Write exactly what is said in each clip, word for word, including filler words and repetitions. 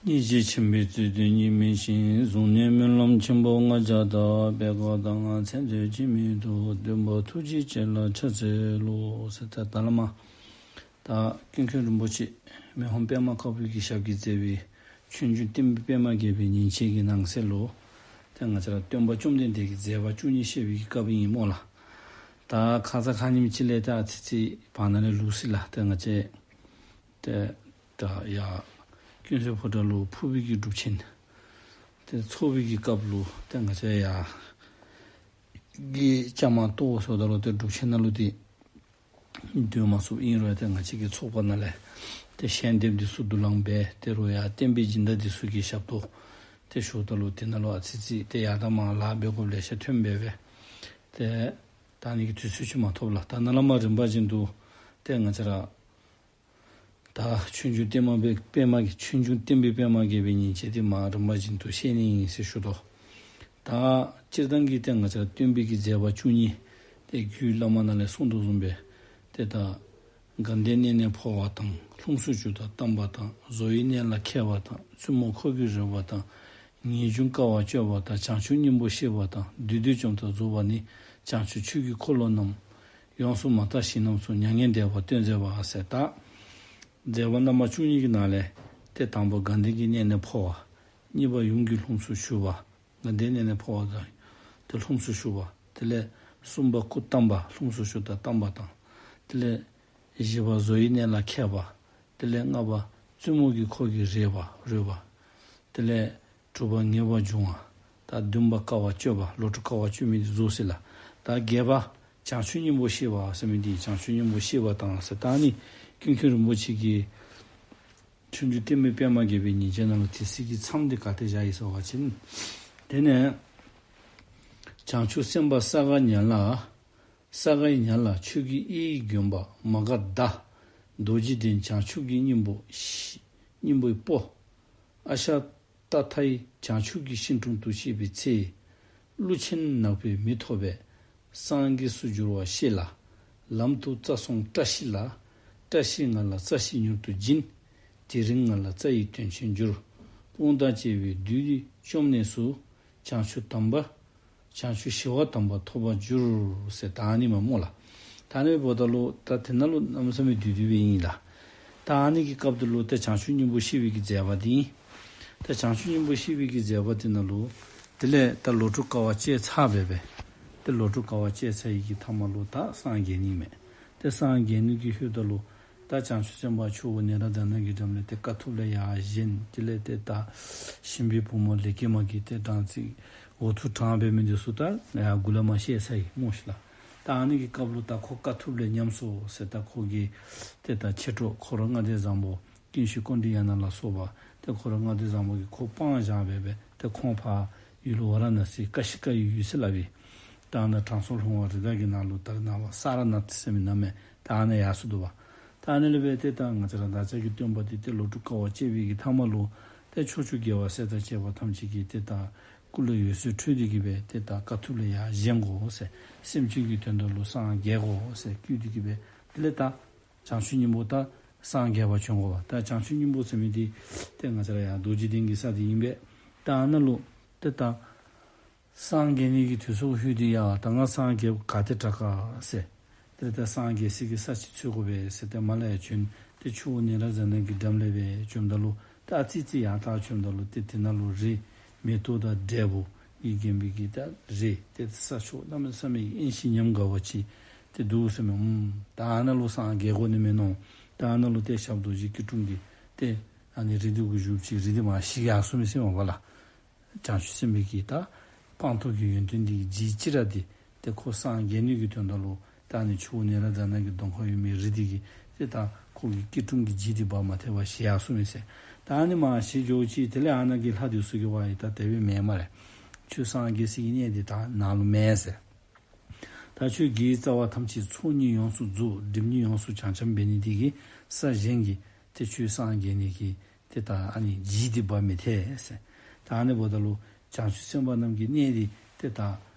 སྙིང་རྗེ་ཆེན་པོས་རྩོད་དུས་གཉིས་མེད་ཅིང་། བཟུང་ནས་སྨོན་ལམ་ཆེན་པོ་ལྔ་བརྒྱ་དག། པད་དཀར་ཟླ་ལྔ་མཚན་བརྗོད་ཅི་སྨོས་འདུག། འདུན་པ་ཐུགས་རྗེ་ཅན་ལ་ཕྱག་འཚལ་ལོ། ཟེར་ཏེ་ད་ལྟ་མ་ད་ཀུན་མཁྱེན་རིན་པོ་ཆེ་མི་ཕམ་པདྨ་དཀར་པོ་གི་ཞབས་ཀྱིས་མཛད་པའི་ཆོས་འབྱུང་བསྟན་པའི་པདྨ་རྒྱས་པའི་ཉིན་བྱེད་ཀྱི་ནང་གསེས་ལུ་ཏེ་ང་བཅས་ར་སྟོན་པ་བཅོམ་ལྡན་འདས་ཀྱི་མཛད་པ་བཅུ་གཉིས་བཤད་པའི་སྐབས་ཨིན་སྨོ་ལགས། ད་ཁ་ཙ་ཁ་ཉིནམ་ཅིག་ལས་ཏེ་ཨ་ཙི་ཙི་བར་ན་ལས་ལུས་སོ་ཡི་ལགས། ཏེ་ང་བཅས་ཏེ་ད་ཡར་ཀུན་གསལ་ཕོ་བྲང་ལུ་ཕུར་པའི་གི་སྒྲུབ་ཆེན་ཏེ་ཚོགས་པའི་གི་སྐབས་ལུ་ཏེ་ང་བཅས་ཡར་གི་བཅའ་མར་གཏོགས་སོངམ་ད་ལུ་ཏེ་སྒྲུབ་ཆེན་ནང་ལུ་ཏེ་སྡོད་མ་ཚུགས། ཨིན་རུང་ཏེ་ང་བཅས་ཀྱི་ཚོགས་པ་ནང་ལས་ཏེ་ཞལ་འདེབས་འདི་ཚུ་བསྡུ་ལེན་འབད་དེ་རུང་ཡང་བསྟན་པའི་སྦྱིན་བདག་འདི་ཚུ་གི་ཞབས་ཏོག་ཏེ་ཞུཝ་ད་ལུ་དེ་ནང་ལུ་ཨ་ཙི་ཙི་ཏེ་ཡར་དང་མར་ལཱ་འབད་དགོཔ་ལེ་ཤ་ཐོན་འབད་སྦེ་ཏེ་ད་ཨ་ནི་གི་དུས་ཚོད་ཅིག་མ་ཐོབ་ལགས། ད་ནཱ་ལས་མར་རིམ་པ་བཞིན་དུ་ཏེ་ང་བཅས་ར་ད་ཆོས་འབྱུང་བསྟན་པའི་པདྨ་གི་ཆོས་འབྱུང་བསྟན་པའི་པདྨ་རྒྱས་པའི་ཉིན་བྱེད་འདི་མར་རིམ་པ་བཞིན་དུ་བཤད་ནི་ཨིན་ཟེར་ཞུ་དོ། ད་སྤྱིར་བཏང་གི་ཏེ་ང་བཅས་ར་སྟོན་པའི་གི་མཛད་པ་བཅུ་གཉིས་ཏེ་རྒྱུད་བླ་མ་ནང་ལས་གསུངས་དོ་བཟུམ་སྦེ་ཏེ་ད་དགའ་ལྡན་གནས་ནས་འཕོ་བ་དང་། ལྷུམས་སུ་ཞུགས་དང་བལྟམས་པ་དང་། བཟོ་ཡི་གནས་ལ་མཁས་པ་དང་། བཙུན་མོ་འཁོར་གྱིས་རོལ་བ་དང་། ངེས་འབྱུང་དཀའ་བ་སྤྱོད་པ་དང་། བྱང་ཆུབ་སྙིང་པོ་བཤད་པ་དང་། བདུད་སྡེ་བཅོམ་དང་རྫོགས་པ་ནི། བྱང་ཆུབ་ཆོས་ཀྱི་འཁོར་ལོ་རྣམས། ཡོངས་སུ་མ་དག་ཞིང་རྣམས་སུ། མྱ་ངན་འདས་པ་སྟོན་མཛད་པ། ཟེར་ད་མཛད་པ་རྣམ་པ་བཅུ་གཉིས་ཀྱི་ནང་ལས་ཏེ་དང་པོ་དགའ་ལྡན་གྱི་གནས་ནས་འཕོ་བ། གཉིས་པ་ཡུམ་གྱི་ལྷུམས་སུ་ཞུགས་པ། དགའ་ལྡན་གནས་ནས་འཕོ་བ་དང་ཏེ་ལྷུམས་སུ་ཞུགས་པ། དེ་ལས་གསུམ་པ་སྐུ་བལྟམས་པ། ལྷུམས་སུ་ཞུགས་དང་བལྟམས་པ་དང་། དེ་ལས་བཞི་པ་བཟོ་ཡི་གནས་ལ་མཁས་པ། དེ་ལས་ལྔ་པ་བཙུན་མོ་གི་འཁོར་གྱིས་རོལ་བ་རོལ་བ། དེ་ལས་དྲུག་པ་ངེས་པར་འབྱུང་བ། ད་བདུན་པ་དཀའ་བ་སྤྱོད་པ། ལོ་དྲུག་དཀའ་བ་སྤྱོད་མི་འདི་རྫོགས་སོ་ཡི་ལགས། ད་བརྒྱད་པ་བྱང་ཆུབ་སྙིང་པོ་བཤད་པ་ཟེར་མི་འདི་བྱང་ཆུབ་སྙིང་པོ་བཤད་པ་དང་ཟེར་ད་ཨ་ནི་ཀུན་མཁྱེན་རིན་པོ་ཆེ་གིས་ཆོས་འབྱུང་བསྟན་པའི་པདྨ་རྒྱས་པའི་ཉིན་བྱེད་ནང་ལུ་དེ་ཚིག་གི་མཚམས་འདི་ག་ཏེ་བཞག་ཡི་ཟེར་བ་ཅིན། དེ་ནས་བྱང་ཆུབ་སེམས་དཔའ་ས་ག་ཉ་ལ། ས་ག་ཉ་ལ་ཆོས་ཀྱི་ཨི་ཡི་མགོན་པོ་མ་ག་དྷ། རྡོ་རྗེ་གདན་བྱང་ཆུབ་ཀྱི་སྙིང་པོ་ཤི་སྙིང་པོའི་པོ། ཨ་ཤྭ་ཏ་ཐའི་བྱང་ཆུབ་ཀྱི་ཤིང་དྲུང་དུ་གཤེགས་པའི་ཚེ། ཀླུ་ཆེན་ནག་པོས་མིག་ཐོབ་པས། སངས་རྒྱས་སུ་འགྱུར་བ་ཤེས་ལ། ལམ་དུ་རྩྭ་སོང་བཀྲ་ཤིས་ལ། བཀྲ་ཤིས་ང་ལ་རྩྭ་ཞིག་མྱུར་དུ་སྦྱིན། དེ་རིང་ང་ལ་རྩྭ་ཡི་དོན་ཆེན་འགྱུར། དཔུང་དང་བཅས་པའི་བདུད་བཅོམ་ནས་སུ། བྱང་ཆུབ་དམ་པ། བྱང་ཆུབ་ཞི་བ་དམ་པ་ཐོབ་པར་འགྱུར། ཟེར་ད་ཨ་ནི་མས་སྨོ་ལགས། ད་ཨ་ནི་འབདཝ་ད་ལུ་ད་དེ་ནང་ལུ་གནམ་མེད་ས་མེད་བདུད་བདུད་སྦེ་ཨིན་ལགས། ད་ཨ་ནི་གི་སྐབས་དེ་ལུ་ད་བྱང་ཆུབ་སྙིང་པོ་བཤད་པའི་གི་མཛད་པ་འདི་ཨིན། ད་བྱང་ཆུབ་སྙིང་པོ་བཤད་པའི་གི་མཛད་པ་འདི་ནང་ལུ་དེ་ལས་ད་ལོ་དྲུག་དཀའ་བ་སྤྱད་ཚར་བའི་སྦེ། ད་ལོ་དྲུག་དཀའ་བ་སྤྱད་ཚར་བའི་གི་མཐའ་མ་ལུ་ད་སངས་རྒྱས་ནི་མས། ད་སངས་རྒྱས་ནི་གི་ཧོད་ད་ལུ་ད་བྱང་ཆུབ་སེམས་དཔའ་ཆུ་བོ་ནཻ་རཉྫ་ན་གི་འགྲམ་ལས་ཏེ་དཀའ་ཐུབ་ལས་ཡར་བཞེངས། དེ་ལས་ཏེ་ད་ཞིང་པའི་བུ་མོ་ལེགས་སྐྱེས་མ་གིས་ཏེ་སྦྲང་རྩི་འོ་ཐུག་དྲངས་འབད་མི་འདི་ཚུ་ད་ཡར་མགུ་ལས་མར་བཤད་ཚར་ཡི་སྨོ་ཤིག་ལགས། ད་ཨ་ནི་གི་སྐབས་ལུ་ད་ཁོ་དཀའ་ཐུབ་ལས་ཉམས་སོ་ཟེར་ད་ཁོ་གི་ཏེ་ད་མཆེད་གྲོགས་ཁོ་ར་ལྔ་སྡེ་བཟང་པོ་ཀུན་ཤེས་ཀཽཎྜི་ནྱ་ལ་སོགས་པ་ཏེ་ཁོ་ར་ལྔ་སྡེ་བཟང་པོ་གིས་ཁོ་སྤང་བཞག་འབད་སྦེ་ཏེ་ཁོང་ཕར་ཡུལ་ཝཱ་ར་ཎ་སི་ཀ་ཤི་ཀ་ཡི་ཡུལ་ཟེར་སླབ་ཨིན། ད་ཨ་ནཱ་དྲང་སྲོང་ལྷུང་བ་རི་དྭགས་ཀྱི་ནང་ལུ་ད་ནཱ་ལུ་སཱ་ར་ནཱཐ་ཟེར་མི་ནང་མས། ད་ཨ་ནཱ་ཡར་སོ་འདུག་པ། ད་ཨ་ནི་ལས་འབད་ཏེ་ད་ང་བཅས་ར་བདག་ཅག་གི་སྟོན་པ་འདི་ཏེ་ལོ་དྲུག་དཀའ་བ་སྤྱད་པའི་གི་མཐའ་མ་ལུ་ཏེ་ཕྱོགས་བཅུའི་རྒྱལ་བ་སྲས་དང་བཅས་པ་ཐམས་ཅད་ཀྱིས་ཏེ་ད་སྐུ་ལུ་འོད་ཟེར་འཕྲོས་ཏེ་གི་སྦེ་ཏེ་ད་དཀའ་ཐུབ་ལས་ཡར་བཞེངས་དགོ་ཟེར། སེམས་ཅན་གྱི་དོན་དག་ལུ་སངས་རྒྱས་དགོ་ཟེར་བསྐུལ་ཏེ་གི་སྦེ་དེ་ལས་ད་བྱང་ཆུབ་སྙིང་པོ་ད་སངས་རྒྱས་པ་བྱོན་དགོ་པ། ད་བྱང་ཆུབ་སྙིང་པོ་ཟེར་མི་འདི་ཏེ་ང་བཅས་ར་ཡར་རྡོ་རྗེ་གདན་གྱི་ས་འདི་ཨིན་པས། ད་ཨ་ནཱ་ལུ་ཏེ་ད་སངས་རྒྱས་ནི་གི་དུས་ཚོད་ལྷོད་དེ་ཡ་ད་ང་སངས་རྒྱས་ག་ཏེ་དྲག་ག་ཟེར། ཏེ་ད་སངས་རྒྱས་སའི་གི་ས་ཅིག་འཚོལ་དགོ་པས་ཟེར་ཏེ་མར་ལས་ཡར་བྱོན་ཏེ་ཆུ་བོ་ནཻ་རཉྫ་ན་གི་འགྲམ་ལས་སྦེ་བྱོནམ་ད་ལུ་ད་ཨ་ཙི་ཙི་ཡར་ལྟ་བྱོནམ་ད་ལུ་ཏེ་དེ་ནང་ལུ་རི་མེ་ཏོག་དང་འབྲས་བུ་གིས་བརྒྱན་པའི་གི་ད་རི་ཏེ་ས་ཕྱོགས་གནམ་མེད་ས་མེད་ཨེ་ཤེས་ཉམས་དགའ་བ་ཅིག་ཏེ་འདུག་ཟེར་མས། ཨུམ་ད་ཨ་ནཱ་ལུ་སངས་རྒྱས་དགོ་ནི་མས་མནོ། ད་ཨ་ནཱ་ལུ་ཏེ་ཞབས་རྡོ་རྗེ་སྐྱིལ་ཀྲུང་གིས་ཏེ་ཨ་ནི་རི་འདི་གུ་བཞུགས་ཅི། རི་འདི་མར་ཞིག་ཡར་སོ་མི་ཟེར་མས་པ་ལགས། བྱང་ཆུབ་སེམས་དཔའི་གི་ད་སྤངས་རྟོགས་ཀྱི་ཡོན་ཏན་འདི་གི་ལྗིད་ཅིག་ར་འདི་ཏེ་ཁོ་སངས་རྒྱས་ནི་གི་དོན་དག་ལུ་ད་ཨ་ནི་ཆུ་བོ་ནཻ་རཉྫ་ན་གི་གདོང་ཁར་ཡོད་མི་རི་འདི་གི་ཏེ་ད་ཁོ་གི་སྐྱིལ་ཀྲུང་གི་ལྗིད་འདི་འབག་མ་ཐེག་པར་ཞིག་ཡར་སོ་མི་ཟེར། ད་ཨ་ནི་མར་ཞིག་འགྱོ་ཅི། དེ་ལས་ཨ་ནཱ་གི་ལྷ་འདི་ཚུ་གིས་ཝའི་ད་དེ་སྦེ་མེན་སྨ་རེ། ཁྱོད་སངས་རྒྱས་སའི་གི་གནས་འདི་ད་ནཱ་ལུ་མེན་ཟེར། ད་ཁྱོད་དགེ་བའི་རྩ་བ་ཐམས་ཅད་ཚོགས་གཉིས་ཡོངས་སུ་རྫོགས། སྒྲིབ་གཉིས་ཡོངས་སུ་བྱང་ཆུབ་འབད་ནི་འདི་གིས་ས་གཞན་གྱི་ཏེ་ཁྱོད་སངས་རྒྱས་ནི་གི་ཏེ་ད་ཨ་ནི་ལྗིད་འདི་འབག་མི་ཐེག་ཟེར། ད་ཨ་ནི་འབདཝ་ད་ལུ་བྱང་ཆུབ་སེམས་དཔའ་རྣམས་ཀྱི་གནས་འདི་ཏེ་ད་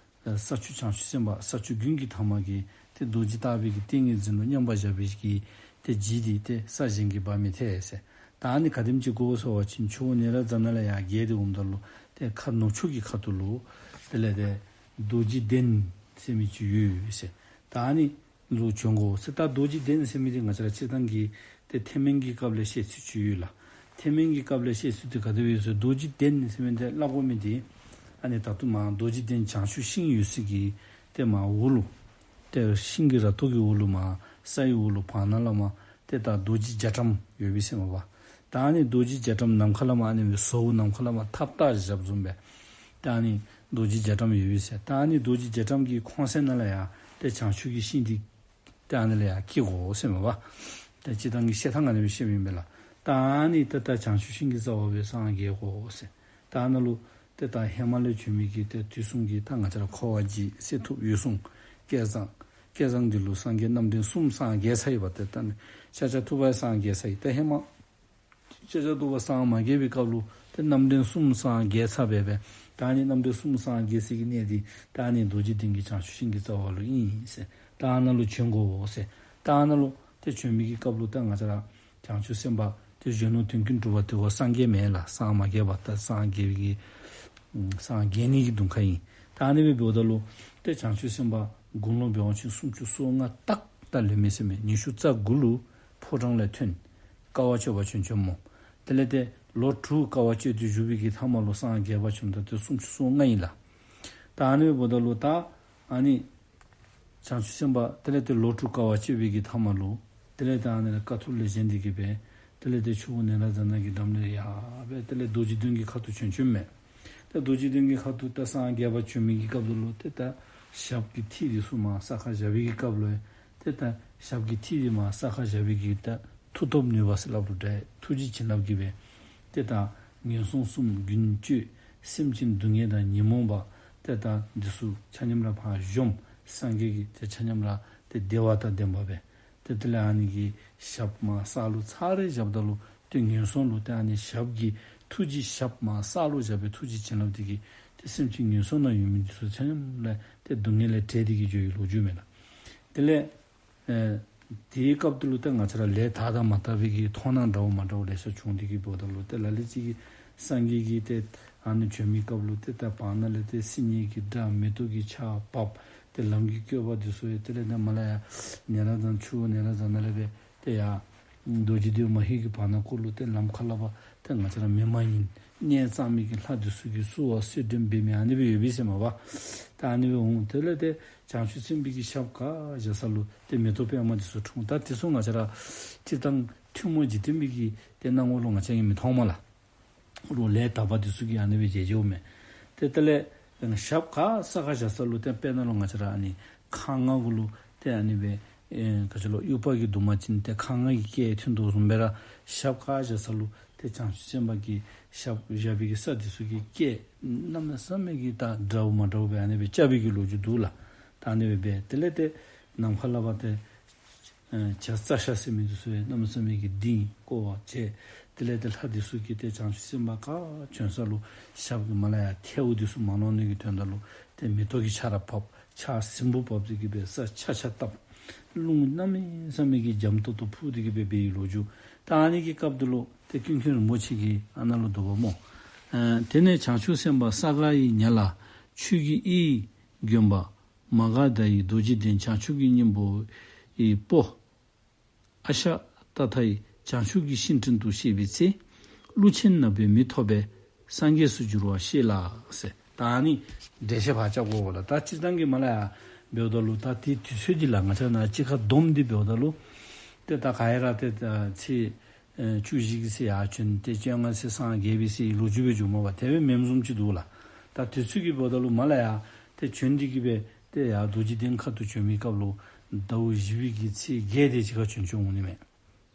ས་བཅུ་བྱང་ཆུབ་སེམས་དཔའ་ས་བཅུ་རྒྱུན་གྱི་ཐ་མ་གི་ཏེ་རྡོ་རྗེ་ལྟ་བུའི་གི་ཏིང་ངེ་འཛིན་ལུ་མཉམ་པར་བཞག་པའི་གི་ཏེ་ལྗིད་འདི་ཏེ་ས་གཞན་གྱིས་འབག་མི་ཐེག་ཟེར། ད་ཨ་ནི་ག་དེམ་ཅིག་དགོ་ཟེར་བ་ཅིན་ཆུ་བོ་ནཻ་རཉྫ་ན་ལས་ཡར་བརྒལ་ཏེ་འོངམ་ད་ལུ་ཏེ་ཁ་ནུབ་ཕྱོགས་ཀྱི་ཁ་ཐུག་ལུ་དེ་ལས་ཏེ་རྡོ་རྗེ་གདན་ཟེར་མི་ཅིག་ཡོད་ཟེར། ད་ཨ་ནི་ལུ་བྱོན་དགོ་ཟེར། ད་རྡོ་རྗེ་གདན་ཟེར་མི་འདི་ང་བཅས་ར་སྤྱིར་བཏང་གི་ཏེ་ཐེག་དམན་གྱི་སྐབས་ལས་བཤད་ཚུལ་ཅིག་ཡོད་ལགས། ཐེག་དམན་གྱི་སྐབས་ལས་བཤད་ཚུལ་འདི་ག་དེ་སྦེ་ཡོད་ཟེར་རྡོ་རྗེ་གདན་ཟེར་མི་འདི་སླབ་དགོ་མི་འདི་ཨ་ནི་ད་ལྟོ་མར་རྡོ་རྗེ་གདན་བྱང་ཆུབ་ཤིང་ཡོད་ས་གི་ཏེ་མར་འོག་ལུ་ཏེ་ཤིང་གི་ར་ཏོག་གི་འོག་ལུ་མར་ས་ཡི་འོག་ལུ་བར་ན་ལས་མར་ཏེ་ད་རྡོ་རྗེ་རྒྱ་གྲམ་ཡོད་པས་ཟེར་མས་པ། ད་ཨ་ནི་རྡོ་རྗེ་རྒྱ་གྲམ་ནམ་མཁའ་ལས་མར་ཨ་ནི་སྦེ་ཟོཝ་ནམ་མཁའ་ལས་མར་ཐགཔ་བཏགས་བཞགཔ་བཟུམ་སྦེ་ད་ཨ་ནི་རྡོ་རྗེ་རྒྱ་གྲམ་ཡོད་པས་ཟེར། ད་ཨ་ནི་རྡོ་རྗེ་རྒྱ་གྲམ་གྱི་ཁོང་གསེང་ནང་ལས་ཡར་ཏེ་བྱང་ཆུབ་ཀྱི་ཤིང་འདི་ཏེ་ཨ་ནི་ལས་ཡར་སྐྱེ་དགོ་ཟེར་མས་པ། ཏེ་སྤྱིར་བཏང་གི་བཤད་ཐངས་ཨ་ནི་སྦེ་བཤདཔ་ཨིན་པས་ལགས། ད་ཨ་ནི་ཏེ་ད་བྱང་ཆུབ་ཤིང་གི་རྩ་བར་སྦེ་སངས་རྒྱས་དགོ་ཟེར། ད་ཨ་ནཱ་ལུ་ཏེ་ད་ཧེ་མ་ལས་བྱོན་མི་གི་ཏེ་དུས་གསུམ་གྱི་ད་ང་བཅས་ར་འཁོར་བ་འཇིག་གསེར་ཐུབ་འོད་སྲུང་བསྐལ་བཟང་བསྐལ་བཟང་འདི་ལུ་སངས་རྒྱས་རྣམ་འདྲེན་གསུམ་སངས་རྒྱས་ཚར་ཡི་པ། ཏེ་ད་ནི་ཤཱཀྱ་ཐུབ་པ་སངས་རྒྱས་ཚར་ཡི། ད་ཧེ་མ་ཤཱཀྱ་ཐུབ་པ་སངས་མ་རྒྱས་པའི་སྐབས་ལུ་ཏེ་རྣམ་འདྲེན་གསུམ་སངས་རྒྱས་ཚར་བས་པས། ད་ཨ་ནི་རྣམ་འདྲེན་གསུམ་སངས་རྒྱས་ས་གི་གནས་འདི་ད་ཨ་ནི་རྡོ་རྗེ་གདན་གྱི་བྱང་ཆུབ་ཤིང་གི་རྩ་བ་ལུ་ཨིན་ཟེར། ད་ཨ་ནཱ་ལུ་བྱོན་དགོ་ཟེར། ད་ཨ་ནཱ་ལུ་ཏེ་བྱོན་མི་གི་སྐབས་ལུ་ད་ང་བཅས་ར་བྱང་ཆུབ་སེམས་དཔའ་ཏེ་གཞོན་ནུ་དོན་ཀུན་གྲུབ་པ་དེ་བ་སངས་རྒྱས་མེན་ལགས། སངས་མ་རྒྱས་པ་ད་སངས་རྒྱས་པའི་གི་སངས་རྒྱས་ནི་གི་གདོང་ཁ་ཨིན། ད་ཨ་ནི་སྦེ་འབདཝ་ད་ལུ་ཏེ་བྱང་ཆུབ་སེམས་དཔའ་དགུང་ལོ་འབད་བ་ཅིན་སུམ་ཅུ་སོ་ལྔ་ཏག་ཏ་ལོན་མས་ཟེར་མས། ཉི་ཤུ་རྩ་དགུ་ལུ་ཕོ་བྲང་ལས་ཐོན། དཀའ་བ་སྤྱོད་པ་བྱོན་བྱོནམ་སྨོ། དེ་ལས་ཏེ་ལོ་དྲུག་དཀའ་བ་སྤྱོད་དེ་བཞུགས་པའི་གི་མཐའ་མ་ལུ་སངས་རྒྱས་པ་བྱོནམ་ད་ཏེ་སུམ་ཅུ་སོ་ལྔ་ཨིན་ལགས། ད་ཨ་ནི་སྦེ་འབདཝ་ད་ལུ་ད་ཨ་ནི་བྱང་ཆུབ་སེམས་དཔའ་དེ་ལས་ཏེ་ལོ་དྲུག་དཀའ་བ་སྤྱོད་པའི་གི་མཐའ་མ་ལུ་དེ་ལས་ཏེ་ཨ་ནི་ལས་དཀའ་ཐུབ་ལས་བཞེངས་ཏེ་གི་སྦེ་དེ་ལས་ཏེ་ཆུ་བོ་ནཻ་རཉྫ་ན་གི་འགྲམ་ལས་ཡར་སྦེ་དེ་ལས་རྡོ་རྗེ་གདན་གྱི་ཁ་ཐུག་བྱོན་བྱོནམ་མས། ཏེ་རྡོ་རྗེ་གདན་གྱི་ཁ་ཐུག་ཏེ་སངས་རྒྱས་པ་བྱོན་མི་གི་སྐབས་ལུ་ཏེ་ད་ཞབས་ཀྱི་མཐིལ་འདི་ཚུ་མར་ས་ཁར་བཞག་པའི་གི་སྐབས་ལུ་ཏེ་ད་ཞབས་ཀྱི་མཐིལ་འདི་མར་ས་ཁར་བཞག་པའི་གི་ད་མཐུ་སྟོབས་ནུས་པ་ཟེར་སླབ་རུང་འདྲ་ཐུགས་རྗེ་བྱིན་རླབས་ཀྱིས་སྦེ་ཏེ་ད་ངན་སོང་གསུམ་རྒྱུན་གཅོད། སེམས་ཅན་སྡུག་བསྔལ་དང་ཉོན་མོངས་པ་ཏེ་ད་འདི་ཚུ་ཆ་མཉམ་ར་ཕར་གཞོམ། སངས་རྒྱས་ཀྱི་ཏེ་ཆ་མཉམ་ར་ཏེ་བདེ་བ་དང་ལྡན་པ་སྦེ། ཏེ་དེ་ལས་ཨ་ནི་གི་ཞབས་མར་ས་ལུ་ཚར་རེ་བཞགཔ་ད་ལུ་ཏེ་ངན་སོང་ལུ་ཏེ་ཨ་ནི་ཞབས་ཀྱི་ཐུགས་རྗེ་ཞབས་མར་ས་ལུ་བཞག་པའི་ཐུགས་རྗེ་བྱིན་རླབས་དེ་གིས་ཏེ་སེམས་ཅན་ངན་སོང་ན་ཡོད་མི་འདི་ཚུ་ཆ་མཉམ་ལས་ཏེ་སྡུག་བསྔལ་ལས་བསྒྲལ་ཏེ་གི་འགྱོ་བའི་ལོ་རྒྱུས་མས་ལགས། དེ་ལས་ཨེ་དེའི་སྐབས་དེ་ལུ་ཏེ་ང་བཅས་ར་ལས་དག་དང་མ་དག་པའི་གི་མཐོང་སྣང་འདྲཝ་མ་འདྲཝ་ལེ་ཤ་བྱུང་སྟེ་གི་འབདཝ་ད་ལུ་ཏེ་ལ་ལུ་ཅིག་གིས་སངས་རྒྱས་ཀྱིས་ཏེ་ཨ་ནི་བྱོན་མི་སྐབས་ལུ་ཏེ་ད་བར་ན་ལས་ཏེ་སིལ་སྙན་གྱི་སྒྲ་མེ་ཏོག་གི་ཆརཔ་བབས། ཏེ་ལམ་གྱི་བཀོད་པ་འདི་ཚུ་ཡང་དེ་ལས་ཏེ་མར་ལས་ཡར་ནཻ་རཉྫ་ཆུ་བོ་ནཻ་རཉྫ་ན་ལས་སྦེ་ཏེ་ཡར་རྡོ་རྗེ་གདན་མ་ལྷོད་ཀྱི་བར་ན་ཀོ་ལུ་ཏེ་ལམ་ཁ་ལས་ཕར་ཏེ་ང་བཅས་ར་མི་མ་ཡིན་གནས་གཙང་མའི་གི་ལྷ་འདི་ཚུ་གིས་བསུ་བ་གསོལ་མགྲོན་འབད་མི་ཨ་ནི་སྦེ་ཡོད་པས་ཟེར་མས་པ། ད་ཨ་ནི་སྦེ་འོང་། དེ་ལས་ཏེ་བྱང་ཆུབ་སེམས་དཔའི་གི་ཞབས་ག་བཞག་ས་ལུ་ཏེ་མེ་ཏོག་པདྨ་འདི་ཚུ་འཁྲུངས། ད་དེ་ཚུ་ང་བཅས་ར་སྤྱིར་བཏང་ཐུན་མོང་འཇིག་རྟེན་པའི་གི་ཏེ་སྣང་ངོ་ལུ་ང་བཅས་ཀྱིས་མི་མཐོང་མས་ལགས། རོགས་ལས་དག་པ་འདི་ཚུ་གིས་ཨ་ནི་སྦེ་མཇལ་མཇལཝ་མས། ཏེ་དེ་ལས་ཞབས་ག་ས་ཁར་བཞག་ས་ལུ་ཏེ་དཔེར་ན་ལུ་ང་བཅས་ར་ཨ་ནི་ཁང་ལྔ་གུ་ལུ་ཏེ་ཨ་ནི་སྦེ་ཨེ་ག་ཅི་ལོ་དབྱུག་པ་གིས་བརྡུང་པ་ཅིན་ཏེ་ཁང་ལྔ་གི་སྐད་ཐོན་དོ་བཟུམ་སྦེ་ར་ཞབས་ག་བཞག་ས་ལུ་ཏེ་བྱང་ཆུབ་སེམས་དཔའ་གི་ཞབས་བཞག་པའི་གི་ས་འདི་ཚུ་གི་སྐད་གནམ་མེད་ས་མེད་ཀྱི་ད་འདྲཝ་མ་འདྲཝ་སྦེ་ཨ་ནི་སྦེ་རྐྱབ་པའི་གི་ལོ་རྒྱུས་འདུག་ལགས། ད་ཨ་ནི་སྦེ་འབད་དེ་ལས་ཏེ་ནམ་མཁའ་ལས་ཕར་ཏེ་ཨེ་བྱ་རྩྭ་ཤ་ཟེར་མི་འདི་ཚུ་ཡང་གནམ་མེད་ས་མེད་ཀྱི་ལྡིང་ཀོ་བ་བྱས། དེ་ལས་ཏེ་ལྷ་འདི་ཚུ་གིས་ཏེ་བྱང་ཆུབ་སེམས་དཔའ་ག་བྱོན་ས་ལུ་ཞབས་ཀྱི་མར་ལས་ཡར་ཐལཝ་འདི་ཚུ་མ་ལོག་ནི་གི་དོན་དག་ལུ་ཏེ་མེ་ཏོག་གི་ཆརཔ་བབས། ཆར་ཟིམ་བུ་བབས་ཏེ་གི་སྦེ་ས་ཆག་ཆག་བཏབ། རླུང་གནམ་མེད་ས་མེད་ཀྱི་འཇམ་ཏོག་ཏོ་ཕུ་སྟེ་གི་སྦེ་འབད་བའི་ལོ་རྒྱུས། ད་ཨ་ནི་གི་སྐབས་དེ་ལུ་ཏེ་ཀུན་མཁྱེན་རིན་པོ་ཆེ་གིས་ཨ་ནཱ་ལུ་འདུག་པ་སྨོ། ཨེ་དེ་ནས་བྱང་ཆུབ་སེམས་དཔའ་ས་ག་ཡི་ཉ་ལ་ཆོས་ཀྱི་དབྱིངས་དགོན་པ་མ་ག་དྷ་ཡི་རྡོ་རྗེ་གདན་བྱང་ཆུབ་ཀྱི་སྙིང་པོ་ཡི་སྤོ་ཨ་ཤ་ཏ་ཐ་ཡི་བྱང་ཆུབ་ཀྱི་ཤིང་དྲུང་དུ་གཤེགས་པའི་ཚེ། ཀླུ་ཆེན་ནག་པོའི་མིག་ཐོབ་པས་སངས་རྒྱས་སུ་འགྱུར་བ་ཤེས་ལ་ཟེར། ད་ཨ་ནི་འགྲེལ་བཤད་ཕར་རྐྱབ་དགོ་པས་ལགས། ད་སྤྱིར་བཏང་གི་མར་ལས་ཡར་འབདཝ་ད་ལུ་ད་དེ་དུས་ཚོད་འདི་ལགས་ང་བཅས་ནཱ་གཅིག་ཁར་བསྡོམས་ཏེ་འབདཝ་ད་ལུ་ཏེ་ད་ག་ཡ་ར་ཏེ་ད་ཚེས་ཨེ་བཅུ་བཞི་གི་ཚེ་ཡར་བྱོན་ཏེ་བཅོ་ལྔ་ཚེ་སངས་རྒྱས་པའི་ཚེ་ལོ་རྒྱུས་སྦེ་བྱུངམ་མས་པ། དེ་སྦེ་མེནམ་བཟུམ་ཅིག་འདུག་ལགས། ད་དུས་ཚོད་ཀྱི་འབདཝ་ད་ལུ་མར་ལས་ཡར་ཏེ་བྱོན་ཏེ་གི་སྦེ་ཏེ་ཡར་རྡོ་རྗེ་གདན་ཁ་ཐུག་བྱོན་མི་སྐབས་ལུ་ཟླཝ་བཞི་པའི་གི་ཚེས་བརྒྱད་དེ་ཅིག་ཁར་བྱོན་བྱོནམ་འོང་ནི་མས།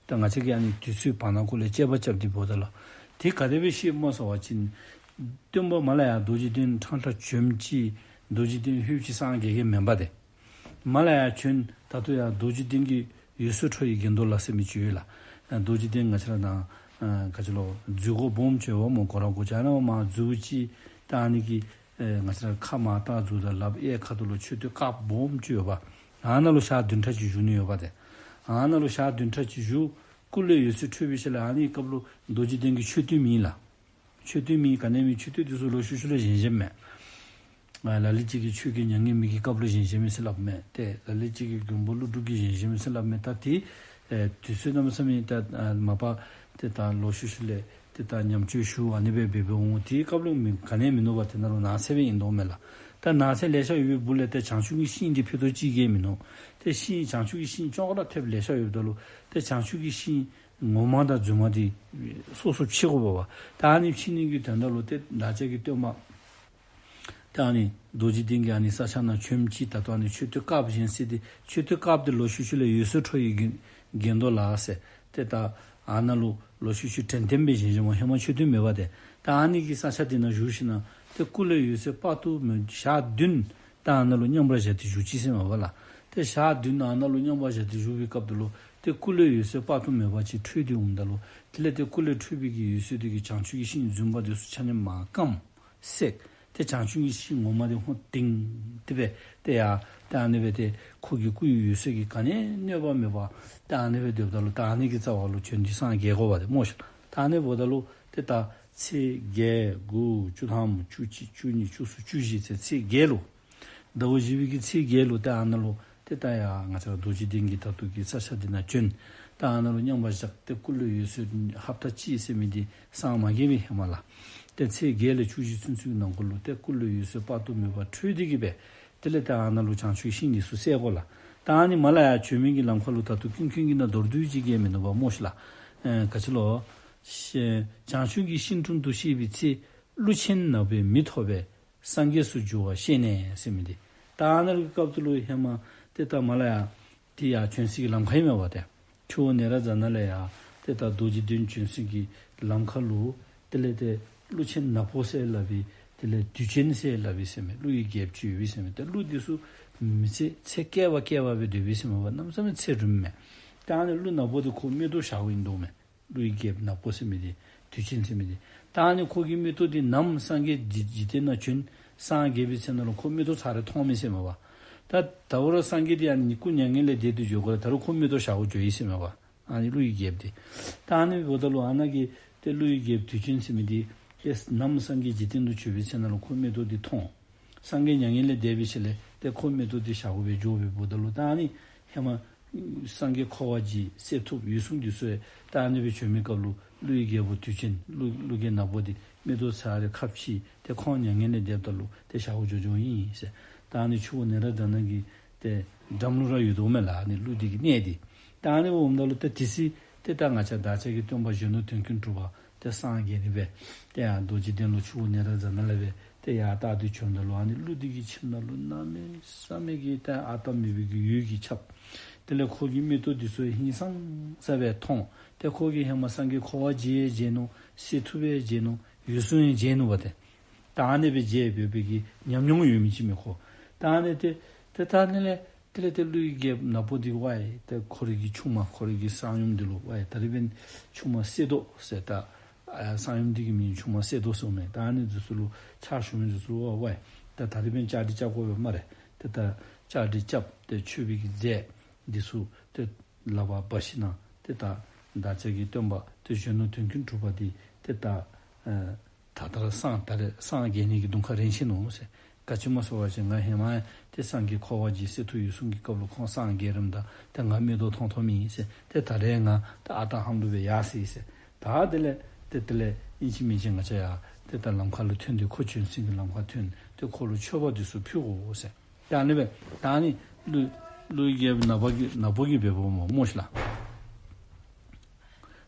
ད་ང་བཅས་ཀྱིས་ཨ་ནི་དུས་ཚོད་བར་ན་ཀོ་ལས་དཔྱད་པ་རྐྱབ་སྟེ་འབདཝ་ད་ལུ་དེ་ག་དེ་སྦེ་ཤེས་སྨོ་ཟེར་བ་ཅིན་སྟོན་པ་མར་ལས་ཡར་རྡོ་རྗེ་གདན་ཕྲང་ཕྲང་བྱོནམ་ཅིག་རྡོ་རྗེ་གདན་ལྷོདཔ་ཅིག་སངས་རྒྱས་མཁན་མེན་པ་ཏེ། མར་ལས་ཡར་བྱོན། ད་ལྟོ་ཡར་རྡོ་རྗེ་གདན་གྱི་འོད་ཟེར་འཕྲོ་ཡི་གན་དྷོ་ལ་ཟེར་མི་ཅིག་ཡོད་ལགས། རྡོ་རྗེ་གདན་ང་བཅས་ར་ནཱ་ཨ་ག་ཅི་ལོ་འཛུལ་སྒོ་སྦོམ་ཅིག་ཡོདཔ་སྨོ། སྒོ་ར་སྒོ་ཅིག་ཨ་ནཱ་མར་འཛུལཝ་ཅིག་ད་ཨ་ནི་གི་ཨེ་ང་བཅས་ར་ཁ་མར་བལྟ་འཛུལཝ་ད་ལགཔ་གཡས་ཁ་ཐུག་ལུ་མཆོད་རྟེན་དཀརཔོ་སྦོམ་ཅིག་ཡོདཔ། ཨ་ནཱ་ལུ་ཞག་བདུན་ཕྲག་ཅིག་བཞུགས་ནི་ཡོདཔ་ཏེ། ཨ་ནཱ་ལུ་ཞག་བདུན་ཕྲག་ཅིག་བཞུགས། སྐུ་ལས་འོད་ཟེར་འཕྲོས་པའི་ཤུལ་ལས་ཨ་ནི་སྐབས་ལུ་རྡོ་རྗེ་གདན་གྱི་མཆོད་རྟེན་མེད་ལགས། མཆོད་རྟེན་མེད། ག་ནི་མེད། མཆོད་རྟེན་འདི་ཚུ་ལོག་ཤུལ་ཤུལ་ལས་བཞེངས་བཞེངསམ་མས། ཨ་ལ་ལུ་ཅིག་གིས་ཆོས་རྒྱལ་མྱ་ངན་མེད་ཀྱི་སྐབས་ལུ་བཞེངས་བཞེངསམ་ཨིན་ཟེར་སླབ་མས། ཏེ་ལ་ལུ་ཅིག་གིས་མགོན་པོ་ཀླུ་སྒྲུབ་ཀྱིས་བཞེངས་བཞེངསམ་ཨིན་ཟེར་སླབ་མས། ད་ཏེ་ཨེ་དུས་ཚོད་གནམ་མེད་ས་མེད་ད་ཨ་མ་པ་ཏེ་ད་ལོག་ཤུལ་ཤུལ་ལས་ཏེ་ད་ཉམས་བཅོས་ཞུ་ཨ་ནི་སྦེ་འབད་འབདཝ་འོང་། དེའི་སྐབས་ལུ་མི་ག་ནི་མིན་ནུག་པ། དེ་ནང་ལུ་ནགས་ཚལ་སྦེ་ཨིན་དོ་མས་ལགས། ད་ནགས་ཚལ་ལེ་ཤ་ཡོད་པའི་སྦུག་ལས་ཏེ་བྱང་ཆུབ་ཀྱི་ཤིང་འདི་ཕུད་རྡོག་གཅིག་གིས་མིན་ནུག། ཏེ་ཤིང་བྱང་ཆུབ་ཀྱི་ཤིང་ཅོག་ར་འཐདཔ་ལེ་ཤ་ཡོདཔ་ད་ལུ་ཏེ་བྱང་ཆུབ་ཀྱི་ཤིང་ངོ་མ་དང་རྫུན་མ་འདི་སོ་སོ་ཕྱེ་དགོ་པས་པ། ད་ཨ་ནི་ཕྱེ་ནི་གི་དོན་དག་ལུ་ཏེ་བདག་ཅག་གི་སྟོན་པ་ཏེ་ཨ་ནི་རྡོ་རྗེ་གདན་གྱི་ཨ་ནི་ས་ཆ་ནང་བྱོནམ་ཅིག་ད་ལྟོ་ཨ་ནི་མཆོད་རྟེན་དཀརཔོ་བཞེངས་ས་འདི་མཆོད་རྟེན་དཀརཔོ་འདི་ལོག་ཤུལ་ཤུལ་ལས་འོད་ཟེར་འཕྲོ་ཡི་གི་གདན་དུ་ལགས་ཟེར། ཏེ་ད་ཨ་ནཱ་ལུ་ལོག་ཤུལ་ཤུལ་དྲན་རྟེན་སྦེ་བཞེངས་བཞེངསམ་ཧེ་མ་མཆོད་རྟེན་མེད་པ་ཏེ། ད་ཨ་ནི་གི་ས་ཆ་འདི་ནང་བཞུགས་ཞིནམ་ཏེ་སྐུ་ལས་འོད་ཟེར་དཔག་ཏུ་མེད་ཞག་བདུན་ད་ཨ་ནཱ་ལུ་མཉམ་པར་བཞག་སྟེ་བཞུགས་ཅི་ཟེར་མས་པ་ལགས། ཏེ་ཞག་བདུན་ཨ་ནཱ་ལུ་མཉམ་པར་བཞག་སྟེ་བཞུགས་པའི་སྐབས་དེ་ལུ་ཏེ་སྐུ་ལས་འོད་ཟེར་དཔག་ཏུ་མེད་པ་ཅིག་འཕྲོས་ཏེ་འོངམ་ད་ལུ་དེ་ལས་ཏེ་སྐུ་ལས་འཕྲོས་པའི་གི་འོད་ཟེར་དེ་གིས་བྱང་ཆུབ་ཀྱི་ཤིང་རྫུན་མ་དེ་ཚུ་ཆ་མཉམ་མར་སྐམ་བསྲེགས། ཏེ་བྱང་ཆུབ་ཀྱི་ཤིང་ངོ་མ་དེ་ཧོན་ཏིང་ཏེ་སྦེ་ཏེ་ཡར་ཏེ་ཨ་ནི་སྦེ་ཏེ་ཁོ་གི་སྐུའི་འོད་ཟེར་གྱིས་ག་ནི་གནོད་པ་མེད་པར་ཏེ་ཨ་ནི་སྦེ་སྡོདཔ་ད་ལུ་ད་ཨ་ནི་གི་རྩ་བ་ལུ་བྱོན་ཏེ་སངས་རྒྱས་དགོ་པ་ཏེ་སྨོ་ཤིག། ད་ཨ་ནི་འབདཝ་ད་ལུ་ཏེ་ད་ཚེས་བརྒྱད་དགུ་བཅུ་ཐམ་བཅུ་གཅིག་བཅུ་གཉིས་བཅུ་གསུམ་བཅུ་བཞི་ཚེས་ཚེས་བརྒྱད་ལུ་ཟླཝ་བཞི་པའི་གི་ཚེས་བརྒྱད་ལུ་ཏེ་ཨ་ནཱ་ལུ་ཏེ་ད་ཡར་ང་བཅས་རྡོ་རྗེ་གདན་གྱི་ད་ལྟོ་གི་ས་ཆ་འདི་ནང་བྱོན། ད་ཨ་ནཱ་ལུ་མཉམ་པར་བཞག་སྟེ་སྐུ་ལས་འོད་ཟེར་ཧབ་ཏ་གཅིག་ཟེར་མི་འདི་སངས་མ་རྒྱས་པའི་ཧེ་མ་ལགས། ཏེ་ཚེས་བརྒྱད་ལས་བཅུ་བཞི་ཚུན་ཚོད་ཀྱི་ནང་འཁོད་ལུ་ཏེ་སྐུ་ལས་འོད་ཟེར་དཔག་ཏུ་མེད་པ་འཕྲོས་ཏེ་གིས་སྦེ་དེ་ལས་ཏེ་ཨ་ནཱ་ལུ་བྱང་ཆུབ་ཤིང་འདི་ཚུ་བསད་དགོ་ལགས། ད་ཨ་ནི་མར་ལས་ཡར་བྱོན་མི་གི་ལམ་ཁ་ལུ་ད་ལྟོ་ཀུན་མཁྱེན་གྱིས་ནཱ་མདོར་བསྡུས་ཅིག་གིས་མིན་ནུག་པ་སྨོ་ཤིག་ལགས། ཨེ་ག་ཅི་ལོ། ཤེ་བྱང་ཆུབ་ཀྱི་ཤིང་དྲུང་དུ་གཤེགས་པའི་ཚེ། ཀླུ་ཆེན་ནག་པོས་མི་ཐོབ་པས། སངས་རྒྱས་སུ་འགྱུར་བ་ཤེས་ནས་ཟེར་མི་འདི། ད་ཨ་ནཱ་ལུ་གི་སྐབས་དེ་ལུ་ཧེ་མ་ཏེ་ད་མར་ལས་ཡར་ཏེ་ཡར་བྱོན་སའི་གི་ལམ་ཁ་ཨིན་མས་པ་ཏེ། ཆུ་བོ་ནཻ་རཉྫ་ན་ལས་ཡར་ཏེ་ད་རྡོ་རྗེ་གདན་བྱོན་སའི་གི་ལམ་ཁ་ལུ་དེ་ལས་ཏེ་ཀླུ་ཆེན་ནག་པོ་ཟེར་སླབ་པའི་དེ་ལས་དུས་ཆེན་ཟེར་སླབ་པའི་ཟེར་མི་ཀླུ་ཡི་རྒྱལཔོ་ཅིག་ཡོད་པས་ཟེར་མི། ཏེ་ཀླུ་འདི་ཚུ་མི་ཚེ་ཚེ་བསྐལ་པ་བསྐལ་པ་སྦེ་སྡོད་པས་ཟེར་མས་པ། གནམ་མེད་ས་མེད་ཚེ་རིངམ་མས། ད་ཨ་ནི་ཀླུ་ནག་པོ་འདི་ཁོ་མིག་ཏོ་ཞརཝ་ཨིན་དོ་མས། ཀླུ་ཡི་རྒྱལཔོ་ནག་པོ་ཟེར་མི་འདི་དུས་ཆེན་ཟེར་མི་འདི། ད་ཨ་ནི་ཁོ་གི་མིག་ཏོ་འདི་ནམ་སངས་རྒྱས་འཇིག་འཇིག་རྟེན་ནང་བྱོན་སངས་རྒྱས་པའི་ཚེ་ནང་ལུ་ཁོ་མིག་ཏོ་ཚར་རེ་མཐོངམ་མས་ཟེར་མས་པ། ད་ད་རུང་སངས་རྒྱས་འདི་ཨ་ནི་སྐུ་མྱ་ངན་ལས་འདས་ཏེ་འགྱོ་དགོ་ལགས། ད་རུང་ཁོ་མིག་ཏོ་ཞརཝ་འགྱོཝ་ཨིན་ཟེར་མས་པ། ཨ་ནི་ཀླུ་ཡི་རྒྱལཔོ་འདི། ད་ཨ་ནི་འབདཝ་ད་ལུ་ཨ་ནཱ་གི་ཏེ་ཀླུ་ཡི་རྒྱལཔོ་དུས་ཆེན་ཟེར་མི་འདི་ཏེ་ནམ་སངས་རྒྱས་འཇིག་རྟེན་དུ་བྱོན་པའི་ཚེ་ནང་ལུ་ཁོ་མིག་ཏོ་འདི་མཐོང་། སངས་རྒྱས་མྱ་ངན་ལས་འདས་པའི་ཤུལ་ལས་ཏེ་ཁོ་མིག་ཏོ་འདི་ཞརཝ་སྦེ་འགྱོ་བའི་འབདཝ་ད་ལུ་ད་ཨ་ནི་ཧེ་མ་སངས་རྒྱས་འཁོར་བ་འཇིག་གསེར་ཐུབ་འོད་སྲུང་འདི་ཚུ་ཡང་ད་ཨ་ནི་སྦེ་བྱོན་མི་སྐབས་ལུ་ཀླུ་ཡི་རྒྱལ་པོ་དུས་ཆེན་ཀླུ་ཀླུ་རྒྱལ་ནག་པོ་འདི་མིག་ཏོ་ཚར་རེ་ཁ་ཕྱེ་ཏེ་ཁོང་མྱ་ངན་ལས་འདསཔ་ད་ལུ་ཏེ་ཞརཝ་འགྱོ་འགྱོཝ་ཨིན་ཟེར། ད་ཨ་ནི་ཆུ་བོ་ནཻ་རཉྫ་ན་གི་ཏེ་འགྲམ་ལུ་ར་ཡོད་དོ་མས་ལགས། ཨ་ནི་ཀླུ་འདི་གི་གནས་འདི། ད་ཨ་ནི་འབདཝ་ད་ལུ་ཏེ་དེ་སྲིད་ཏེ་ད་ང་བཅས་བདག་ཅག་གི་སྟོན་པ་གཞོན་ནུ་དོན་ཀུན་གྲུབ་པ་ཏེ་སངས་རྒྱས་ནི་སྦེ་ཏེ་ཡར་རྡོ་རྗེ་གདན་ལུ་ཆུ་བོ་ནཻ་རཉྫ་ན་ལས་སྦེ་ཏེ་ཡར་ལྟ་སྟེ་བྱོནམ་ད་ལུ་ཨ་ནི་ཀླུ་འདི་གི་ཁྱིམ་ནང་ལུ་གནམ་མེད་ས་མེད་ཀྱི་ཏེ་ཨ་རྟག་མེད་པའི་གི་འོད་ཀྱིས་ཁྱབ། དེ་ལས་ཁོ་གི་མིག་ཏོ་འདི་ཚུ་ཧིང་སངས་ས་སྦེ་མཐོང་། ཏེ་ཁོ་གིས་ཧེ་མ་སངས་རྒྱས་འཁོར་བ་འཇིག་ཡང་མཇལ་ནུག། གསེར་ཐུབ་ཡང་མཇལ་ནུག། འོད་སྲུང་ཡང་མཇལ་ནུག་པ་ཏེ། ད་ཨ་ནི་སྦེ་མཇལ་བའི་གི་ཉམས་མྱོང་ཡོད་མི་ཅིག་མས་ཁོ། ད་ཨ་ནི་ཏེ་ཏེ་ད་ཨ་ནི་ལས་དེ་ལས་ཏེ་ཀླུ་ཡི་རྒྱལཔོ་ནག་པོ་འདི་ཝའི་ཏེ་ཁོ་རའི་གི་ཆུང་མ་ཁོ་རའི་གི་གསང་ཡུམ་འདི་ལུ་ཝའི་ད་རིས་འབདན་ཆུང་མ་གསེར་མདོག་ཟེར་ད་ཨ་གསང་ཡུམ་འདི་གི་མིང་ཆུང་མ་གསེར་མདོག་ཟེརཝ་མས། ད་ཨ་ནི་འདི་ཚུ་ལུ་ཕྱག་ཞུ་མི་འདི་ཚུ་ལུ་ཝའི་ད་ད་རིས་འབདན་བཅའ་སྒྲིག་རྐྱབ་དགོ་པས་སྨ་རེ། ཏེ་ད་བཅའ་སྒྲིག་རྐྱབ་སྟེ་མཆོད་པའི་གི་རྫས་འདི་ཚུ་ཏེ་ལག་པར་འབག་ཞིནམ་ཏེ་ད་བདག་ཅག་གི་སྟོན་པ་ཏེ་གཞོན་ནུ་དོན་ཀུན་གྲུབ་པ་འདི་ཏེ་ད་ཨ་ད་ལྟོ་ར་སངས་ད་རེས་སངས་རྒྱས་ནི་གི་གདོང་ཁར་རན་ཆི་ནུག་ཟེར། ག་ཅི་སྨོ་ཟེར་བ་ཅིན་ང་ཧེ་མ་ཏེ་སངས་རྒྱས་འཁོར་བ་འཇིག་གསེར་ཐུབ་འོད་སྲུང་གི་སྐབས་ལུ་ཁོང་སངས་རྒྱས་རནམ་ད་ཏེ་ང་མིག་ཏོ་མཐོང་མཐོངམ་ཨིན་ཟེར། ཏེ་ད་རེས་ང་ཏེ་ཨ་རྟག་ཧ་ལུགས་སྦེ་ཡར་སོ་ཡི་ཟེར། ད་དེ་ལས་ཏེ་དེ་ལས་ཨིན་ཅི་མིན་ཅི་ང་བཅས་ཡར་ཏེ་ད་ལམ་ཁ་ལུ་ཐོན་ཏེ་ཁོ་བྱོན་སའི་གི་ལམ་ཁར་ཐོན་ཏེ་ཁོ་ལུ་མཆོད་པ་འདི་ཚུ་ཕུལ་དགོ་ཟེར། ད་ཨ་ནི་སྦེ་ད་ཨ་ནི་ཀླུ་ཀླུ་ཡི་རྒྱལཔོ་ནག་པོ་གིས་ནག་པོ་གིས་འབདཝ་སྨོ་སྨོ་ཤིག་ལགས།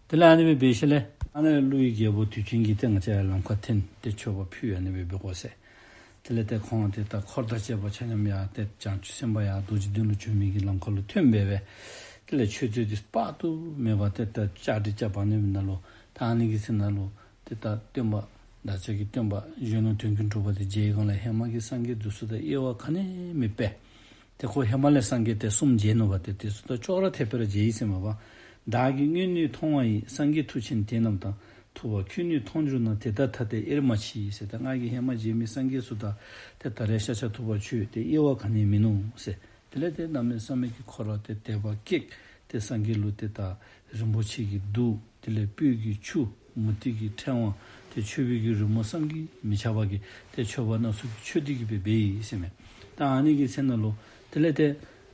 དེ་ལས་ཨ་ནི་སྦེ་འབད་ཞིནམ་ལས་ཨ་ནི་ཀླུ་ཡི་རྒྱལ་པོ་དུས་ཆེན་གྱིས་ཏེ་ང་བཅས་ལམ་ཁར་ཐོན་ཏེ་མཆོད་པ་ཕུལ་ཨ་ནི་སྦེ་འབད་དགོ་ཟེར། དེ་ལས་ཏེ་ཁོང་ཏེ་ད་འཁོར་དང་བཅས་པ་ཆ་མཉམ་ཡར་ཏེ་བྱང་ཆུབ་སེམས་དཔའ་ཡར་རྡོ་རྗེ་གདན་ལུ་བྱོན་མི་གི་ལམ་ཁ་ལུ་ཐོན་སྦེ་སྦེ་དེ་ལས་མཆོད་རྫས་འདི་དཔག་ཏུ་མེད་པ་ཏེ་ད་བཅའ་སྒྲིག་རྐྱབ་ཨ་ནི་སྦེ་ནང་ལུ་ད་ཨ་ནི་གི་ཚེ་ནང་ལུ་ཏེ་ད་སྟོན་པ་བདག་ཅག་གི་སྟོན་པ་གཞོན་ནུ་དོན་ཀུན་གྲུབ་པ་འདི་མཇལ་བའི་སྒང་ལས་ཧེ་མ་གི་སངས་རྒྱས་འདི་ཚུ་དང་དབྱེ་བ་ག་ནི་མེད་པས། ཏེ་ཁོ་ཧེ་མ་ལས་སངས་རྒྱས་ཏེ་གསུམ་མཇལ་ནུག་པ་ཏེ་དེ་ཚུ་དང་ཅོག་ར་འཐདཔ་སྦེ་ར་མཇལ་ཡི་ཟེར་མས་པ། བདག་གིས་སྔོན་ནས་མཐོང་བ་ཡི། སངས་རྒྱས་མཐུ་ཆེན་དེ་རྣམས་དང་། ཐུབ་པ་ཁྱོད་ནི་མཐོང་གྱུར་ན། དེ་ལྟར་ཐ་དད་དབྱེར་མ་མཆིས་ཟེར། ཏེ་ང་གིས་ཧེ་མ་མཇལ་མི་སངས་རྒྱས་ཚུ་དང་ཏེ་ད་རེས་ཤཱཀྱ་ཐུབ་པ་ཁྱོད་ཏེ་དབྱེ་བ་ག་ནི་མིན་ནུག་ཟེར། དེ་ལས་ཏེ་གནམ་མེད་ས་མེད་ཀྱི་ཁོ་ར་ཏེ་དད་པ་སྐྱེས། ཏེ་སངས་རྒྱས་ལུ་ཏེ་ད་རིན་པོ་ཆེ་གི་གདུགས་དེ་ལས་སྤོས་ཀྱི་ཆུ་མུ་ཏིག་གི་ཕྲེང་བ་ཏེ་མཆོད་པའི་གི་རོལ་མོ་བསམ་གྱིས་མི་ཁྱབ་པ་གིས་ཏེ་མཆོད་པ་སྣ་ཚོགས་ཀྱིས་མཆོད་དེ་གི་སྦེ་འབད་ཡི་ཟེར་མས། ད་ཨ་ནི་གི་ཚེ་ན་ལུ་དེ་ལས་ཏེ་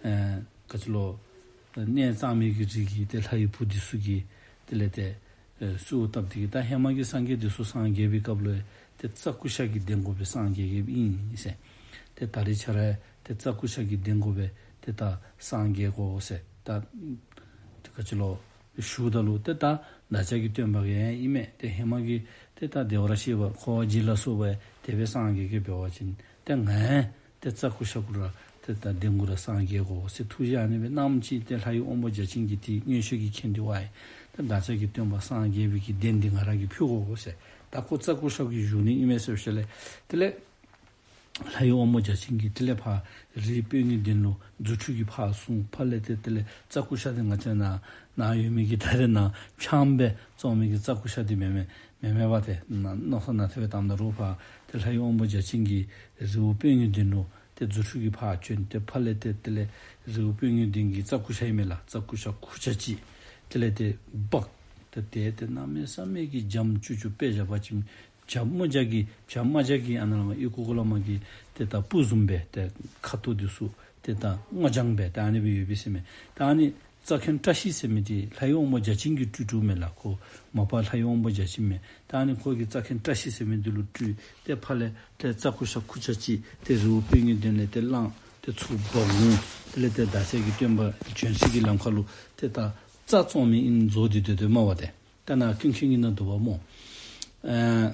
ཨེ་ག་ཅི་ལོ་གནས་གཙང་མའི་གི་རིགས་ཀྱི་ཏེ་ལྷ་ཡི་བུ་འདི་ཚུ་གིས་དེ་ལས་ཏེ་ཨེ་གསོལཝ་བཏབ་སྟེ་གི་ད་ཧེ་མ་གི་སངས་རྒྱས་འདི་ཚུ་སངས་རྒྱས་པའི་སྐབས་ལུ་ཏེ་རྩྭ་ཀུ་ཤ་གི་གདན་གུ་སྦེ་སངས་རྒྱས་རྒྱསཔ་ཨིན་ཟེར། ཏེ་ད་རེས་ཁྱོད་ར་ཏེ་རྩྭ་ཀུ་ཤ་གི་གདན་གུ་སྦེ་ཏེ་ད་སངས་རྒྱས་དགོ་ཟེར། ད་ཏེ་ག་ཅི་ལོ་ཞུཝ་ད་ལུ་ཏེ་ད་བདག་ཅག་གི་སྟོན་པ་གིས་ཨིན་མས། ཏེ་ཧེ་མ་གི་ཏེ་ད་བདེ་བར་གཤེགས་པ་འཁོར་བ་འཇིག་ལ་སོགས་པ་དེ་སྦེ་སངས་རྒྱས་རྒྱསཔ་འབད་བ་ཅིན་ཏེ་ང་ཡང་ཏེ་རྩྭ་ཀུ་ཤ་གུ་ར་ཏེ་ད་གདན་གུ་ར་སངས་རྒྱས་དགོ་ཟེར་ཐུགས་བཞེད་ཨ་ནི་སྦེ་གནངམ་ཅིག་ཏེ་ལྷ་ཡི་དབང་པོ་བརྒྱ་བྱིན་གྱིས་ཏེ་མངོན་ཤེས་ཀྱིས་མཁྱེན་ཏེ་ཝའི་ཏེ་བདག་ཅག་གི་སྟོན་པ་སངས་རྒྱས་པའི་གི་གདན་འདི་ང་ར་གིས་ཕུལ་དགོ་ཟེར། ད་ཁོ་རྩྭ་ཀུ་ཤ་གི་བཞུགས་གནས་ཨིན་མས་ཟེར་ཞིནམ་ལས་དེ་ལས་ལྷ་ཡི་དབང་པོ་བརྒྱ་བྱིན་གྱིས་དེ་ལས་ཕར་རིའི་སྤོས་ངད་ལྡན་ལུ་རྫུ་འཕྲུལ་གྱིས་ཕར་སོང་། ཕར་ལས་ཏེ་དེ་ལས་རྩྭ་ཀུ་ཤ་འདི་ང་བཅས་ནཱ་ནཱ་ཡོད་མི་གི་ད་རེས་ནཱ་ཕྱགསམ་སྦེ་བཙོང་མི་གི་རྩྭ་ཀུ་ཤ་འདི་མེན་མས། མེན་མས་པ། ཏེ་ནཱ་མནོ་བསམ་ནང་ཐེབས་སྦེ་བཏངམ་ད་རུང་ཕར་ཏེ་ལྷ་ཡི་དབང་པོ་བརྒྱ་བྱིན་གྱིས་རི་བོ་སྤོས་ངད་ལྡན་ལུ་ཏེ་རྫུ་འཕྲུལ་གྱིས་ཕར་བྱོན། ཏེ་ཕར་ལས་ཏེ་དེ་ལས་རི་བོ་སྤོས་ངད་ལྡན་གྱི་རྩྭ་ཀུ་ཤ་ཨིན་མས་ལགས། རྩྭ་ཀུ་ཤ་ཁུར་ཆ་ཅིག་དེ་ལས་ཏེ་འབག། ཏེ་དེ་ཏེ་གནམ་མེད་ས་མེད་ཀྱི་འཇམ་ཅུག་ཅུ་དཔེ་བཞག་པ་ཅིན་བྱ་མོ་བྱ་གི་བྱ་མ་བྱ་གི་ཨ་ནཱ་ལས་མར་ཨོལ་ལྐོག་ལས་མར་གྱི་ཏེ་ད་སྤུ་བཟུམ་སྦེ་ཏེ་ཁ་དོག་འདི་ཚུ་ཏེ་ད་སྔོ་ལྗང་སྦེ་ཏེ་ཨ་ནི་སྦེ་ཡོད་པས་ཟེར་མས། ད་ཨ་ནི་རྩྭ་མཁན་བཀྲ་ཤིས་ཟེར་མི་འདི་ལྷ་ཡི་དབང་པོ་བརྒྱ་བྱིན་གྱིས་སྤྲུལ་སྤྲུལཝ་མས་ལགས། ཁོ་མ་པ་ལྷ་ཡི་དབང་པོ་བརྒྱ་བྱིན་མས། ད་ཨ་ནི་ཁོ་གིས་རྩྭ་མཁན་བཀྲ་ཤིས་ཟེར་མི་འདི་ལུ་སྤྲུལ། ཏེ་ཕར་ལས་ཏེ་རྩྭ་ཀུ་ཤ་ཁུར་ཆ་ཅིག་ཏེ་རི་བོ་སྤོས་ངད་ལྡན་ལས་ཏེ་བླངས། ཏེ་ཚུར་འབག་འོང་། དེ་ལས་ཏེ་བདག་ཅག་གི་སྟོན་པ་བྱོན་སའི་གི་ལམ་ཁ་ལུ་ཏེ་ད་རྩྭ་བཙོང་མི་ཨིནམ་བཟོ་སྟེ་སྡོད་སྡོདཔ་མས་པ། ཏེ་ད་ནཱ་ཀུན་མཁྱེན་གྱི་ནང་འདུག་པ་སྨོ། ཨ་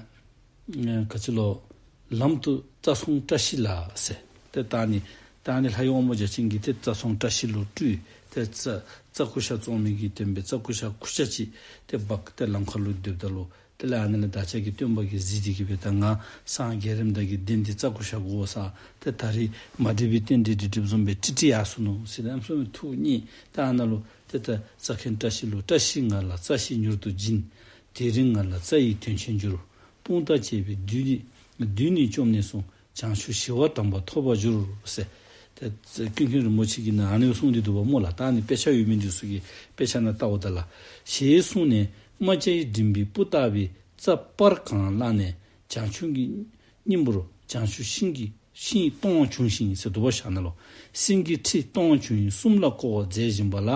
ཨ་ག་ཅི་ལོ། ལམ་དུ་རྩྭ་ཚོང་བཀྲ་ཤིས་ལ་ཟེར། ཏེ་ད་ཨ་ནི་ད་ཨ་ནི་ལྷ་ཡི་དབང་པོ་བརྒྱ་བྱིན་གྱིས་ཏེ་རྩྭ་ཚོང་བཀྲ་ཤིས་ལུ་སྤྲུལ། ཏེ་རྩྭ་རྩྭ་ཀུ་ཤ་བཙོང་མི་གི་སྟོན་པའི་རྩྭ་ཀུ་ཤ་ཁུར་ཆ་ཅིག་ཏེ་འབག་སྟེ་ལམ་ཁ་ལུ་སྡོདཔ་ད་ལུ་དེ་ལས་ཨ་ནི་ལས་བདག་ཅག་གི་སྟོན་པ་གིས་གཟིགས་ཏེ་གི་སྦེ་ད་ང་སངས་རྒྱས་རནམ་ད་གི་གདན་འདི་རྩྭ་ཀུ་ཤ་དགོ་ས། ཏེ་ད་རིས་མ་འགྲིག་པའི་རྟེན་འབྲེལ་འགྲིག་འགྲིགཔ་བཟུམ་སྦེ་ཀྲིག་ཀྲི་ཡར་སོ་ནུག་ཟེར་ཨམ་སྲུ་མི་ཐུགས་མཉེས། ད་ཨ་ནཱ་ལུ་ཏེ་ད་རྩྭ་མཁན་བཀྲ་ཤིས་ལུ་བཀྲ་ཤིས་ང་ལ་རྩྭ་ཤིང་མྱུར་དུ་སྦྱིན། དེ་རིང་ང་ལ་རྩྭ་ཡི་དོན་ཆེན་འགྱུར། དཔུང་རྟགས་བཅས་པའི་བདུད་ནི་བདུད་ནི་བཅོམ་ནས་སོང་། བྱང་ཆུབ་ཞི་བ་དམ་པ་ཐོབ་པར་འགྱུར་ཟེར། ཏེ་ཀུན་མཁྱེན་རིན་པོ་ཆེ་གིས་ནཱ་ཨ་ནི་གསུངས་ཏེ་འདུག་པ་སྨོ་ལགས། ད་ཨ་ནི་དཔེ་ཆ་ཡོད་མི་འདི་ཚུ་གིས་དཔེ་ཆ་ནང་བལྟཝ་ད་ལགས། ཞེས་གསུངས་ནས་རྨ་བྱའི་མགྲིན་པའི་སྤུ་ལྟ་བུའི་རྩྭ་སྤར་གང་བླངས་ནས་བྱང་ཆུབ་ཀྱི་སྙིང་པོར་བྱང་ཆུབ་ཤིང་གི་ཤིང་སྟོང་བྱུང་ཞིང་ཟེར་འདུག་པ་ཤ་ན་ལུ། སེང་གེའི་ཁྲི་སྟོང་བྱུང་ཡུལ་གསུམ་ལ་བསྐོར་བར་མཛད་བཞིན་པ་ལ་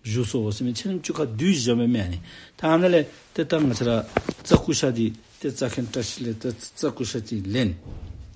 བཞུགས་སོ་ཟེར་མི་ཚེ་རིང་བཅུ་ཁ་བསྡུས་བཞག་པའི་མས་ཨ་ནི། ད་ཨ་ནཱ་ལས་ཏེ་ད་ང་བཅས་ར་རྩྭ་ཀུ་ཤ་འདི་ཏེ་རྩྭ་མཁན་བཀྲ་ཤིས་ལས་ཏེ་རྩྭ་ཀུ་ཤ་ཅིག་ལེན།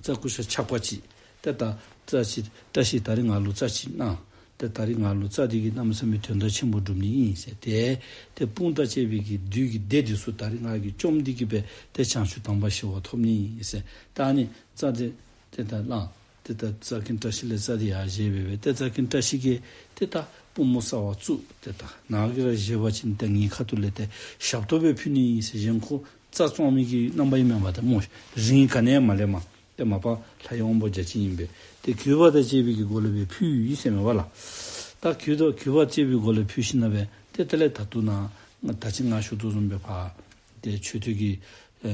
རྩྭ་ཀུ་ཤ་ཆག་པ་ཅིག་ཏེ་ད་རྩྭ་ཅིག་བཀྲ་ཤིས་ད་རིས་ང་ལུ་རྩྭ་ཅིག་གནང་། ཏེ་ད་རིས་ང་ལུ་རྩྭ་འདི་གིས་གནམ་མེད་ས་མེད་དོན་དག་ཆེན་པོ་སྒྲུབ་ནི་ཨིན་ཟེར། ཏེ་ཏེ་དཔུང་རྟགས་བཅས་པའི་གི་བདུད་ཀྱི་སྡེ་འདི་ཚུ་ད་རིས་ང་གིས་བཅོམ་སྟེ་གི་སྦེ་ཏེ་བྱང་ཆུབ་དམ་པ་ཞི་བ་ཐོབ་ནི་ཨིན་ཟེར། ད་ཨ་ནི་རྩྭ་འདི་ཏེ་ད་བླངས། ཏེ་ད་རྩྭ་མཁན་བཀྲ་ཤིས་ལས་རྩྭ་འདི་ཡར་བཞེས་སྦེ་སྦེ་ཏེ་རྩྭ་མཁན་བཀྲ་ཤིས་ཀྱིས་ཏེ་ད་པུས་མོ་ས་བ་བཙུགས། ཏེ་ད་ནཱ་གིས་ར་བཞེས་པ་ཅིན་ཏེ་ངེའི་ཁ་ཐུག་ལས་ཏེ་ཞབས་ཏོག་སྦེ་ཕུལ་ནི་ཨིན་ཟེར། གཞན་ཁོ་རྩྭ་བཙོང་མི་གི་རྣམ་པ་ཨིན་མས་པ། ཏེ་སྨོ་རིན་ག་ནི་ཡང་མ་ལེན་མས། ཏེ་མ་པ་ལྷ་ཡི་དབང་པོ་བརྒྱ་བྱིན་ཨིན་པས། ཏེ་གུས་པ་དང་བཅས་པའི་གི་སྒོ་ལས་སྦེ་ཕུལ་ཡི་ཟེར་མས་པ་ལགས། ད་གུས་དང་གུས་པ་བཅས་པའི་སྒོ་ལས་ཕུལ་ཞིནམ་ལས་སྦེ་ཏེ་དེ་ལས་ད་ལྟོ་ནཱ་ད་ཅི་ང་ཞུ་དོ་བཟུམ་སྦེ་ཕར་ཏེ་མཆོད་རྟེན་གྱི་ཨེ་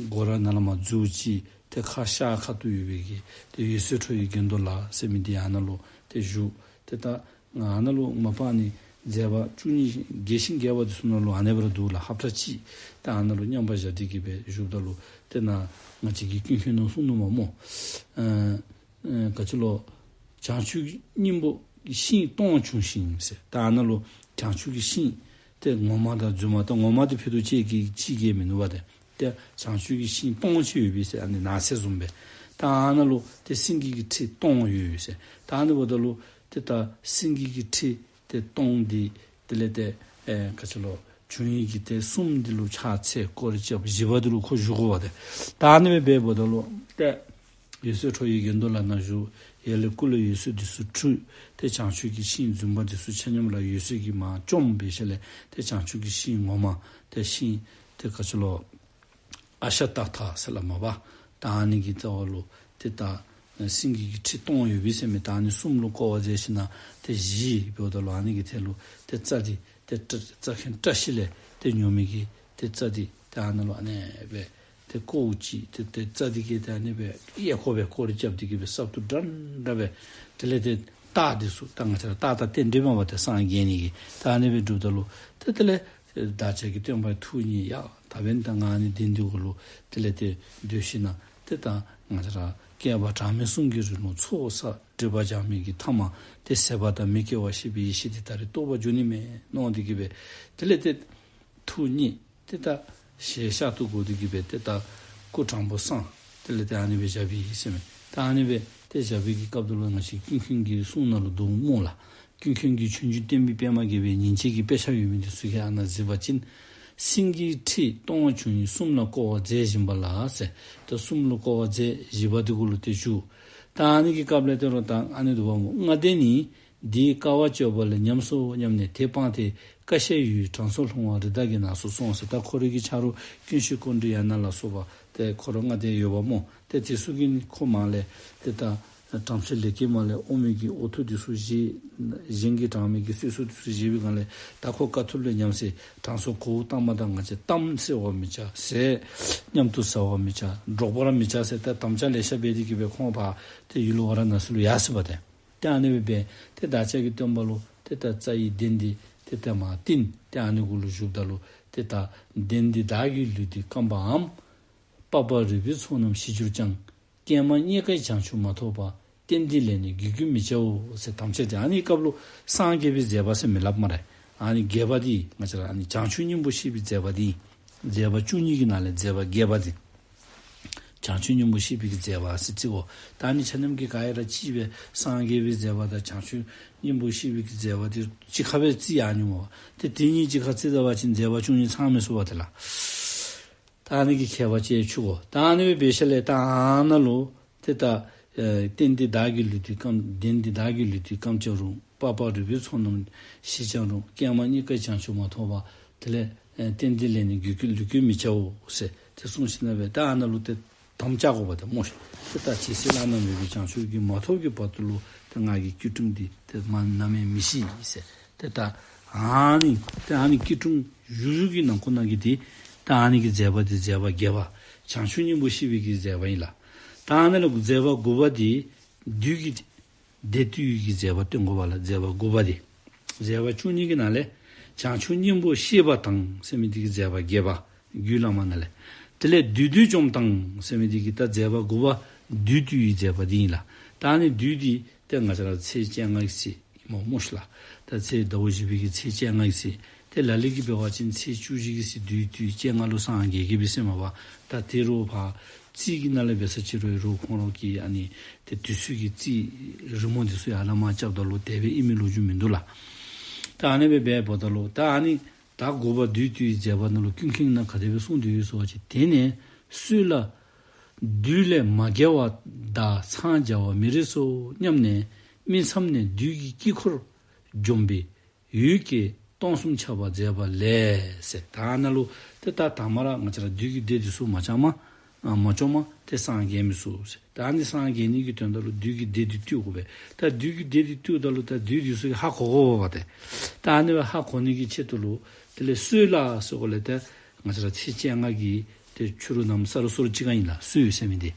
སྒོ་ར་ནང་ལས་མར་འཛུལ་ཅི། ཏེ་ཁ་ཤར་ཁ་ཐུག་ཡོད་པའི་གི་ཏེ་འོད་ཟེར་འཕྲོ་ཡི་གདན་དུ་ལ་ཟེར་མི་འདི་ཨ་ནཱ་ལུ་ཏེ་བཞུགས། ཏེ་ད་ང་ཨ་ནཱ་ལུ་མ་པ་ནི་མཛད་པ་བཅུ་གཉིས་རྒྱས་ཤིང་རྒྱས་པ་འདི་ཚུ་ནང་ལུ་ཨ་ནི་སྦེ་ར་འདུག་ལགས། ཧབ་ཏ་ཅིག་ད་ཨ་ནཱ་ལུ་མཉམ་པར་བཞག་སྟེ་གི་སྦེ་བཞུགསཔ་ད་ལུ་ཏེ་ནཱ་ང་བཅས་ཀྱི་ཀུན་མཁྱེན་ནང་གསུངས་ནུག་མས་སྨོ། ཨ་ཨ་ག་ཅི་ལོ། བྱང་ཆུབ་སྙིང་པོ་ཤིང་སྟོང་བྱུང་ཞིང་ཟེར། ད་ཨ་ནཱ་ལུ་བྱང་ཆུབ་ཀྱི་ཤིང་ཏེ་ངོ་མ་དང་རྫུན་མ། ད་ངོ་མ་འདི་ཕུད་རྡོག་ཅིག་གིས་ཅིག་གིས་མི་ནུས་པ་ཏེ། ཏེ་བྱང་ཆུབ་ཀྱི་ཤིང་སྟོང་ཅིག་ཡོད་པས་ཟེར། ཨ་ནི་ནགས་ཚལ་བཟུམ་སྦེ། ད་ཨ་ནཱ་ལུ་ཏེ་སེང་གེ་གི་ཁྲི་སྟོང་ཡོད་ཟེར། ད་ཨ་ནི་འབདཝ་ད་ལུ་ཏེ་ད་སེང་གེ་གི་ཁྲི་ཏེ་སྟོང་འདི་དེ་ལས་ཏེ་ཨེ་ག་ཅི་ལོ་བྱུང་ཡི་གི་ཏེ་གསུམ་འདི་ལུ་ཕྱག་འཚལ་སྐོར་ར་རྐྱབ། བཞི་པ་འདི་ལུ་ཁོ་བཞུགས་དགོ་པ་ཏེ། ད་ཨ་ནི་སྦེ་འབདཝ་ད་ལུ་ཏེ་འོད་ཟེར་འཕྲོ་ཡི་གདན་དུ་ལ་ནཱ་བཞུགས། ཡར་ལས་སྐུ་ལས་འོད་ཟེར་འདི་ཚུ་འཕྲོས། ཏེ་བྱང་ཆུབ་ཀྱི་ཤིང་རྫུན་མ་འདི་ཚུ་ཆ་མཉམ་ར་འོད་ཟེར་གྱིས་མར་བཅོམ་འབད་ཞིནམ་ལས་ཏེ་བྱང་ཆུབ་ཀྱི་ཤིང་ངོ་མ་ཏེ་ཤིང་ཏེ་ག་ཅི་ལོ་ཨ་ཤ་ཏ་ཐ་ཟེར་སླབ་མས་པ། ད་ཨ་ནི་གི་རྩ་བ་ལུ་ཏེ་ད་སེང་གེ་གི་ཁྲི་སྟོང་ཡོད་པས་ཟེར་མི་ད་ཨ་ནི་གསུམ་ལུ་བསྐོར་བ་མཛད་ཞིནམ་ལས་ཏེ་བཞི་འབདཝ་ད་ལུ་ཨ་ནི་གི་ཐད་ལུ་ཏེ་རྩྭ་འདི་ཏེ་རྩྭ་མཁན་བཀྲ་ཤིས་ལས་ཏེ་ཉོ་མི་གི་ཏེ་རྩྭ་འདི་ཏེ་ཨ་ནཱ་ལུ་ཨ་ནི་སྦེ་ཏེ་བསྐོརཝ་ཅིག་ཏེ་ཏེ་རྩྭ་འདི་གིས་ཏེ་ཨ་ནི་སྦེ་གཡས་སྐོར་སྦེ་སྐོར་ར་རྐྱབ་སྟེ་གི་སྦེ་སྲབ་ཏོག་འདྲན་འདྲ་སྦེ་དེ་ལས་ཏེ་ རྟགས་འདི་ཚུ་ད་ང་བཅས་ར་རྟགས་དང་རྟེན་འབྲེལ་མ་འབད་དེ་སངས་རྒྱས་ནི་གི་ད་ཨ་ནི་སྦེ་སྒྲུབ་ད་ལུ་ཏེ་དེ་ལས་བདག་ཅག་གི་སྟོན་པ་ཐུགས་མཉེས་ཡ། ད་འབདན་ད་ང་ཨ་ནི་གདན་འདི་གུ་ལུ་དེ་ལས་ཏེ་སྡོད་ཞིན་ན་ཏེ་ད་ང་བཅས་ར་བསྐལ་པ་གྲངས་མེད་གསུམ་གྱི་རིང་ལུ་ཚོགས་བསགས་སྒྲིབ་པ་སྦྱང་མི་གི་ཐ་མ་ཏེ་ཟད་པ་དང་མི་སྐྱེ་བ་ཤེས་པའི་ཡེ་ཤེས་འདི་ད་རེས་རྟོགས་པར་འགྱུར་ནི་མས་མནོ་སྟེ་གི་སྦེ་དེ་ལས་ཏེ་ཐུགས་མཉེས། ཏེ་ད་ཞལ་ཤར་དུ་བསྒོར་ཏེ་གི་སྦེ་ཏེ་ད་སྐུ་དྲང་པོ་བསྲང་། དེ་ལས་ཏེ་ཨ་ནི་སྦེ་བཞག་པའི་ཨིན་ཟེར་མས། ད་ཨ་ནི་སྦེ་ཏེ་བཞག་པའི་གི་སྐབས་དེ་ལུ་ང་བཅས་ཀུན་མཁྱེན་གྱི་གསུང་ནང་ལུ་འདུག་སྨོ་ལགས། ཀུན་མཁྱེན་གྱིས་ཆོས་འབྱུང་བསྟན་པའི་པདྨ་རྒྱས་པའི་ཉིན་བྱེད་ཀྱི་དཔེ་ཆ་ཡོད་མི་འདི་ཚུ་གིས་ཨ་ནཱ་གཟིགས་པ་ཅིན། སེང་གེའི་ཁྲི་སྟོང་བ་བྱུང་ཡི་གསུམ་ལ་བསྐོར་བ་མཛད་བཞིན་པ་ལ་ཟེར། ད་གསུམ་ལ་བསྐོར་བ་མཛད་བཞི་པ་འདི་གུ་ལུ་ཏེ་བཞུགས། ད་ཨ་ནི་གི་སྐབས་ལས་ཏེ་རོགས་ད་ཨ་ནི་འདུག་པ་སྨོ། ལྔ་ལྡན་ནི་འདིའི་དཀའ་བ་སྤྱོད་པ་ལས་ཉམས་སོ་སྙམ་ནས་དེ་སྤངས་ཏེ་ཀ་ཤའི་ཡུལ་དྲང་སྲོང་ལྷུང་བ་རི་དྭགས་ཀྱི་ནགས་སུ་སོང་ཟེར། ད་ཁོ་རའི་གི་ཆ་རོགས་ཀུན་ཤེས་ཀཽཎྜི་ཡ་ན་ལ་སོགས་པ་ཏེ་ཁོ་ར་ལྔ་ལྡན་ཡོདཔ་སྨོ། ཏེ་དེ་ཚུ་གིས་ནི་ཁོ་མར་ལས་ཏེ་ད་བྲམ་ཟེ་ལེགས་སྐྱེས་མར་ལས་ཨོ་མའི་གི་འོ་ཐུག་འདི་ཚུ་བཞེས། གཞན་གྱིས་དྲང་མི་གི་གསོལ་ཚོགས་འདི་ཚུ་བཞེས་པའི་སྒང་ལས་ད་ཁོ་དཀའ་ཐུབ་ལས་ཉམས་སེ་དྲང་སྲོང་གོའུ་ཏ་མ་དང་ང་བཅས་གཏམ་ཟེར་བར་མི་བྱ་ཟེར། མཉམ་དུ་ཟ་བར་མི་བྱ། འགྲོགས་པར་མི་བྱ་ཟེར། ད་དམ་བཅའ་ལེ་ཤ་འབད་དེ་གི་སྦེ་ཁོང་ཕར་ཏེ་ཡུལ་ཝཱ་ར་ཎ་སི་ལུ་ཡར་སོ་བ་ཏེ། ཏེ་ཨ་ནི་སྦེ་འབད་ཏེ་བདག་ཅག་གི་སྟོན་པ་ལུ་ཏེ་ད་རྩ་བའི་གདན་འདི་ཏེ་ད་མར་བཏིང་། ཏེ་ཨ་ནི་གུ་ལུ་བཞུགསཔ་ད་ལུ་ཏེ་ད་གདན་འདི་བདག་གི་ལུས་འདི་སྐམ་པའམ། པགས་པ་རུས་པའི་ཚོགས་རྣམས་ཞིག་གྱུར་ཀྱང་། ཀྱེ་མ་རྙེད་དཀའི་བྱང་ཆུབ་མ་ཐོབ་པ། རྟེན་འདི་ལས་ནི་འགུལ་འགུལ་མི་བྱའོ་ཟེར་དམ་བཅའ་འདི། ཨ་ནི་སྐབས་ལུ་སངས་རྒྱས་པའི་མཛད་པ་ཟེར་མི་སླབ་སྨ་རེ། ཨ་ནི་རྒྱས་པ་འདི་ང་བཅས་ར་ཨ་ནི་བྱང་ཆུབ་སྙིང་པོ་བཤད་པའི་མཛད་པ་འདི། མཛད་པ་བཅུ་གཉིས་ཀྱི་ནང་ལས་མཛད་པ་རྒྱས་པ་འདི། བྱང་ཆུབ་སྙིང་པོ་བཤད་པའི་གི་མཛད་པ་ཟེར་རྩིཝ། ད་ཨ་ནི་ཆ་མཉམ་གྱིས་ག་ར་གཅིག་སྦེ་སངས་རྒྱས་པའི་མཛད་པ་དང་བྱང་ཆུབ་སྙིང་པོ་བཤད་པའི་གི་མཛད་པ་འདི་གཅིག་ཁར་སྦེ་རྩི་ཡར་འགྱོཝ་མས། ཏེ་དེ་གཉིས་གཅིག་ཁར་རྩི་ད་པ་ཅིན་མཛད་པ་བཅུ་གཉིས་ཚང་མི་ཚུགས་པ་ཏེ་ལགས། ད་ཨ་ནི་གི་ཁྱད་པར་ཅིག་ཆུ་གོ། ད་ཨ་ནི་སྦེ་འབད་ཞིནམ་ལས་ད་ཨ་ནཱ་ལུ་ཏེ་ད་ཨེ་རྟེན་འདི་བདག་གི་ལུས་འདི་སྐམ། གདན་འདི་བདག་གི་ལུས་འདི་སྐམ་ཀྱང་རུང་། པགས་པ་རུས་པའི་ཚོགས་རྣམས་ཞིག་ཀྱང་རུང་། ཀྱེ་མ་རྙེད་དཀའི་བྱང་ཆུབ་མ་ཐོབ་པ། དེ་ལས་ཨེ་རྟེན་འདི་ལས་ནི་འགུལ་འགུལ་ལུས་འགུལ་མི་བྱའོ་ཟེར་ཏེ་གསུངས་ཞིནམ་ལས་ད་ཨ་ནཱ་ལུ་ཏེ་དམ་བཅའ་དགོཔ་ཏེ་སྨོ་ཤིག། ཏེ་ད་ཇི་སྲིད་བླ་ན་མེད་པའི་བྱང་ཆུབ་ཀྱི་མ་ཐོབ་ཀྱི་བར་དུ་ལུ་ཏེ་ང་གི་སྐྱིལ་ཀྲུང་འདི་ཏེ་མ་ནམ་ཡང་མི་བཤིག་ཟེར། ཏེ་ད་ཨ་ནི་ཏེ་ཨ་ནི་སྐྱིལ་ཀྲུང་བཞུགས་བཞུགས་ཀྱི་ནང་ཁོ་ན་གི་འདི་ད་ཨ་ནི་གི་མཛད་པ་འདི་མཛད་པ་རྒྱས་པ་བྱང་ཆུབ་སྙིང་པོ་བཤད་པའི་གི་མཛད་པ་ཨིན་ལགས། ད་ཨ་ནི་ལུ་མཛད་པ་དགུ་པ་འདི་བདུད་ཀྱི་སྡེ་བཏུལ་གྱི་མཛད་པ་སྟོན་དགོ་པ་ལགས། མཛད་པ་དགུ་པ་འདི། མཛད་པ་བཅུ་གཉིས་ཀྱི་ནང་ལས་བྱང་ཆུབ་སྙིང་པོ་བཤད་པ་དང་ཟེར་མི་འདི་གི་མཛད་པ་རྒྱས་པ་རྒྱུད་བླ་མ་ནང་ལས། དེ་ལས་བདུད་སྡེ་བཅོམ་དང་ཟེར་མི་འདི་གི་ད་མཛད་པ་དགུ་པ་བདུད་བཏུལ་གྱི་མཛད་པ་འདི་ཨིན་ལགས། ད་ཨ་ནི་བདུད་འདི་ཏེ་ང་བཅས་ར་ཚེས་བཅོ་ལྔ་གི་ཚེ་ཨིནམ་སྨོ་ཤིག་ལགས། ད་ཚེས་ཟླཝ་བཞི་པའི་གི་ཚེས་བཅོ་ལྔ་གི་ཚེ། ཏེ་ལ་ལུ་གིས་འབད་བ་ཅིན་ཚེས་བཅུ་བཞི་གི་ཚེ་བདུད་བཏུལ། བཅོ་ལྔ་ལུ་སངས་རྒྱས་ཀྱི་སྦེ་ཟེརཝ་མས་པ། ད་ཏེ་རོགས་ཕར་རྩིས་ཀྱི་ནང་ལས་འབད་ས་ཅིག་རུང་རོགས་ཁོང་རོགས་ཀྱིས་ཨ་ནི་ཏེ་དུས་ཚོད་ཀྱི་རྩིས་རི་མོ་འདི་ཚུ་ཡར་ལས་མར་རྐྱབ་ད་ལུ་དེ་སྦེ་ཨིན་མི་ལོ་རྒྱུས་མིན་འདུག་ལགས། ད་ཨ་ནི་སྦེ་འབདཝ་ད་ལུ་ད་ཨ་ནི་ད་དགུ་པ་བདུད་བཏུལ་གྱི་མཛད་པ་ནང་ལུ་ཀུན་མཁྱེན་ནང་ག་དེ་སྦེ་གསུངས་ཏེ་ཡོད་ཟེར་བ་ཅིན། དེ་ནས་སྲོད་ལ་བདུད་ལས་མ་རྒྱལ་བ་དག་འཚང་རྒྱ་བ་མི་རིགས་སོ་སྙམ་ནས། སྨིན་མཚམས་ནས་བདུད་ཀྱི་དཀྱིལ་འཁོར་འཇོམས་པའི་འོད་ཀྱིས་སྟོང་གསུམ་ཁྱབ་པ་མཛད་པ་ལས་ཟེར། ད་ཨ་ནཱ་ལུ་ཏེ་ད་དང་མ་ར་ང་བཅས་ར་བདུད་ཀྱི་སྡེ་འདི་ཚུ་མ་བཅོམ་མ་ཨ་མ་བཅོམ་མ་ཏེ་སངས་རྒྱས་མི་ཚུགས་ཟེར། ད་ཨ་ནི་སངས་རྒྱས་ནི་གི་དོན་དག་ལུ་བདུད་ཀྱི་སྡེ་འདི་བཏུལ་དགོ་པས། ད་བདུད་ཀྱི་སྡེ་འདི་བཏུལཝ་ད་ལུ་ད་བདུད་འདི་ཚུ་གིས་ཧ་གོ་དགོ་པས་ཏེ། ད་ཨ་ནི་སྦེ་ཧ་གོ་ནི་གི་ཆེད་དུ་ལུ་དེ་ལས་སྲོད་ལ་ཟེར་དགོཔ་ལས་ཏེ་ང་བཅས་ར་ཚེས་བཅོ་ལྔ་གི་ཏེ་ཕྱི་རུ་གནམ་ས་རུ་སོར་ཅིག་ཁར་ཨིན་ལགས་སྲོད་ཟེར་མི་འདི།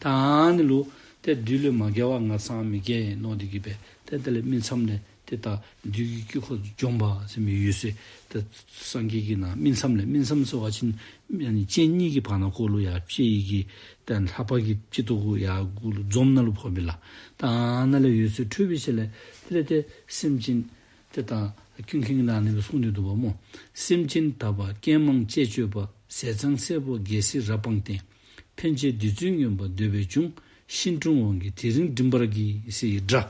ད་ཨ་ནི་ལུ་ཏེ་བདུད་ལས་མ་རྒྱལ་བར་ང་སངས་མི་རྒྱས་མནོ་སྟེ་གི་སྦེ་ཏེ་དེ་ལས་སྨིན་མཚམས་ལས་ཏེ་ད་བདུད་ཀྱི་དཀྱིལ་འཁོར་འཇོམས་པ་ཟེར་མི་འོད་ཟེར་ཏེ་སངས་རྒྱས་ཀྱི་ནང་སྨིན་མཚམས་ལས། སྨིན་མཚམས་ཟེར་བ་ཅིན་ཨ་ནི་སྤྱན་གཉིས་ཀྱི་བར་ན་ཁོ་ལུ་ཡར་ཕྱེ་ཡི་གི་ཏེ་ལྷ་པ་གི་སྤྱི་ཏོག་གུ་ཡར་གུ་ལུ་འཛོམས་ནང་ལུ་ཕོག་པས་ལགས། ད་ཨ་ནཱ་ལས་འོད་ཟེར་འཕྲོས་པའི་ཤུལ་ལས་དེ་ལས་ཏེ་སེམས་ཅན་ཏེ་ད་ཀུན་མཁྱེན་ནང་ཨ་ནི་སྦེ་གསུངས་ཏེ་འདུག་པ་སྨོ། སེམས་ཅན་དག་པ་རྐྱེན་མང་ཅན་སྤྱོད་པ། ཟས་གཙང་སྲས་པོ་རྒྱལ་སྲིད་རབ་སྤངས་ཏེ། ཕན་བྱེད་བདུད་རྩི་མངོན་པར་འདོད་པས་བྱུང་། ཤིང་དྲུང་འོང་གི་དེ་རིང་མགྲིན་པར་གྱིས་ཟེར་བའི་སྒྲ།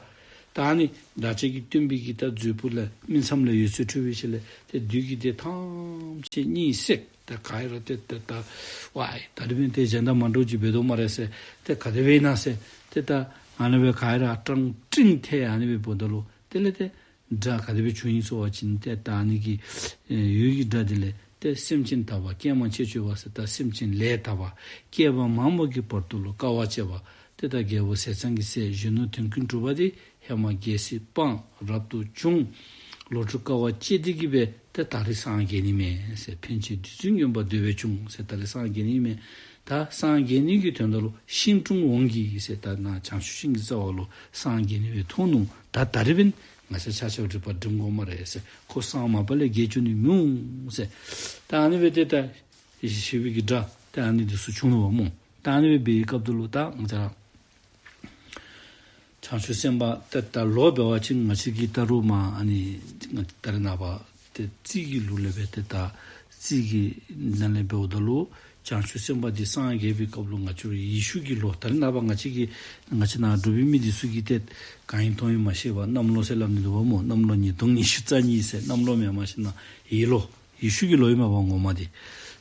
ད་ཨ་ནི་བདག་ཅག་གི་སྟོན་པའི་གི་ད་མཛོད་སྤུ་ལས་སྨིན་མཚམས་ལས་འོད་ཟེར་འཕྲོས་པའི་ཤུལ་ལས་ཏེ་བདུད་ཀྱི་སྡེ་ཐམས་ཅད་གཉིད་སད། ད་ག་ར་ཏེ་ཏེ་ད་ཝའི་ད་རིས་འབདན་ཏེ་གཞན་དང་མ་འདྲཝ་ཅིག་འབད་དོ་སྨ་རེ་ཟེར། ཏེ་ག་དེ་སྦེ་ཨིན་ན་ཟེར། ཏེ་ད་ཨ་ནི་སྦེ་ག་ར་ཀྲང་ཀྲིང་ཐལ་ཨ་ནི་སྦེ་འབདཝ་ད་ལུ་དེ་ལས་ཏེ་སྒྲ་ག་དེ་སྦེ་བྱུང་ཡི་ཟེར་བ་ཅིན་ཏེ་ད་ཨ་ནི་གི་ཨེ་འོད་ཀྱི་སྒྲ་དེ་ལས་ཏེ་སེམས་ཅན་དག་པ་རྐྱེན་མང་ཅན་སྤྱོད་པ་ཟེར་ད་སེམས་ཅན་ལས་དག་པ་བསྐལ་པ་མང་པོ་གི་བར་དུ་ལུ་དཀའ་བ་སྤྱད་པ། ཏེ་ད་རྒྱལ་པོ་ཟས་གཙང་གི་སྲས་གཞོན་ནུ་དོན་ཀུན་གྲུབ་པ་དེ་ཧེ་མ་རྒྱལ་སྲིད་སྤངས་རབ་ཏུ་བྱུང་། ལོ་དྲུག་དཀའ་བ་སྤྱད་དེ་གི་སྦེ་ཏེ་ད་རིས་སངས་རྒྱས་ནི་མས་ཟེར། ཕན་བྱེད་བདུད་རྩི་མངོན་པར་འདོད་པས་བྱུང་ཟེར་ད་རིས་སངས་རྒྱས་ནི་མས། ད་སངས་རྒྱས་ནི་གི་དོན་དག་ལུ་ཤིང་དྲུང་འོང་གི་ཟེར། ད་ནཱ་བྱང་ཆུབ་ཤིང་གི་རྩ་བ་ལུ་སངས་རྒྱས་ནི་སྦེ་ཐོན་ནུག། ད་ད་རིས་འབདན་ང་བཅས་ཆ་ཁྱབ་རིག་པ་སྒྲིམ་དགོ་སྨ་རེ་ཟེར། ཁོ་སངས་མ་པ་ལས་རྒྱས་བཅུག་ནི་མི་འོང་ཟེར། ད་ཨ་ནི་སྦེ་ཏེ་ད་ཞི་བའི་གི་སྒྲ་ཏེ་ཨ་ནི་འདི་ཚུ་བྱུང་ནུག་པ་སྨོ། ད་ཨ་ནི་སྦེ་འབད་བའི་སྐབས་དེ་ལུ་ད་ང་བཅས་ར་བྱང་ཆུབ་སེམས་དཔའ་ཏེ་ད་ལོ་འབད་བ་ཅིན་ང་བཅས་ཀྱིས་ད་རུང་མ་ཨ་ནི་ད་རེས་ནངས་པ་ཏེ་རྩིས་ཀྱི་ལུགས་ལས་འབད་ཏེ་ད་རྩིས་ཀྱི་ནང་ལས་འབདཝ་ད་ལུ་བྱང་ཆུབ་སེམས་དཔའ་འདི་སངས་རྒྱས་པའི་སྐབས་ལུ་ང་བཅས་ར་ཡེ་ཤུ་གི་ལོ། ད་རེས་ནངས་པ་ང་བཅས་ཀྱི་ང་བཅས་ནཱ་འབྲུག་པའི་མི་འདི་ཚུ་གིས་ཏེ་གང་ཨིན་དོན་ཨིན་མ་ཤེས་པར་གནམ་ལོ་ཟེར་སླབ་ནི་འདུག་པ་སྨོ། གནམ་ལོ་ཉིས་སྟོང་ཉི་ཤུ་རྩ་གཉིས་ཟེར་གནམ་ལོ་མེན་མ་ཤེས་ན་ཡེ་ལོ། ཡེ་ཤུ་གི་ལོ་ཨིན་མས་པ་ངོ་མ་འདི།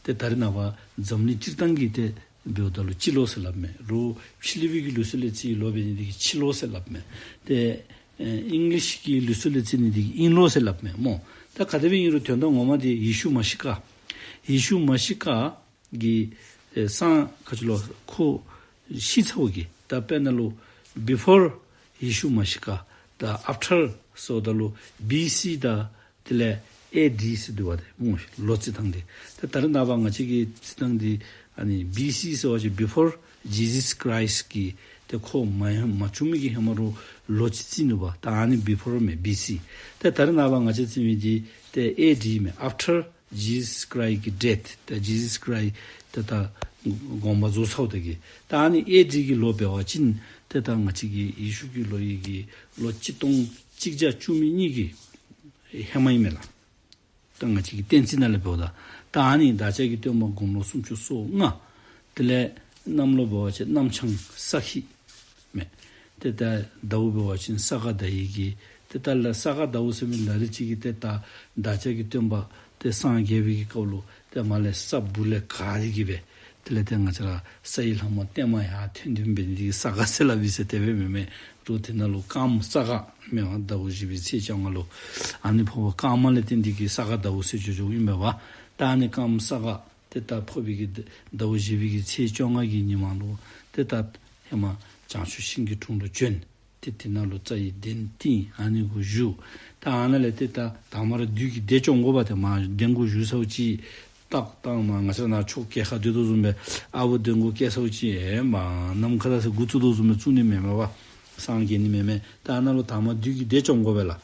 ཏེ་ད་རེས་ནངས་པ་འཛམ་གླིང་སྤྱིར་བཏང་གི་ཏེ་འབདཝ་ད་ལུ་སྤྱི་ལོ་ཟེར་སླབ་མས། རོགས་ཕྱི་གླིང་པའི་གི་ལུགས་སྲོལ་ལས་རྩིས་ལོ་འབད་ནི་འདི་གིས་ཕྱི་ལོ་ཟེར་སླབ་མས། ཏེ་ཨེ་ཨིང་ལིཤ་གི་ལུགས་སྲོལ་ལས་རྩིས་ནི་འདི་གིས་དབྱིན་ལོ་ཟེར་སླབ་མས་སྨོ། ད་ག་དེ་སྦེ་ཨིན་རུང་དོན་དག་ངོ་མ་འདི་ཡེ་ཤུ་མ་ཤི་ཀ། ཡེ་ཤུ་མ་ཤི་ཀ་གི་ཨེ་སངས་ག་ཅི་ལོ་ཁོ་ཤི་ཚརཝ་གི་ད་དཔེར་ན་ལུ་བི་ཕོར་ཡེ་ཤུ་མ་ཤི་ཀ་དང་ཨཕ་ཊར་ཟེརཝ་ད་ལུ་བི་སི་དང་དེ་ལས་ཨེ་ཌི་ཟེར་འདུག་པ་ཏེ་སྨོ། ལོ་རྩིས་ཐངས་འདི། ཏེ་ད་རེས་ནངས་པ་ང་བཅས་ཀྱི་རྩིས་ཐངས་འདི་ཨ་ནི་བི་སི་ཟེར་བ་ཅིན་བི་ཕོར་ཇི་སཱས་ཁྲའིསཊ་གི་ཏེ་ཁོ་མ་མ་བྱོན་མི་གི་ཧེ་མ་ར་ལོ་རྩིས་རྩིས་ནུག་པ། ད་ཨ་ནི་བི་ཕོར་མས་བི་སི། ཏེ་ད་རེས་ནངས་པ་ང་བཅས་རྩིས་མི་འདི་ཏེ་ཨེ་ཌི་མས། ཨཕ་ཊར་ཇི་སཱས་ཁྲའིསཊ་གི་ཌེཐ། ཏེ་ཇི་སཱས་ཁྲའིསཊ་ཏེ་ད་དགོངས་པ་རྫོགས་ཚརཝ་ད་གི་ད་ཨ་ནི་ཨེ་ཌི་གི་ལོ་འབད་བ་ཅིན་ཏེ་ད་ང་བཅས་ཀྱི་ཡེ་ཤུ་གི་ལོ་ཡི་གི་ལོ་གཅིག་སྟོང་གཅིག་བརྒྱ་བཅུ་མེད་གཉིས་ཀྱི་ཧེ་མ་ཨིན་མས་ལགས། ད་ང་བཅས་ཀྱི་བསྟན་རྩིས་ནང་ལས་འབདཝ་ད། ད་ཨ་ནི་བདག་ཅག་གི་སྟོན་པ་དགུང་ལོ་སུམ་ཅུ་སོ་ལྔ། དེ་ལས་གནམ་ལོ་འབད་བ་ཅིན་གནམ་བྱང་ས་ཁྱི་མས། ཏེ་ད་ཟླཝ་འབད་བ་ཅིན་ས་ག་ཟླ་བའི་གི་ཏེ་ད་ལ་ས་ག་ཟླཝ་ཟེར་མི་ལ་ལུ་ཅིག་གིས་ཏེ་ད་བདག་ཅག་གི་སྟོན་པ་ཏེ་སངས་རྒྱས་པའི་གི་སྐབས་ལུ་ཏེ་མར་ལས་ས་སྦུག་ལས་ག་སྟེ་གི་སྦེ་དེ་ལས་ཏེ་ང་བཅས་ར་ས་ཡི་ལྷ་མོ་བརྟན་མ་ཡར་ཐོན་དོ་འབད་ནི་འདི་གིས་ས་ག་ཟེར་སླབ་ཨིན་ཟེར། དེ་སྦེ་མེན་མས། ཏེ་དེ་ནང་ལུ་སྐརམ་ས་ག་མེན་པ། ཟླཝ་བཞི་པའི་ཚེས་བཅོ་ལྔ་ལུ་ཨ་ནི་འཕོ་བ་སྐརམ་ལས་བརྟེན་འདི་གིས་ས་ག་ཟླཝ་ཟེར་བརྗོད་བརྗོདཔ་ཨིན་མས་པ། ད་ཨ་ནི་སྐརམ་ས་ག་ཏེ་ད་འཕོ་བའི་གི་ཟླཝ་བཞི་པའི་གི་ཚེས་བཅོ་ལྔ་གི་ཉིན་མ་ལུ་ཏེ་ད་ཧེ་མ་བྱང་ཆུབ་ཤིང་གི་དྲུང་ལུ་བྱོན། ཏེ་དེ་ནང་ལུ་རྩ་བའི་གདན་བཏིང་། ཨ་ནི་གུ་བཞུགས། ད་ཨ་ནཱ་ལས་ཏེ་ད་དང་པ་ར་བདུད་ཀྱི་སྡེ་བཅོམ་དགོ་པ། ཏེ་མར་གདན་གུ་བཞུགས་ཚརཝ་ཅིག་ཏག་ཏག་མར་ང་བཅས་ནཱ་ཕྱོགས་གྱལ་ཁ་སྡོད་དོ་བཟུམ་སྦེ་ཨ་བུ་གདན་གུ་བཀལ་ཚརཝ་ཅིག་ཨེ་མར་ནམ་མཁའ་ལས་ཚུར་འགོ་བཙུགས་དོ་བཟུམ་སྦེ་བཙུགས་ནི་མེན་མས་པ། སངས་རྒྱས་ནི་མེན་མས། ད་ཨ་ནཱ་ལུ་དང་པ་བདུད་ཀྱི་སྡེ་བཅོམ་དགོ་པས་ལགས།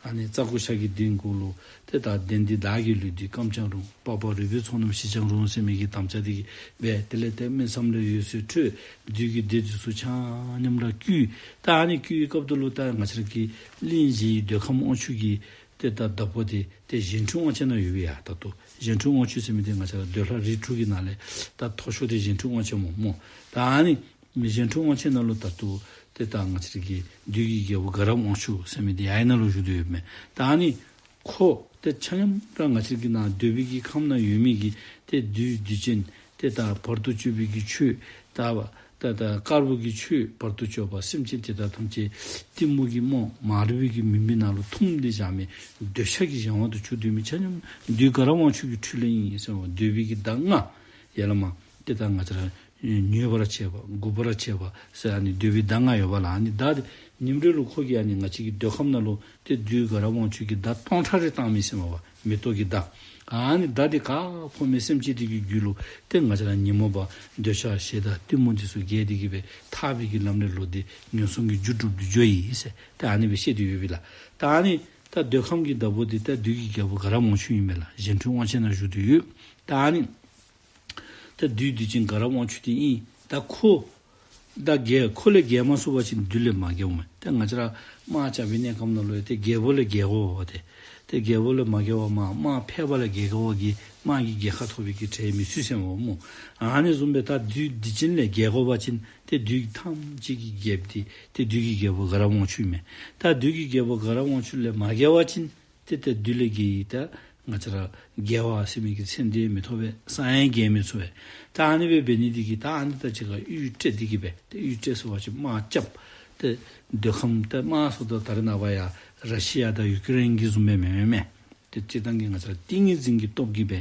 ཨ་ནི་རྩྭ་ཀུ་ཤ་གི་གདན་གུ་ལུ་ཏེ་ད་གདན་འདི་བདག་གི་ལུས་འདི་སྐམ་ཀྱང་རུང་། པགས་པ་རུས་པའི་ཚོགས་རྣམས་ཞིག་ཀྱང་རུང་ཟེར་མི་གི་དམ་བཅའ་འདི་གིས་སྦེ་དེ་ལས་ཏེ་སྨིན་མཚམས་ལས་འོད་ཟེར་འཕྲོས། བདུད་ཀྱི་སྡེ་འདི་ཚུ་ཆ་མཉམ་ར་བསྐུལ། ད་ཨ་ནི་བསྐུལ་བའི་སྐབས་དེ་ལུ་ད་ང་བཅས་ར་གི་གླིང་བཞི་ཡི་འདོད་ཁམས་དབང་ཕྱུག་གི་ཏེ་ད་བདག་པོ་འདི་ཏེ་གཞན་འཕྲུལ་དབང་ཆེན་ནང་ཡོད་པས་ཡ། ད་ལྟོ་གཞན་འཕྲུལ་དབང་ཕྱུག་ཟེར་མི་འདི་ང་བཅས་ར་འདོད་ལྷ་རིགས་དྲུག་གི་ནང་ལས་ད་མཐོ་ཤོས་འདི་གཞན་འཕྲུལ་དབང་ཆེན་སྨོ། སྨོ། ད་ཨ་ནི་གཞན་འཕྲུལ་དབང་ཆེན་ནང་ལུ་ད་ལྟོ་ཏེ་ད་ང་བཅས་ར་གི་བདུད་ཀྱི་རྒྱལ་པོ་དགའ་རབ་དབང་ཕྱུག་ཟེར་མི་འདི་ཡ་ཨ་ནཱ་ལུ་བཞུགས་ཏེ་ཡོདཔ་མས། ད་ཨ་ནི་ཁོ་ཏེ་ཆ་མཉམ་ར་ང་བཅས་ར་གི་ནཱ་འདོད་པའི་གི་ཁམས་ནང་ཡོད་མི་གི་ཏེ་བདུད་སྡིག་ཅན་ཏེ་ད་བར་དུ་གཅོད་པའི་གི་ཆོས། ད་ད་ད་དཀར་པོ་གི་ཆོས་བར་དུ་གཅོད་པ། སེམས་ཅན་དེ་དག་ཐམས་ཅད་གཏི་མུག་གི་རྨོངས་མ་རིག་པའི་གི་མུན་པའི་ནང་ལུ་ཐུམ་སྟེ་བཞག་མི་འདོད་ཆགས་ཀྱི་གཞན་དབང་དུ་གྱུར་སྡོད་མི་ཆ་མཉམ་བདུད་དགའ་རབ་དབང་ཕྱུག་གི་འཕྲུལ་ལས་ཨིན་ཟེར་བ། འདོད་པའི་གི་མདའ་ལྔ་ཡ་ལ་མ་ཏེ་ད་ང་བཅས་ར་མྱོས་པར་བྱེད་པ་འགུགས་པར་བྱེད་པ་ཟེར་ཨ་ནི་འདོད་པའི་མདའ་ལྔ་ཡོད་པ་ལགས། ཨ་ནི་མདའ་འདི་ཉིནམ་རེ་ལུ་ཁོ་གིས་ཨ་ནི་ང་བཅས་ཀྱི་འདོད་ཁམས་ནང་ལུ་ཏེ་བདུད་དགའ་རབ་དབང་ཕྱུག་གི་མདའ་སྟོང་ཕྲག་རེ་བཏང་མི་ཟེར་མས་པ། མེ་ཏོག་གི་མདའ། ཨ་ནི་མདའ་འདི་ག་ཕོག་མི་སེམས་ཅན་དེ་གི་རྒྱུད་ལུ་ཏེ་ང་བཅས་ར་ཉོན་མོངས་པ་འདོད་ཆགས་ཞེ་སྡང་གཏི་མུག་འདི་ཚུ་རྒྱས་ཏེ་གི་སྦེ་ཐར་པའི་གི་ལམ་ལས་ལོག་སྟེ་ངན་སོང་གི་རྒྱུ་སྒྲུབ་སྟེ་འགྱོཝ་ཨིན་ཟེར་ཏེ་ཨ་ནི་སྦེ་བཤད་དེ་ཡོད་པས་ལགས། ད་ཨ་ནི་ད་འདོད་ཁམས་ཀྱི་བདག་པོ་འདི་ད་བདུད་ཀྱི་རྒྱལ་པོ་དགའ་རབ་དབང་ཕྱུག་ཨིན་པས་ལགས། གཞན་འཕྲུལ་དབང་ཆེན་ནང་བཞུགས་ཏེ་ཡོད། ད་ཨ་ནི་ད་བདུད་སྡིག་ཅན་དགའ་རབ་དབང་ཕྱུག་འདི་ཨིན། ད་ཁོ་ད་རྒྱལ་ཁོ་ལས་རྒྱལ་མ་ཚུགས་པ་ཅིན་བདུད་ལས་མ་རྒྱལཝ་མས། ཏེ་ང་བཅས་ར་དམག་རྐྱབ་པའི་གནས་སྐབས་ནང་ལུ་ཡང་ཏེ་རྒྱལ་པོ་ལས་རྒྱལ་དགོ་པས་ཏེ། ཏེ་རྒྱལ་པོ་ལས་མ་རྒྱལ་བར་དམག་དམག་ཕལ་པ་ལས་རྒྱལ་དགོ་པའི་གི་དམག་གི་རྒྱལ་ཁ་ཐོབ་པའི་གི་གྲལ་མི་ཚུད་ཟེར་མས་པ་སྨོ། ཨ་ནི་བཟུམ་སྦེ་ད་བདུད་སྡིག་ཅན་ལས་རྒྱལ་དགོ་པ་ཅིན་ཏེ་བདུད་ཐམས་ཅད་ཀྱི་རྒྱལཔོ་འདི་ཏེ་བདུད་ཀྱི་རྒྱལ་པོ་དགའ་རབ་དབང་ཕྱུག་མས། ད་བདུད་ཀྱི་རྒྱལ་པོ་དགའ་རབ་དབང་ཕྱུག་ལས་མ་རྒྱལ་བ་ཅིན་ཏེ་ཏེ་བདུད་ལས་རྒྱལ་ཡི་ད་ང་བཅས་ར་རྒྱལ་བ་ཟེར་མི་གི་མཚན་འདི་མི་ཐོབ་པས། ས་ཡང་རྒྱལ་མི་ཚུགས་པས། ད་ཨ་ནི་སྦེ་འབད་ནི་འདི་གིས་ད་ཨ་ནི་ད་ཅི་ག་གཡུལ་སྤྲད་འདི་གིས་སྦེ་ཏེ་གཡུལ་སྤྲད་ཟེར་བ་ཅིན་དམག་རྐྱབ། ཏེ་འདོད་ཁམས་ཏེ་དམག་ཟེརཝ་ད་ད་རེས་ནངས་པ་ཡ་ར་ཤི་ཡ་དང་ཡུ་ཀེ་རེན་གྱི་བཟུམ་སྦེ་མེན་མེན་མས། ཏེ་སྤྱིར་བཏང་གི་ང་བཅས་ར་ཏིང་ངེ་འཛིན་གྱི་སྟོབས་ཀྱིས་སྦེ་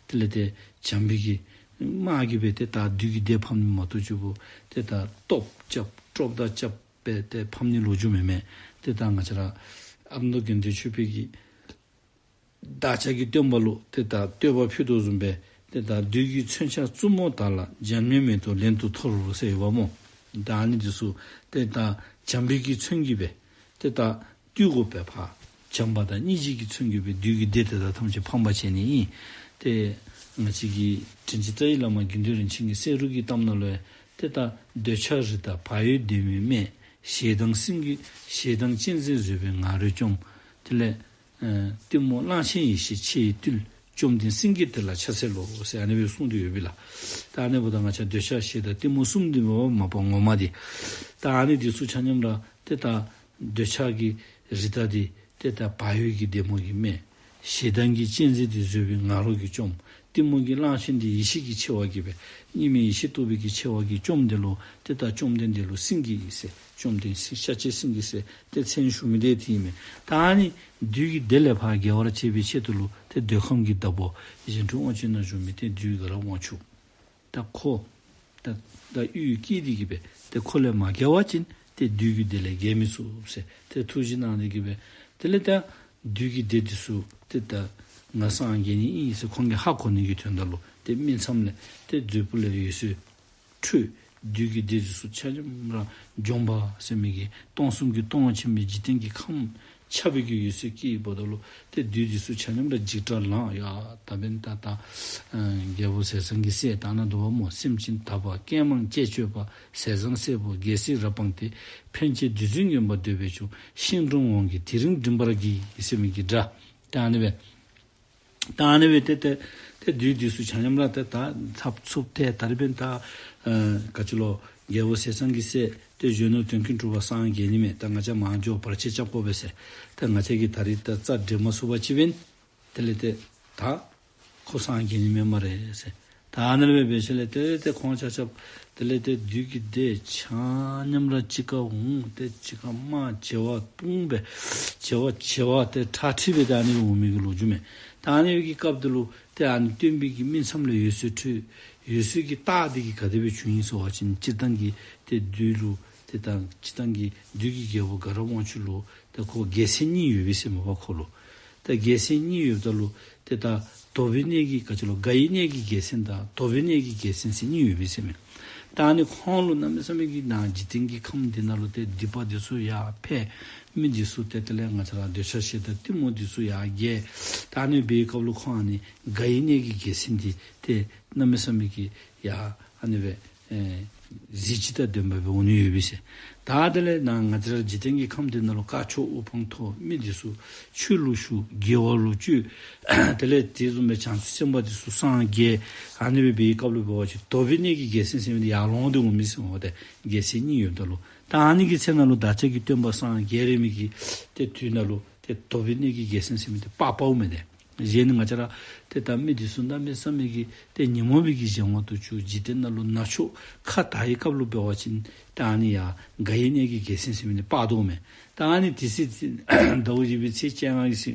དེ་ལས་ཏེ་བྱམས་པའི་གི་དམག་གིས་སྦེ་ཏེ་ད་བདུད་ཀྱི་སྡེ་ཕམ་ནི་མ་གཏོགས་ཅིག་པོ་ཏེ་ད་སྟོབས་རྐྱབ་སྤྲོ་བ་རྐྱབ་སྦེ་ཏེ་ཕམ་ནི་ལོ་རྒྱུས་མེན་མས། ཏེ་ད་ང་བཅས་ར་ཨ་མདོ་དགེ་འདུན་ཆོས་འཕེལ་གྱིས་བདག་ཅག་གི་སྟོན་པ་ལུ་ཏེ་ད་བསྟོད་པ་ཕུལ་དོ་བཟུམ་སྦེ་ ཏེ་ད་བདུད་ཀྱི་མཚོན་ཆ་བཙུན་མོ་དག་ལ། འཇམ་མཉེན་མེ་ཏོག་ལེན་དུ་འཐོར་ཟེར་ཡོདཔ་སྨོ། ད་ཨ་ནི་འདི་ཚུ་ཏེ་ད་བྱམས་པའི་གི་མཚོན་གྱིས་སྦེ་ཏེ་ད་བཏུལ་དགོ་པས། ཕར་བྱམས་པ་དང་སྙིང་རྗེ་གི་མཚོན་གྱིས་སྦེ་བདུད་ཀྱི་སྡེ་དེ་དག་ཐམས་ཅད་ཕམ་པར་བྱས་ནི་ཨིན། ཏེ་ང་བཅས་ཀྱི་དྲིན་ཅན་རྩ་བའི་བླ་མ་དགེ་འདུན་རིན་ཆེན་གྱི་བསེ་རུ་གི་གཏམ་ནང་ལུ་ཡང་ཏེ་ད་འདོད་ཆགས་རི་དྭགས་བག་ཡོད་སྡེར་མོའི་སྨད། ཞེ་སྡང་སེང་གེ་ཞེ་སྡང་གཅན་གཟན་བཟོད་པའི་ང་རོས་བཅོམ། དེ་ལས་ཨེ་གཏི་མུག་གླང་ཆེན་ཡེ་ཤེས་མཆེ་ཡིས་བཏུལ། བཅོམ་ལྡན་སེང་གེ་དེ་ལ་ཕྱག་འཚལ་ལོ་ཟེར་ཨ་ནི་སྦེ་གསུངས་ཏེ་ཡོད་པས་ལགས། ད་ཨ་ནི་འབདཝ་ད་ང་བཅས་འདོད་ཆགས་ཞེ་སྡང་གཏི་མུག་གསུམ་འདི་མེན་པར་མ་པ་ངོ་མ་འདི། ད་ཨ་ནི་འདི་ཚུ་ཆ་མཉམ་ར་ཏེ་ད་འདོད་ཆགས་ཀྱི་རི་དྭགས་འདི་ཏེ་ད་བག་ཡོད་ཀྱི་སྡེར་མོ་གིས་སྨད། ཞེ་སྡང་གི་གཅན་གཟན་འདི་བཟོད་པའི་ང་རོ་གིས་བཅོམ། གཏི་མུག་གི་གླང་ཆེན་འདི་ཡེ་ཤེས་ཀྱི་མཆེ་བ་གིས་སྦེ་གཉིས་མེད་ཡེ་ཤེས་རྟོགས་པའི་གི་མཆེ་བ་གིས་བཅོམ། དེ་ལུ་ཏེ་ད་བཅོམ་ལྡན་འདས་ལུ་སེང་གེ་ཟེར་བཅོམ་ལྡན་སེང་ཤཱཀྱའི་སེང་གེ་ཟེར་ཏེ་མཚན་ཞུ་མི་འདི་དེ་ཨིན་མས། ད་ཨ་ནི་བདུད་ཀྱི་སྡེ་ལས་ཕར་རྒྱལ་བར་བྱེད་པའི་ཆེད་དུ་ལུ་ཏེ་འདོད་ཁམས་ཀྱི་བདག་པོ་གཞན་འཕྲུལ་དབང་ཕྱུག་ནང་བཞུགས་མི་ཏེ་བདུད་དགའ་རབ་དབང་ཕྱུག། ད་ཁོ་ད་ད་གཡུལ་བཀྱེས་ཏེ་གིས་སྦེ་ཏེ་ཁོ་ལས་མ་རྒྱལ་བ་ཅིན་ཏེ་བདུད་ཀྱི་སྡེ་ལས་རྒྱལ་མི་ཚུགས་ཟེར་ཏེ་ཐུགས་བཞེད་གནང་སྟེ་གིས་སྦེ། དེ་ལས་ད་བདུད་ཀྱི་སྡེ་འདི་ཚུ་ཏེ་ད་ང་སངས་རྒྱས་ནི་ཨིན་ཟེར་ཁོང་གིས་ཧ་གོ་ནི་གི་དོན་དག་ལུ་ཏེ་སྨིན་མཚམས་ལས་ཏེ་མཛོད་སྤུ་ལས་འོད་ཟེར་འཕྲོས། བདུད་ཀྱི་སྡེ་འདི་ཚུ་ཆ་མཉམ་ར་འཇོམས་པ་ཟེར་མི་གི་སྟོང་གསུམ་གྱི་སྟོང་ཆེན་པོའི་འཇིག་རྟེན་གྱི་ཁམས་ཁྱབ་པའི་གི་འོད་ཟེར་བཀྱེས་པ་ད་ལུ་ཏེ་བདུད་འདི་ཚུ་ཆ་མཉམ་ར་འཇིགས་སྐྲག་ལངས། ཡ་ད་འབདན་ད་ད་ཨ་རྒྱལ་པོ་ཟས་གཙང་གི་སྲས་ད་ནཱ་འདུག་པ་སྨོ། སེམས་ཅན་དག་པ་བསྐལ་མང་གཅེས་སྤྱོད་པ། ཟས་གཙང་སྲས་པོ་རྒྱལ་སྲིད་རབ་སྤངས་ཏེ། ཕན་བྱེད་བདུད་རྩི་མངོན་པར་འདོད་པས་བྱུང་། ཤིང་དྲུང་འོང་གི་དེ་རིང་མགྲིན་པར་བགྱི། ཟེར་མི་གི་སྒྲ། ད་ཨ་ནི་སྦེ་ད་ཨ་ནི་སྦེ་ཏེ་ཏེ་ཏེ་བདུད་འདི་ཚུ་ཆ་མཉམ་ར་ཏེ་ད་འཚབ་འཚུབ་ཏེ་ད་རིས་འབདན་ད་ཨ་ག་ཅི་ལོ་རྒྱལ་པོ་ཟས་གཙང་གི་སྲས་ཏེ་གཞོན་ནུ་དོན་ཀུན་གྲུབ་པ་སངས་རྒྱས་ནི་མས། ད་ང་བཅས་མར་འགྱོ་བར་ཆད་རྐྱབ་དགོ་པས་ཟེར། ད་ང་བཅས་ཀྱིས་ད་རིས་ད་རྩ་འགྲན་མ་ཚུགས་པ་ཅིན་འབདན་དེ་ལས་ཏེ་ད་ཁོ་སངས་རྒྱས་ནི་མས་སྨ་རེ་ཟེར། ད་ཨ་ནི་སྦེ་འབད་ཞིནམ་ལས་ཏེ་ཏེ་ཁོང་ཆ་ཁྱབ་དེ་ལས་ཏེ་བདུད་ཀྱི་སྡེ་ཆ་མཉམ་ར་གཅིག་ཁར་འོང་། ཏེ་གཅིག་ཁར་དམག་བྱེ་བ་དཔུང་སྦེ་བྱེ་བ་བྱེ་བ་ཏེ་ཁྲག་ཁྲིག་སྦེ་ཏེ་ཨ་ནི་སྦེ་འོང་མི་གི་ལོ་རྒྱུས་མས། ད་ཨ་ནི་སྦེ་གི་སྐབས་དེ་ལུ་ཏེ་ཨ་ནི་སྟོན་པའི་གི་སྨིན་མཚམས་ལས་འོད་ཟེར་འཕྲོས། འོད་ཟེར་གྱི་རྟགས་འདི་གིས་ག་དེ་སྦེ་བྱུང་ཡི་ཟེར་བ་ཅིན་སྤྱིར་བཏང་གི་ཏེ་བདུད་ལུ་ཏེ་ད་སྤྱིར་བཏང་གི་བདུད་ཀྱི་རྒྱལ་པོ་དགའ་རབ་དབང་ཕྱུག་ལུ་ད་ཁོ་རྒྱལ་མཚན་གཉིས་ཡོད་པས་ཟེར་མས་པ་ཁོ་ལུ། ད་རྒྱལ་མཚན་གཉིས་ཡོདཔ་ད་ལུ་ཏེ་ད་དོགས་པའི་གནས་ཀྱི་ག་ཅི་ལོ་དགའ་བའི་གནས་ཀྱི་རྒྱལ་མཚན་དང་དོགས་པའི་གནས་ཀྱི་རྒྱལ་མཚན་ཟེར་གཉིས་ཡོད་པས་ཟེར་མས། ད་ཨ་ནི་ཁོང་ལུ་གནམ་མེད་ས་མེད་ཀྱི་ནཱ་འཇིག་རྟེན་གྱི་ཁམས་འདི་ནང་ལུ་ཏེ་སྡིག་པ་འདི་ཚུ་ཡར་འཕེལ། མི་འདི་ཚུ་ཏེ་དེ་ལས་ང་བཅས་ར་འདོད་ཆགས་ཞེ་སྡང་གཏི་མུག་འདི་ཚུ་ཡར་རྒྱས། ད་ཨ་ནི་སྦེ་སྐབས་ལུ་ཁོང་ཨ་ནི་དགའ་བའི་གནས་ཀྱི་རྒྱལ་མཚན་འདི་ཏེ་གནམ་མེད་ས་མེད་ཀྱི་ཡར་ཨ་ནི་སྦེ་ཨེ་གཟི་བརྗིད་དང་ལྡན་པ་སྦེ་འོང་ནི་ཡོད་པས་ཟེར། ད་དེ་ལས་ནཱ་ང་བཅས་ར་འཇིག་རྟེན་གྱི་ཁམས་འདི་ནང་ལུ་དཀར་ཕྱོགས་དབུ་འཕང་མཐོ་མི་འདི་ཚུ་ཆོས་ལུ་ཞུགས་དགེ་བ་ལུ་སྤྱོད། དེ་ལས་དེ་བཟུམ་སྦེ་བྱང་ཆུབ་སེམས་དཔའ་འདི་ཚུ་སངས་རྒྱས། ཨ་ནི་སྦེ་འབད་བའི་སྐབས་ལུ་འབད་བ་ཅིན་དོགས་པའི་གནས་ཀྱི་རྒྱལ་མཚན་ཟེར་མི་འདི་ཡར་ལོང་སྟེ་འོང་མི་ཟེར་མས་པ། ཏེ་རྒྱལ་མཚན་གཉིས་ཡོདཔ་ད་ལུ་ད་ཨ་ནི་གི་ཚེ་ནང་ལུ་བདག་ཅག་གི་སྟོན་པ་སངས་རྒྱས་རན་མི་གི་ཏེ་དུས་ནང་ལུ་ཏེ་དོགས་པའི་གནས་ཀྱི་རྒྱལ་མཚན་ཟེར་མི་འདི་སྤར་སྤརཝ་མས་ཏེ། གཞན་ནི་ང་བཅས་ར་ཏེ་ད་མི་འདི་ཚུ་གནམ་མེད་ས་མེད་ཀྱི་ཏེ་ཉོན་མོངས་པའི་གི་གཞན་དབང་དུ་གྱུར། འཇིག་རྟེན་ནང་ལུ་ན་ཆོག་ཁ་དར་བའི་སྐབས་ལུ་འབད་བ་ཅིན་ད་ཨ་ནི་ཡར་དགའ་བའི་གནས་ཀྱི་རྒྱལ་མཚན་ཟེར་མི་འདི་སྤར་དོ་མས། ད་ཨ་ནི་དེ་ཚེ་ཟླཝ་བཞི་པའི་ཚེས་བཅོ་ལྔ་གི་ཚེ་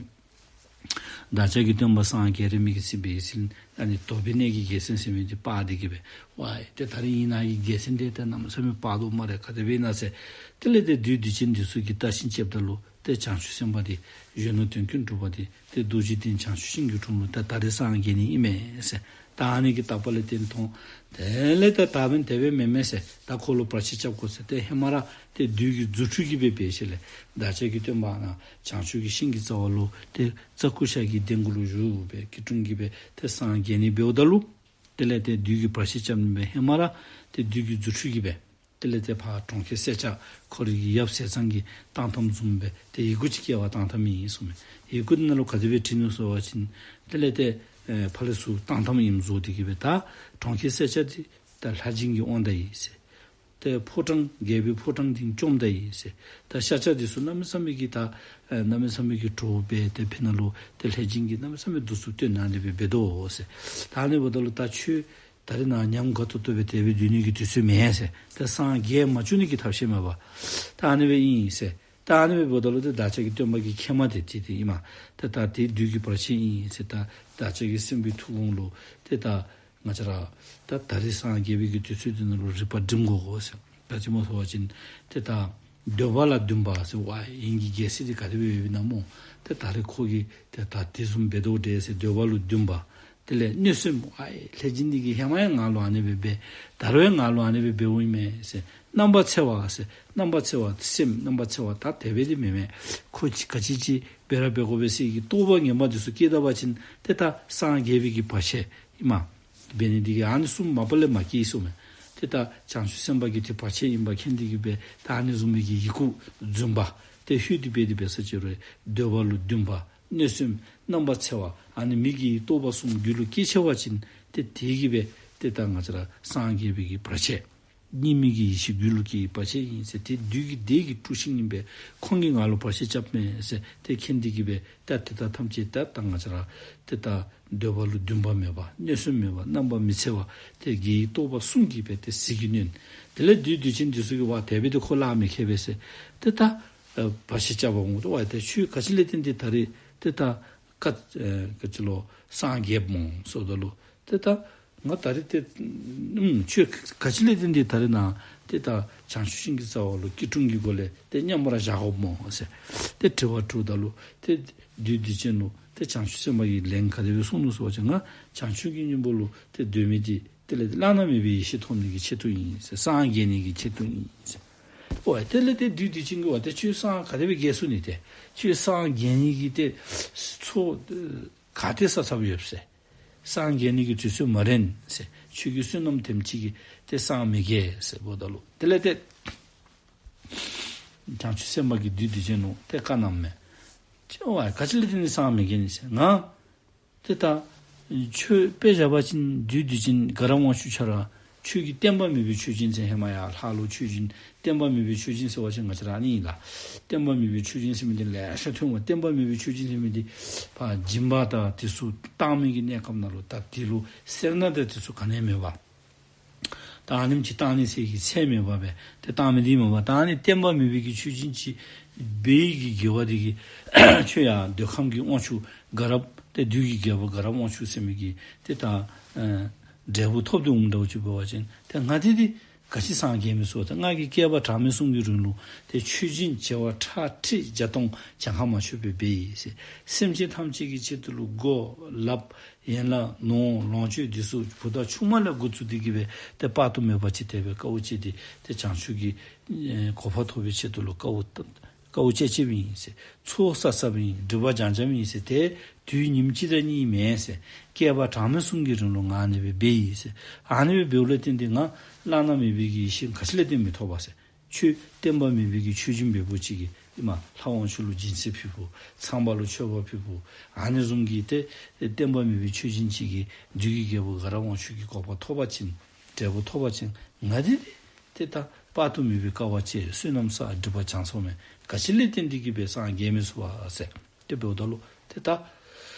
བདག་ཅག་གི་སྟོན་པ་སངས་རྒྱས་རན་མི་གི་ཚེ་འབད་ཡི་ཟེར། ཨ་ནི་དོགས་པའི་གནས་ཀྱི་རྒྱལ་མཚན་ཟེར་མི་འདི་སྤར་ཏེ་གིས་སྦེ་ཝའི་ཏེ་ད་རིས་ཨིན་ན་གི་རྒྱལ་མཚན་འདི་ཏེ་གནམ་མེད་ས་མེད་སྤར་དོ་སྨ་རེ། ག་དེ་སྦེ་ཨིན་ན་ཟེར། དེ་ལས་ཏེ་བདུད་སྡིག་ཅན་འདི་ཚུ་གིས་བརྟག་ཞིབ་རྐྱབ་ད་ལུ་ཏེ་བྱང་ཆུབ་སེམས་དཔའ་འདི་གཞོན་ནུ་དོན་ཀུན་གྲུབ་པ་འདི་ཏེ་རྡོ་རྗེ་གདན་བྱང་ཆུབ་ཤིང་གི་དྲུང་ལུ་ད་ད་རིས་སངས་རྒྱས་ནི་ཨིན་མས་ཟེར། ད་ཨ་ནི་གི་བརྟག་པ་ལས་བརྟེན་མཐོང་། དེ་ལས་ད་ད་འབདན་དེ་སྦེ་མེན་མས་ཟེར། ད་ཁོ་ལུ་བར་ཆད་རྐྱབ་དགོ་ཟེར། ཏེ་ཧེ་མ་ར་ཏེ་བདུད་ཀྱི་རྫུ་འཕྲུལ་གྱིས་སྦེ་འབད་ཞིནམ་ལས་བདག་ཅག་གི་སྟོན་པ་ནཱ་བྱང་ཆུབ་ཀྱི་ཤིང་གི་རྩ་བ་ལུ་ཏེ་རྩྭ་ཀུ་ཤ་གི་གདན་གུ་ལུ་བཞུགས་སྦེ་སྐྱིལ་ཀྲུང་གིས་སྦེ་ཏེ་སངས་རྒྱས་ནི་འབདཝ་ད་ལུ་དེ་ལས་ཏེ་བདུད་ཀྱིས་བར་ཆད་རྐྱབ་ནི་སྦེ་ཧེ་མ་ར་ཏེ་བདུད་ཀྱི་རྫུ་འཕྲུལ་གྱིས་སྦེ་དེ་ལས་ཏེ་ཕར་གྲོང་ཁྱེར་སེར་སྐྱ་ཁོ་རའི་གི་ཡབ་ཟས་གཙང་གིས་བཏང་བཏངམ་བཟུམ་སྦེ་ཏེ་ཡི་གུ་ཅིག་བསྐྱལ་བར་བཏང་བཏངམ་ཨིན་གསུངམ་མས། ཡི་གུ་འདི་ནང་ལུ་ག་དེ་སྦེ་བྲིས་ནུག་ཟེར་བ་ཅིན་དེ་ལས་ཏེ་ཨེ་ཕར་ལས་ཚུར་བཏང་བཏངམ་ཨིནམ་བཟོ་སྟེ་གིས་སྦེ་ད་གྲོང་ཁྱེར་སེར་སྐྱ་འདི་ད་ལྷས་སྦྱིན་གྱིས་དབང་ད་ཡི་ཟེར། ཏེ་ཕོ་བྲང་རྒྱལ་པོའི་ཕོ་བྲང་འདི་བཅོམ་ད་ཡི་ཟེར། ད་ཤཱཀྱ་འདི་ཚུ་གནམ་མེད་ས་མེད་ཀྱི་ད་ཨེ་གནམ་མེད་ས་མེད་ཀྱི་གྲོགས་སྦེ་ཏེ་ཕི་ནང་ལུ་ཏེ་ལྷས་སྦྱིན་གྱིས་གནམ་མེད་ས་མེད་གདུག་རྩུབ་སྟོན་གནང་སྟེ་སྦེ་འབད་དོ་ཟེར། ད་ཨ་ནི་འབདཝ་ད་ལུ་ད་ཁྱོད་ད་རིས་ནཱ་ཉམས་དགའ་ཏོག་ཏོ་སྦེ་དེ་སྦེ་སྡོད་ནི་གི་དུས་ཚོད་མེན་ཟེར། ད་སངས་རྒྱས་མ་བཅུག་ནི་གི་ཐབས་ཤེས་མེད་པ། ད་ཨ་ནི་སྦེ་ཨིན་ཟེར། ད་ཨ་ནི་སྦེ་འབདཝ་ད་ལུ་ཏེ་བདག་ཅག་གི་སྟོན་པ་གི་མཁལ་མ་དེ་ཅིག་ཏེ་ཨིན་མས། ཏེ་ད་དེ་བདུད་ཀྱི་བར་ཆད་ཨིན་ཟེར། ད་བདག་ཅག་གི་སྲིན་པོའི་ཐུགས་དགོངས་ལུ་ཏེ་ད་ང་བཅས་ར་ད་ད་རིས་སངས་རྒྱས་པའི་གི་དུས་ཚོད་འདི་ནང་ལུ་རིག་པ་སྒྲིམ་དགོ་གོ་ཟེར། ག་ཅི་སྨོ་ཟེར་བ་ཅིན་ཏེ་ད་འདོད་པ་ལ་འདུན་པ་ཟེར་ཝའི་ངེ་གི་རྒྱལ་སྲིད་འདི་ག་དེ་སྦེ་ཡོདཔ་ཨིན་ན་སྨོ། ཏེ་ད་རིས་ཁོ་གིས་ཏེ་ད་དེ་བཟུམ་འབད་དོ་འདྲས་ཟེར་འདོད་པ་ལུ་འདུན་པ། དེ་ལས་གནོད་སེམས་ཨའེ་ལྷས་སྦྱིན་འདི་གིས་ཧེ་མ་ཡང་ང་ལུ་ཨ་ནི་སྦེ་འབད། ད་རུང་ཡང་ང་ལུ་ཨ་ནི་སྦེ་འབདཝ་ཨིན་མས་ཟེར། རྣམ་པར་འཚེ་བ་ཟེར། རྣམ་པར་འཚེ་བ་སེམས་རྣམ་པར་འཚེ་བ་ད་དེ་སྦེ་འདི་མེན་མས། ཁོ་ཅིག་ག་ཅི་ཅིག་འབད་ར་འབད་དགོ་པས་ཟེར་གྱི་རྟོག་པ་ངན་པ་འདི་ཚུ་སྐྱེས་ད་པ་ཅིན་ཏེ་ད་སངས་རྒྱས་པའི་གི་བར་ཆད་ཨིན་མས། འབད་ནི་འདི་གིས་ཨ་ནི་གསུམ་མ་པ་ལས་མ་སྐྱེས་གསུངམ་མས། ཏེ་ད་བྱང་ཆུབ་སེམས་དཔའ་གི་ཏེ་བར་ཆད་ཨིན་པ་མཁྱེན་འདི་གིས་འབད་ད་ཨ་ནི་བཟུམ་མའི་གི་ཡི་གུ་རྫུན་པ་ཏེ་ལྷོད་དེ་འབད་དེ་འབད་ས་ཅིག་རུང་འདོད་པ་ལུ་འདུན་པ་གནོད་སེམས་རྣམ་པར་འཚེ་བ་ཨ་ནི་མི་དགེ་བའི་རྟོག་པ་གསུམ་རྒྱུད་ལུ་སྐྱེས་ཆེ་བ་ཅིན་ཏེ་དེ་གིས་འབད་ཏེ་ད་ང་བཅས་ར་སངས་རྒྱས་པའི་གི་བར་ཆད་གཉིས་མེད་ཀྱི་ཡེ་ཤེས་རྒྱུད་ལུ་སྐྱེ་བའི་བར་ཆད་ཨིན་ཟེར། ཏེ་བདུད་ཀྱི་སྡེ་གི་དཀྲུག་ཤིང་ཨིན་པས། ཁོང་གིས་ང་ལུ་བར་ཆད་རྐྱབ་མས་ཟེར་ཏེ་མཁྱེན་འདི་གིས་འབད་ད་དེ་དག་ཐམས་ཅད་ད་ད་ང་བཅས་ར་ཏེ་ད་འདོད་པ་ལུ་འདུན་པ་མེད་པ་གནོད་སེམས་མེད་པ་རྣམ་པར་མི་འཚེ་བ་ཏེ་དགེ་བའི་རྟོག་པ་གསུམ་གྱིས་འབད་ཏེ་ཟིལ་གྱིས་གནོན། དེ་ལས་བདུད་སྡིག་ཅན་འདི་ཚུ་གིས་ཝ་དེ་སྦེ་ཏེ་ཁོ་ལཱ་མི་ཁེལ་བས་ཟེར། ཏེ་ད་ཨ་བར་ཆད་རྐྱབ་པར་འོང་དོ། ཝ་ཏེ་ཁྱོད་ག་ཅི་ལས་བརྟེན་ཏེ་ད་རེས་ཏེ་ད་ག་ཨ་ག་ཅི་ལོ་སངས་རྒྱསཔ་སྨོ་ཟེརཝ་ད་ལུ་ཏེ་ད་ང་ད་རེས་ཏེ་ཨུམ་ཁྱོད་ག་ཅི་ལས་བརྟེན་ཏེ་ད་རེས་ནཱ་ཏེ་ད་བྱང་ཆུབ་ཤིང་གི་རྩ་བ་ལུ་སྐྱིལ་ཀྲུང་གི་སྒོ་ལས་ཏེ་མཉམ་པར་བཞག་དགོཔ་སྨོ་ཟེར་ཏེ་དྲི་བ་དྲིཝ་ད་ལུ་ཏེ་བདུད་སྡིག་ཅན་ལུ་ཏེ་བྱང་ཆུབ་སེམས་དཔའ་གིས་ལན་ག་དེ་སྦེ་གསུངས་ནུག་ཟེར་བ་ཅིན་ང་བྱང་ཆུབ་ཀྱི་སྙིང་པོ་ལུ་ཏེ་སྡོད་མི་འདི་དེ་ལས་བླ་ན་མེད་པའི་ཡེ་ཤེས་ཐོབ་ནི་གི་ཆེད་དུ་ཨིན་ཟེར། སངས་རྒྱས་ནི་གི་ཆེད་དུ་ཨིན་ཟེར། ཝ་དེ་ལས་ཏེ་བདུད་སྡིག་ཅན་གྱིས་ཝ་ཏེ་ཁྱོད་སངས་ག་དེ་སྦེ་རྒྱས་ཚུགས་ནི། ཏེ་ཁྱོད་སངས་རྒྱས་ནི་གི་ཏེ་ཚོགས་ག་ཏེ་བསགས་བསགསཔ་ཡོད་ཟེར། སངས་རྒྱས་ནི་གི་དུས་ཚོད་མ་རན་ཟེར། ཁྱོད་ཀྱི་བསོད་ནམས་དེམ་ཅིག་གིས་ཏེ་སངས་མི་རྒྱས་ཟེར་འབདཝ་ད་ལུ་དེ་ལས་ཏེ་བྱང་ཆུབ་སེམས་དཔའ་གིས་བདུད་སྡིག་ཅན་ལུ་ཏེ་བཀའ་གནངམ་མས། ཁྱོད་ཝ་ག་ཅི་ལས་བརྟེན་ཏེ་སངས་མི་རྒྱས་ནི་ཟེར། ང་ཏེ་ད་ཁྱོད་དཔེ་བཞག་པ་ཅིན་བདུད་སྡིག་ཅན་དགའ་རབ་དབང་ཕྱུག་ཁྱོད་ར་ཁྱོད་ཀྱིས་བསྟན་པ་མེད་པའི་མཆོད་སྦྱིན་ཟེར་ཧེ་མ་ཡར་ལྷ་ལུ་མཆོད་སྦྱིན་བསྟན་པ་མེད་པའི་མཆོད་སྦྱིན་ཟེར་བ་ཅིན་ང་བཅས་ར་ཨ་ནི་ཨིན་ལགས། བསྟན་པ་མེད་པའི་མཆོད་སྦྱིན་ཟེར་མི་འདི་ལེ་ཤ་ཐོན་འོང་། བསྟན་པ་མེད་པའི་མཆོད་སྦྱིན་ཟེར་མི་འདི་ཕར་སྦྱིན་པ་དང་དེ་ཚུ་བཏང་མི་གི་གནས་སྐབས་ནང་ལུ་ད་དེ་ལུ་སེར་སྣ་དང་དེ་ཚུ་ག་ནི་ཡང་མེད་པར་ད་ཨ་ནེམ་ཅིག་བཏང་ནི་ཟེར་གྱི་ཚད་མེད་པ་སྦེ་ཏེ་བཏང་མི་འདི་མེན་པར་ད་ཨ་ནི་བསྟན་པ་མེད་པའི་གི་མཆོད་སྦྱིན་ཅིག་འབད་བའི་གི་དགེ་བ་འདི་གིས་ཁྱོད་ཡར་འདོད་ཁམས་ཀྱི་དབང་ཕྱུག་དགའ་རབ་ཏེ་བདུད་ཀྱི་རྒྱལ་པོ་དགའ་རབ་དབང་ཕྱུག་ཟེར་མི་གི་ཏེ་ད་ཨ་འབྲས་བུ་ཐོབ་སྟེ་འོངམ་འདྲཝ་ཅིག་འབད་བ་ཅིན་ཏེ་ང་འདི་འདི་ག་ཅི་སངས་རྒྱས་མི་ཚུགས། ཏེ་ང་གིས་བསྐལ་པ་གྲངས་མེད་གསུམ་གྱི་རིང་ལུ་ཏེ་མཆོད་སྦྱིན་བྱེ་བ་ཁྲག་ཁྲིག་བརྒྱ་སྟོང་གྱངས་ཁ་མ་ཆོད་པའི་འབད་ཡི་ཟེར། སེམས་ཅན་ཐམས་ཅད་ཀྱི་ཆེད་དུ་ལུ་མགོ་ལགཔ་ཡན་ལག་ནོར་ལོངས་སྤྱོད་འདི་ཚུ་བུ་དང་ཆུང་མ་ལས་འགོ་བཙུགས་ཏེ་གི་སྦེ་ཏེ་དཔག་ཏུ་མེད་པ་ཅིག་དེ་སྦེ་དཀའཝ་སྤྱད་དེ་ཏེ་བྱང་ཆུབ་ཀྱི་ཨེ་གོ་འཕང་ཐོབ་པའི་ཆེད་དུ་ལུ་དཀའཝ་དཀའཝ་སྤྱད་སྤྱདཔ་ཨིན་ཟེར། ཚོགས་བསགས་བསགསཔ་ཨིན། སྒྲིབ་པ་སྦྱང་སྦྱངམ་ཨིན་ཟེར། ཏེ་དུས་ཉིནམ་གཅིག་དང་གཉིས་མེན་ཟེར། བསྐལ་པ་གྲངས་མེད་གསུམ་གྱི་རིང་ལུ་ང་ཨ་ནི་སྦེ་འབད་ཡི་ཟེར། ཨ་ནི་སྦེ་འབདཝ་ལས་བརྟེན་ཏེ་ང་བླ་ན་མེད་པའི་གི་ཡེ་ཤེས་ག་ཅི་ལས་བརྟེན་མི་ཐོབ་པ་ཟེར། ཁྱོད་བསྟན་པ་མེད་པའི་གི་མཆོད་སྦྱིན་འབདཝ་ཅིག་གིས་ཨིན་མས། ལྷ་དབང་ཕྱུག་ལུ་སྦྱིན་སྲེག་ཕུལ་ཕུལཝ་ཚངས་པ་ལུ་མཆོད་པ་ཕུལ་ཕུལཝ་ཨ་ནི་བཟུམ་གྱི་ཏེ་བསྟན་པ་མེད་པའི་མཆོད་སྦྱིན་ཅིག་གིས་བདུད་ཀྱི་རྒྱལ་པོ་དགའ་རབ་དབང་ཕྱུག་གི་གོ་འཕང་ཐོབ་པ་ཅིན་འབྲས་བུ་ཐོབ་པ་ཅིན་ང་འདི་འདི་ཏེ་ད་དཔག་ཏུ་མེད་པའི་དཀའ་བ་སྤྱད་བསོད་ནམས་བསགས་སྒྲིབ་པ་སྦྱང་ཚརཝ་མས། ག་ཅི་ལས་བརྟེན་ཏེ་གི་སྦེ་སངས་རྒྱས་མི་ཚུགས་པ་ཟེར། ཏེ་འབདཝ་ད་ལུ་ཏེ་ད་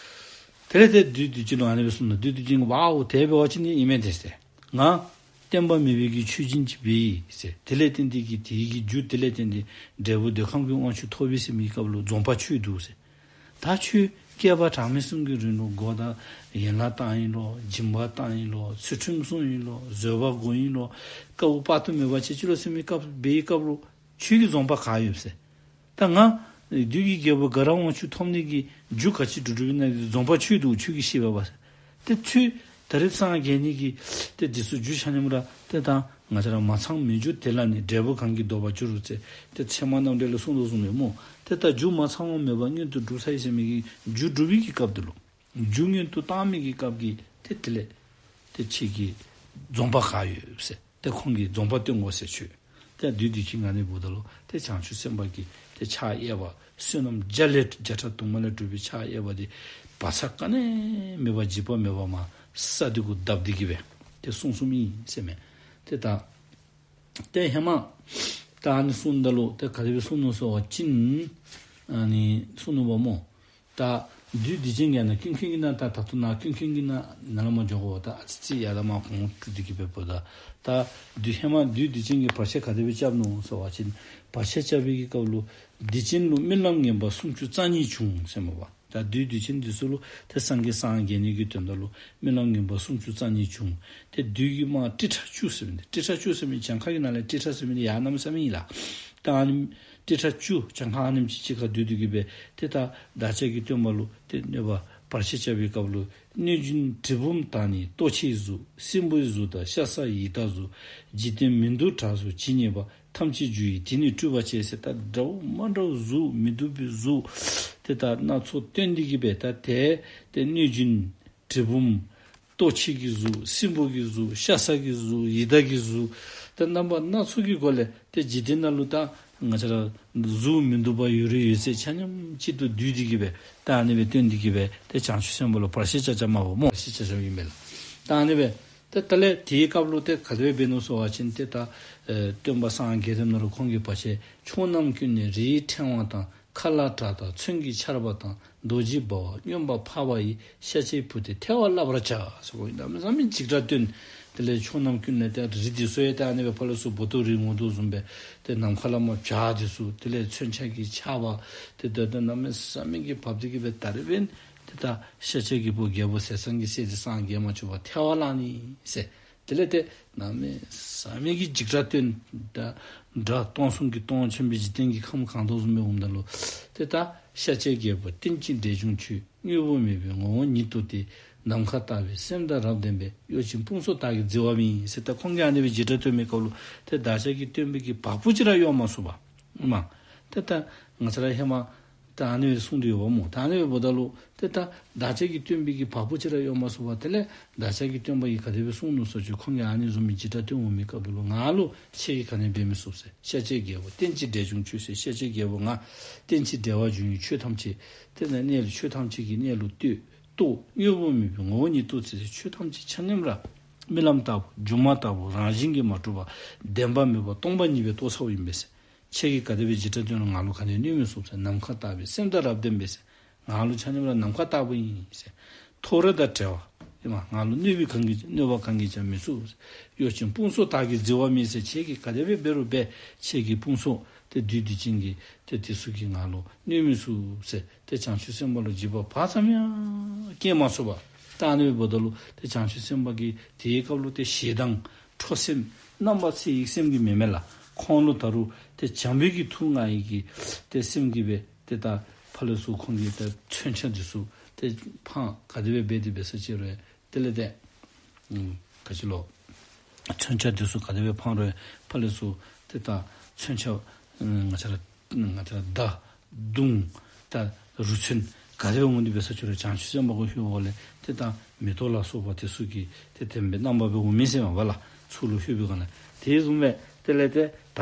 དེ་ལས་ཏེ་བདུད་སྡིག་ཅན་ལུ་ཨ་ནི་སྦེ་གསུངས་ནུག། བདུད་སྡིག་ཅན་གྱིས་ཝའོ་དེ་འབད་བ་ཅིན་ནི་ཨིན་མས་ཏེ་ཟེར། ང་བསྟན་པ་མེད་པའི་གི་མཆོད་སྦྱིན་ཅིག་འབད་ཡི་ཟེར། དེ་ལས་བརྟེན་ཏེ་གི་དེ་གི་རྒྱུ་དེ་ལས་བརྟེན་ཏེ་འབྲས་བུ་འདོད་ཁམས་ཀྱི་དབང་ཕྱུག་ཐོབ་པས་ཟེར་མི་སྐབས་ལུ་འཛོམས་དཔང་ཁྱོད་འདུག་ཟེར། ད་ཁྱོད་བསྐལ་པ་གྲངས་མེད་གསུམ་གྱི་རིང་ལུ་མགོ་དང་ཡན་ལག་བཏང་ཡི་ལོ། སྦྱིན་པ་བཏང་ཡི་ལོ། ཚུལ་ཁྲིམས་བསྲུང་ཡི་ལོ། བཟོད་པ་བསྒོམ་ཡི་ལོ། དཀའཝ་དཔག་ཏུ་མེད་པ་སྤྱད་ཅི་ལོ་ཟེར་མི་སྐབས་འབད་བའི་སྐབས་ལུ་ཁྱོད་ཀྱི་འཛོམས་དཔང་ག་ཡོད་ཟེར། ད་ང་བདུད་ཀྱི་རྒྱལ་པོ་དགའ་རབ་དབང་ཕྱུག་ཐོབ་ནི་གི་རྒྱུ་ག་ཅི་སྒྲུབ་སྒྲུབ་ཨིན་ན་འཛོམས་དཔང་ཁྱོད་འདུག། ཁྱོད་ཀྱིས་ཤེས་པས་པ་ཟེར། ཏེ་ཁྱོད་ད་རེས་སངས་རྒྱས་ནི་གི་ཏེ་འདི་ཚུ་རྒྱུ་ཆ་མཉམ་ར་ཏེ་ད་ང་བཅས་ར་མ་ཚང་མེད་རྒྱུ་དེ་ལ་ནི། འབྲས་བུ་གང་གིས་བཟློག་པར་འགྱུར་ཟེར་ཏེ་ཚད་མ་རྣམ་འགྲེལ་ལུ་གསུངས་དོ་གསུངས་མས་སྨོ། ཏེ་ད་རྒྱུ་མ་ཚང་བ་མེད་པར་མངོན་དུ་གྲུབ་ཚར་ཡི་ཟེར་མི་གི་རྒྱུ་སྒྲུབ་པའི་གི་སྐབས་འདི་ལུ་རྒྱུ་མངོན་དུ་བཏང་མི་གི་སྐབས་ཀྱི་ཏེ་དེ་ལས་ཏེ་ཁྱོད་ཀྱི་འཛོམས་དཔང་ག་ཡོད་ཟེར། ཏེ་ཁོང་གིས་འཛོམས་དཔང་སྟོན་དགོ་ཟེར་ཁྱོད། ཏེ་བདུད་སྡིག་ཅན་གྱིས་ཨ་ནི་འབདཝ་ད་ལུ་ཏེ་བྱང་ཆུབ་སེམས་དཔའ་གིས་ཏེ་ཕྱག་གཡས་པ་བསོད་ནམས་བརྒྱ་ལས་བརྒྱ་ཕྲག་དུ་མ་ལས་གྲུབ་པའི་ཕྱག་གཡས་པ་འདི་བག་ཚ་ག་ནི་མེད་པར་འཇིགས་པ་མེད་པར་མར་ས་འདི་གུ་བརྡབ་སྟེ་གི་སྦེ་ཏེ་གསུངས་གསུངསམ་ཨིན་ཟེར་མས། ཏེ་ད་ཏེ་ཧེ་མ་ད་ཨ་ནི་གསུངམ་ད་ལུ་ཏེ་ག་དེ་སྦེ་གསུངས་ནུག་ཟེར་བ་ཅིན་ཨ་ནི་གསུངས་ནུག་པ་སྨོ། ད་བདུད་སྡིག་ཅན་གྱིས་ནཱ་ཀུན་མཁྱེན་གྱི་ནང་ད་ད་ལྟོ་ནཱ་ཀུན་མཁྱེན་གྱི་ནང་ནཱ་ལས་མར་འགྱོ་དགོ། ད་ཨ་ཙི་ཙི་ཡར་ད་མར་གོང་དཀྲུགས་ཏེ་གི་སྦེ་འབདཝ་ད་ད་བདུད་ཧེ་མ་བདུད་སྡིག་ཅན་གྱིས་བར་ཆད་ག་དེ་སྦེ་རྐྱབ་ནུག་ཟེར་བ་ཅིན་བར་ཆད་རྐྱབ་པའི་གི་སྐབས་ལུ་སྡིག་ཅན་ལུ་རྨི་ལམ་ངན་པ་སུམ་ཅུ་རྩ་གཉིས་བྱུང་ཟེར་མས་པ། ད་བདུད་སྡིག་ཅན་འདི་ཚུ་ལུ་ཏེ་སངས་རྒྱས་སངས་རྒྱས་ནི་གི་དོན་དག་ལུ་རྨི་ལམ་ངན་པ་སུམ་ཅུ་རྩ་གཉིས་བྱུང་། ཏེ་བདུད་ཀྱི་དམག་ཏི་ཕྲག་བཅུ་ཟེར་མི་འདི་ཏི་ཕྲག་བཅུ་ཟེར་མི་གྱངས་ཁ་གི་ནང་ལས་ཏི་ཕྲག་ཟེར་མི་འདི་ཡར་གནམ་མེད་ས་མེད་ཨིན་ལགས། ད་ཨ་ནི་ཏི་ཕྲག་བཅུ་གྱངས་ཁ་ཨ་ནེམ་ཅིག་གཅིག་ཁར་བསྡུ་སྟེ་གི་སྦེ་ཏེ་ད་བདག་ཅག་གི་སྟོན་པ་ལུ་ཏེ་གནོད་པ་ བར་ཆད་རྐྱབ་པའི་སྐབས་ལུ། གནོད་སྦྱིན་གྲུལ་བུམ་དང་ནི་ལྟོ་འཕྱེའི་གཟུགས། སྲིན་པོའི་གཟུགས་དང་ཤ་ཟ་ཡི་དྭགས་གཟུགས། འཇིག་རྟེན་མི་སྡུག་དྲག་གཟུགས་ཇི་སྙེད་པ། ཐམས་ཅད་རྒྱུ་ཡིས་དེ་ནི་སྤྲུལ་པར་བྱེད་ཟེར། ད་འདྲཝ་མ་འདྲཝ་གཟུགས་མི་སྡུག་པའི་གཟུགས་དེ་ད་སྣ་ཚོགས་སྟོན་ཏེ་གི་སྦེ་ད་ཏེ་ཏེ་གནོད་སྦྱིན་གྲུལ་བུམ་ལྟོ་འཕྱེ་གི་གཟུགས། སྲིན་པོ་གི་གཟུགས། ཤ་ཟ་གི་གཟུགས། ཡི་དྭགས་ཀྱི་གཟུགས། ཏེ་རྣམ་པ་སྣ་ཚོགས་ཀྱི་སྒོ་ལས་ཏེ་འཇིག་རྟེན་ནང་ལུ་ད་ང་བཅས་ར་གཟུགས་མི་སྡུག་པ་ཡོད་རིགས་ཡོད་ཚད་ཆ་མཉམ་གཅིག་ཏུ་བསྡུས་ཏེ་གི་སྦེ་ད་ཨ་ནི་སྦེ་སྟོན་ཏེ་གི་སྦེ་ཏེ་བྱང་ཆུབ་སེམས་དཔའ་ལུ་བར་ཆད་རྐྱབ་རྐྱབ་མས་པ་སྨོ། བར་ཆད་རྐྱབ་རྐྱབ་ཨིན་པས་ལགས། ད་ཨ་ནི་སྦེ་ཏེ་ད་ལས་དེའི་སྐབས་ལུ་ཏེ་ག་དེ་སྦེ་འབད་ནུག་ཟེར་བ་ཅིན་ཏེ་ད་ཨེ་སྟོན་པ་སངས་རྒྱས་དེ་ནང་ལུ་ཁོང་གིས་བར་ཆད། ཕྱོགས་རྣམས་ཀུན་ནས་རིའི་ཕྲེང་བ་དང་། མཁའ་ལ་བྲག་དང་མཚོན་གྱི་ཆར་པ་དང་། རྡོ་རྗེའི་འབར་བ་རྔོན་པ་འཕགས་པ་ཡིས། ཤཱཀྱའི་བུ་དེ་ཐལ་བར་བརླག་པར་བྱ། ཟེར་ཁོང་གིས་གནམ་མེད་ས་མེད་འཇིགས་སྐྲག་སྟོན། དེ་ལས་ཕྱོགས་རྣམས་ཀུན་ནས་ཏེ་རི་དེ་ཚུ་ཡང་ཏེ་ཨ་ནི་སྦེ་ཕར་ལས་ཚུར་སྦོ་ཏོ་རིལ་འོང་དོ་བཟུམ་སྦེ་ཏེ་ནམ་མཁའ་ལས་མར་བྱག་དེ་ཚུ་དེ་ལས་མཚོན་ཆ་གི་ཆར་པ་ཏེ་ད་ད་གནམ་མེད་ས་མེད་ཀྱི་བབས་ཏེ་གི་སྦེ་ད་རེས་འབདན་ཏེ་ད་ཤཱཀྱའི་བུ་རྒྱལ་པོ་ཟས་གཙང་གི་སྲས་དེ་སངས་རྒྱས་མ་བཅུག་པར་ཐལ་བར་བརླག་ནི་ཟེར། དེ་ལས་ཏེ་གནམ་མེད་ས་མེད་ཀྱི་འཇིགས་སྐྲག་སྟོན། ད་དགྲ་སྟོང་གསུམ་གྱི་སྟོང་ཆེན་པོའི་འཇིག་རྟེན་གྱི་ཁམས་གང་དོ་བཟུམ་སྦེ་འོངམ་ད་ལུ། ཏེ་ད་ཤཱཀྱའི་རྒྱལ་པོ་རྟེན་ཅིང་འབྲེལ་འབྱུང་ཁྱོད། དངོས་པོ་མེད་པའི་ངོ་བོ་ཉིད་རྟོགས་ཏེ། ནམ་མཁའ་ལྟ་བུའི་སེམས་དང་རབ་ལྡན་པས། གཡོ་ཅན་དཔུང་ཚོགས་དག་གིས་བརྫི་བ་མིན་ཟེར། ད་ཁོང་གིས་ཨ་ནི་སྦེ་འཇིགས་སྐྲག་སྟོན་པའི་སྐབས་ལུ་ཏེ་བདག་ཅག་གི་སྟོན་པའི་གི་བ་སྤུ་ཅིག་ར་གཡོ་མ་ཚུགས་པས་མས། ཏེ་ད་ང་བཅས་ར་ཧེ་མ་ད་ཨ་ནི་སྦེ་གསུངས་ཏེ་ཡོདཔ་སྨོ། ད་ཨ་ནི་སྦེ་འབདཝ་ད་ལུ་ཏེ་ད་བདག་ཅག་གི་སྟོན་པའི་གི་བ་སྤུ་ཅིག་ར་གཡོ་མ་ཚུགས་པས། དེ་ལས་བདག་ཅག་གི་སྟོན་པ་གིས་ག་དེ་སྦེ་གསུངས་ནུག་ཟེར་བ་ཅིན་ཁོང་གིས་ཨ་ནི་བཟུམ་མའི་འཇིགས་སྐྲག་སྟོན་འོང་མི་སྐབས་ལུ་ང་ལུ་ཁྱེད་ཀྱིས་ག་ནི་འབད་མི་ཚུགས་ཟེར། ཤཱཀྱའི་རྒྱལ་པོ་རྟེན་ཅིང་འབྲེལ་འབྱུང་ཁྱོད་ཟེར། ཤཱཀྱའི་རྒྱལ་པོ་ང་རྟེན་ཅིང་འབྲེལ་བར་འབྱུང་བའི་ཆོས་ཐམས་ཅད་དེ་ནི་གནས་ལུགས་ཆོས་ཐམས་ཅད་ཀྱི་གནས་ལུགས་ལྟོས། རྟོགས། དངོས་པོ་མེད་པའི་ངོ་བོ་ཉིད་རྟོགས་ཚུལ་ཟེར། ཆོས་ཐམས་ཅད་ཆ་མཉམ་ར་རྨི་ལམ་ལྟ་བུ་སྒྱུ་མ་ལྟ་བུ་རང་བཞིན་གྱིས་མ་གྲུབ་པ་བདེན་པ་མེད་པ་སྟོང་པ་ཉིད་སྦེ་རྟོགས་ཚརཝ་ཨིན་པས་ཟེར། ཁྱེད་ཀྱིས་ག་དེ་སྦེ་འཇིགས་སྐྲག་སྟོན་རུང་ང་ལུ་ག་ནི་གནོད་མི་ཚུགས་ཟེར། ནམ་མཁའ་ལྟ་བུའི་སེམས་དང་རབ་ལྡན་པས་ཟེར། ང་ལུ་ཆ་མཉམ་ར་ནམ་མཁའ་ལྟ་བུ་ཨིན་ཟེར། ཐོ་རེངས་དང་བྲལ་བ་ཨིན་མས། ང་ལུ་གནོད་པའི་གང་གིས་གནོད་པ་གང་གིས་ཀྱང་མི་ཚུགས་ཟེར། གཡོ་ཅན་དཔུང་ཚོགས་དག་གིས་བརྫི་བ་མིན་ཟེར། ཁྱེད་ཀྱིས་ག་དེ་སྦེ་འབད་རུང་འབད་ཁྱེད་ཀྱི་དཔུང་ཚོགས་ཏེ་བདུད་སྡིག་ཅན་གྱི་ཏེ་དེ་ཚུ་གིས་ང་ལུ་གནོད་མི་ཚུགས་ཟེར། ཏེ་བྱང་ཆུབ་སེམས་དཔའ་ལུ་འཇིགས་པ་བག་ཙམ་ཡང་སྐྱེ་མ་ཚུགས་པས། ད་ཨ་ནི་སྦེ་འབདཝ་ད་ལུ་ཏེ་བྱང་ཆུབ་སེམས་དཔའ་གིས་དེའི་སྐབས་ལུ་ཏེ་ཞེ་སྡང་ཁྲོ་སེམས་རྣམ་པར་འཚེ་ཡི་སེམས་ཀྱིས་མེན་མས་ལགས། ཁོང་ལུ་ད་རུང་ཏེ་བྱམས་པའི་གི་ཐུགས་མངའ་ཡི་གི་ཏེ་སེམས་ཀྱིས་སྦེ་ཏེ་ད་ཕར་ལས་ཚུར་ཁོང་གིས་ཏེ་མཚོན་ཆ་འདི་ཚུ་ཏེ་འཕང་ག་དེ་སྦེ་འབད་དེ་འབད་ས་ཅིག་རུང་དེ་ལས་ཏེ་ཨམ་ག་ཅི་ལོ། མཚོན་ཆ་དེ་ཚུ་ག་དེ་སྦེ་འཕང་རུང་ཕར་ལས་ཚུར་ཏེ་ད་མཚོན་ཆ་ཨམ་ང་བཅས་ར་ང་བཅས་ར་མདའ་མདུང་ད་རུ་མཚོན་ག་དེ་སྦེ་འོང་དེ་འབད་ས་ཅིག་རུང་བྱང་ཆུབ་སེམས་དཔའ་གུ་ལྷོད་འོང་ལས་ཏེ་ད་མེ་ཏོག་ལ་སོགས་པ་དེ་ཚུ་གིས་ཏེ་དེ་སྦེ་རྣམ་པར་སྦེ་འོང་མི་ཟེར་མས་པ་ལགས། ཚུར་ལུ་ལྷོད་པའི་སྒང་ལས་དེ་བཟུམ་སྦེ་དེ་ལས་ཏེ་ད་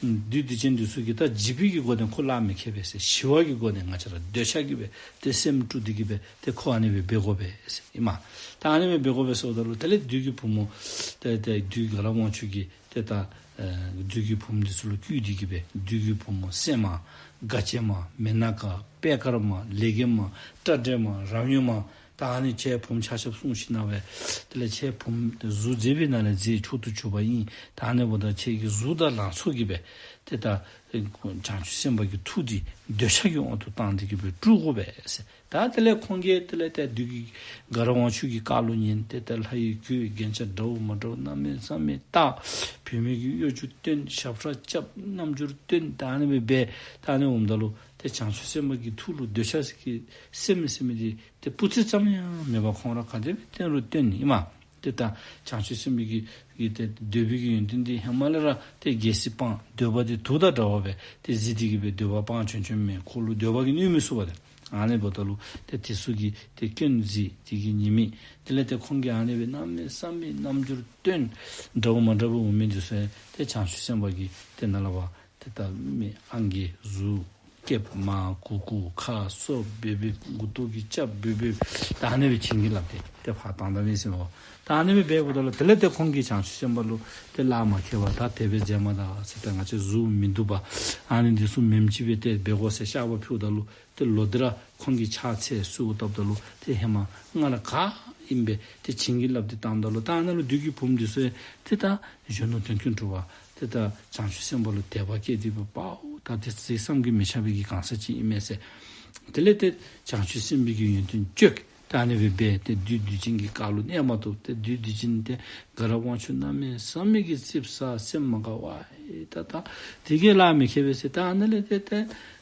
བདུད་སྡིག་ཅན་འདི་ཚུ་གིས་ད་འཇིགས་པའི་གི་སྒོ་ནས་ཁོ་གླགས་མི་ཁེལ་བས་ཟེར། ཞི་བ་གི་སྒོ་ནས་ང་བཅས་ར་འདོད་ཆགས་ཀྱིས་སྦེ་ཏེ་སེམས་དཀྲུགས་ཏེ་གི་སྦེ་ཏེ་ཁོ་ཨ་ནི་སྦེ་འབད་དགོ་པས་ཟེར་ཨིན་མས། ད་ཨ་ནི་སྦེ་འབད་དགོ་པས་ཟེརཝ་ད་ལུ་དེ་ལས་བདུད་ཀྱི་བུ་མོ་ཏེ་ཏེ་བདུད་དགའ་རབ་དབང་ཕྱུག་གིས་ཏེ་ད་ཨེ་བདུད་ཀྱི་བུམོ་འདི་ཚུ་ལུ་བསྐུལ་ཏེ་གི་སྦེ་བདུད་ཀྱི་བུམོ་སྲན་མ་དགའ་ཅན་མ་མེ་ན་ཀ་པད་དཀར་མ་ལེ་གེ་མ་སྐྲ་འགྲེང་མ་རབ་གཡོན་མ་ད་ཨ་ནི་ཁྱེད་བུམོ་ཆ་ཁྱབ་གསུངས་ཞིནམ་ལས་དེ་ལས་ཁྱེད་བུམོ་གཟུགས་མཛེས་པའི་ནང་ལས་མཛེས་མཆོག་ཏུ་གྱུར་པ་ཨིན། ད་ཨ་ནི་འབདཝ་ད་ཁྱེད་ཀྱི་གཟུགས་དང་ལང་ཚོ་གིས་སྦེ་ཏེ་ད་བྱང་ཆུབ་སེམས་དཔའ་གི་ཐུགས་འདི་འདོད་ཆགས་ཀྱི་དབང་དུ་བཏང་སྟེ་གི་སྦེ་དཀྲུག་དགོ་པས་ཟེར། ད་དེ་ལས་ཁོང་གིས་དེ་ལས་ཏེ་བདུད་ཀྱི་དགའ་རབ་དབང་ཕྱུག་གི་བཀའ་ལུ་ཉན་ཏེ་ད་ལྷ་ཡི་གོས་རྒྱན་ཆ་འདྲཝ་མ་འདྲཝ་གནམ་མེད་ས་མེད་བཏགས། བུད་མེད་ཀྱི་གཡོ་སྒྱུ་སྟོན། ཞབས་ཁྲ་རྐྱབ། རྣམ་འགྱུར་སྟོན། ད་ཨ་ནི་སྦེ་འབད། ད་ཨ་ནི་འོངམ་ད་ལུ་ཏེ་བྱང་ཆུབ་སེམས་དཔའ་གི་ཐུགས་ལུ་འདོད་ཆགས་ཀྱི་སེམས་མེད་སེམས་མེད་འདི་ཏེ་སྤུ་རྩེ་ཙམ་ཡང་མེད་པར་ཁོང་ར་ག་དེ་སྦེ་སྟོན་རུང་སྟོན་ནི་ཨིན་མས། ཏེ་ད་བྱང་ཆུབ་སེམས་དཔའ་གི་གི་ཏེ་འདོད་པའི་གི་ཡོན་ཏན་འདི་ཧེ་མ་ལས་ར་ཏེ་རྒྱལ་སྲིད་སྤངས། འདོད་པ་འདི་དུག་དང་འདྲ་བ་སྦེ་ཏེ་གཟིགས་ཏེ་གི་སྦེ་འདོད་པ་སྤང་བྱོན་བྱོནམ་མས། ཁོ་ལུ་འདོད་པ་གིས་གནོད་མི་ཚུགས་པས་ཏེ། ཨ་ནི་འབདཝ་ད་ལུ་ཏེ་དེ་ཚུ་གི་ཏེ་སྐྱོན་གཟིགས། དེ་གི་ཉེས་དམིགས་དེ་ལས་ཏེ་ཁོང་གིས་ཨ་ནི་སྦེ་གནམ་མེད་ས་མེད་རྣམ་འགྱུར་སྟོན། འདྲཝ་མ་འདྲཝ་འོང་མི་འདི་ཚུ་ཡང་ཏེ་བྱང་ཆུབ་སེམས་དཔའ་གིས་ཏེ་ནཱ་ལས་ཕར་ཏེ་ད་མི་ཨང་རྒས་གཟུགས་སྐེདཔ་མར་གུག་གུག་ཁ་སོ་འབེབས་འབེབས་མགུ་ཏོ་གི་སྐྱ་འབེབས་འབེབས་ད་ཨ་ནི་སྦེ་བྱིན་གྱིས་བརླབས་ཏེ་ཏེ་ཕར་བཏང་ད་མི་ཟེར་མས། ད་ཨ་ནི་སྦེ་འབདཝ་ད་ལུ་དེ་ལས་ཏེ་ཁོང་གིས་བྱང་ཆུབ་སེམས་དཔའ་ལུ་ཏེ་གླགས་མ་ཁེལ་བར་ད་དེ་སྦེ་མཛད་མ་ད་ཟེར། ད་ང་བཅས་གཟུགས་མི་སྡུག་པ་ཨ་ནི་འདི་ཚུ་མེནམ་ཅིག་སྦེ་ཏེ་འབད་དགོ་ཟེར་བཤགས་པ་ཕུལཝ་ད་ལུ་ཏེ་ལོག་སྟེ་ར་ཁོང་གིས་ཕྱག་འཚལ་གསོལཝ་བཏབ་ད་ལུ་ཏེ་ཧེ་མ་སྔར་ག་ཨིནམ་སྦེ་ཏེ་བྱིན་གྱིས་བརླབས་ཏེ་བཏངམ་ད་ལུ་ད་ཨ་ནཱ་ལུ་བདུད་ཀྱི་བུམོ་འདི་ཚུ་ཡང་ཏེ་ད་གཞོན་ནུ་དོན་ཀུན་གྲུབ་པ་ཏེ་ད་བྱང་ཆུབ་སེམས་དཔའ་ལུ་དད་པ་སྐྱེས་ཏེ་སྦེ་པའོ་ད་དེ་ཚེ་བསམ་གྱིས་མི་ཁྱབ་པའི་གི་གང་ཟག་ཅིག་ཨིན་མས་ཟེར། དེ་ལས་ཏེ་བྱང་ཆུབ་སེམས་དཔའི་གི་ཡོན་ཏན་བརྗོད། ད་ཨ་ནི་སྦེ་འབད་དེ་བདུད་སྡིག་ཅན་གྱི་བཀའ་ལུ་གནས་མ་བཏུབ། ཏེ་བདུད་སྡིག་ཅན་དེ་དགའ་རབ་དབང་ཕྱུག་གནམ་མེད་ས་མེད་ཀྱི་ཙིགཔ་ཟ་སེམས་མ་དགའ་བར་ཨེ་ད་ད་དེ་གིས་ལཱ་མི་ཁེལ་བས་ཟེར། ད་ཨ་ནི་ལས་ཏེ་ཏེ་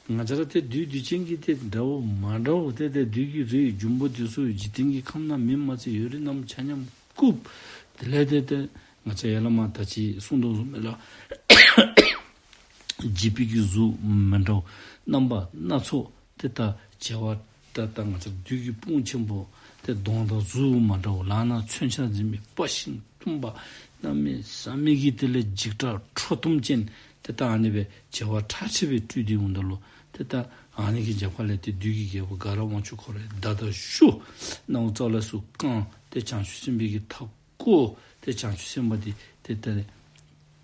ང་བཅས་ར་ཏེ་བདུད་སྡིག་ཅན་གྱི་ཏེ་འདྲཝ་མ་འདྲཝ་ཏེ་ཏེ་བདུད་ཀྱི་རིགས་འབྱུང་པོ་འདི་ཚུ་འཇིག་རྟེན་གྱི་ཁམས་ནང་མི་མ་ཚད་ཡོད་རིགས་རྣམས་ཆ་མཉམ་བཀུག། དེ་ལས་ཏེ་ཏེ་ང་བཅས་ཡར་ལས་མར་ད་ཅི་གསུངས་དོ་བཟུམ་སྦེ་ལགས། འཇིགས་པའི་གི་གཟུགས་མི་འདྲཝ་རྣམ་པ་སྣ་ཚོགས་ཏེ་ད་བྱེ་བ་ད་ད་ང་བཅས་བདུད་ཀྱི་དཔུང་ཆེན་པོ་ཏེ་གདོང་དང་གཟུགས་མ་འདྲཝ་ལག་ན་མཚོན་ཆ་འཛིན་པའི་དཔའ་ཞིང་གཏུམ་པ་གནམ་མེད་ས་མེད་ཀྱི་དེ་ལས་འཇིགས་སྐྲག་ཁྲོ་གཏུམ་ཅན་ཏེ་ད་ཨ་ནི་སྦེ་བྱེ་བ་ཁྲག་ཁྲིག་སྦེ་སྤྲུལ་ཏེ་འོངམ་ད་ལུ་ཏེ་ད་ཨ་ནི་གི་རྒྱབ་ཁ་ལས་ཏེ་བདུད་ཀྱི་རྒྱལ་པོ་དགའ་རབ་དབང་ཕྱུག་ཁོ་རའི་མདའ་དང་གཞུ་ནང་རྩ་ལས་ཚུར་བཀང་སྟེ་བྱང་ཆུབ་སེམས་དཔའི་གི་ཐག་བཀོ་སྟེ་བྱང་ཆུབ་སེམས་དཔའ་འདི་ཏེ་ཏེ་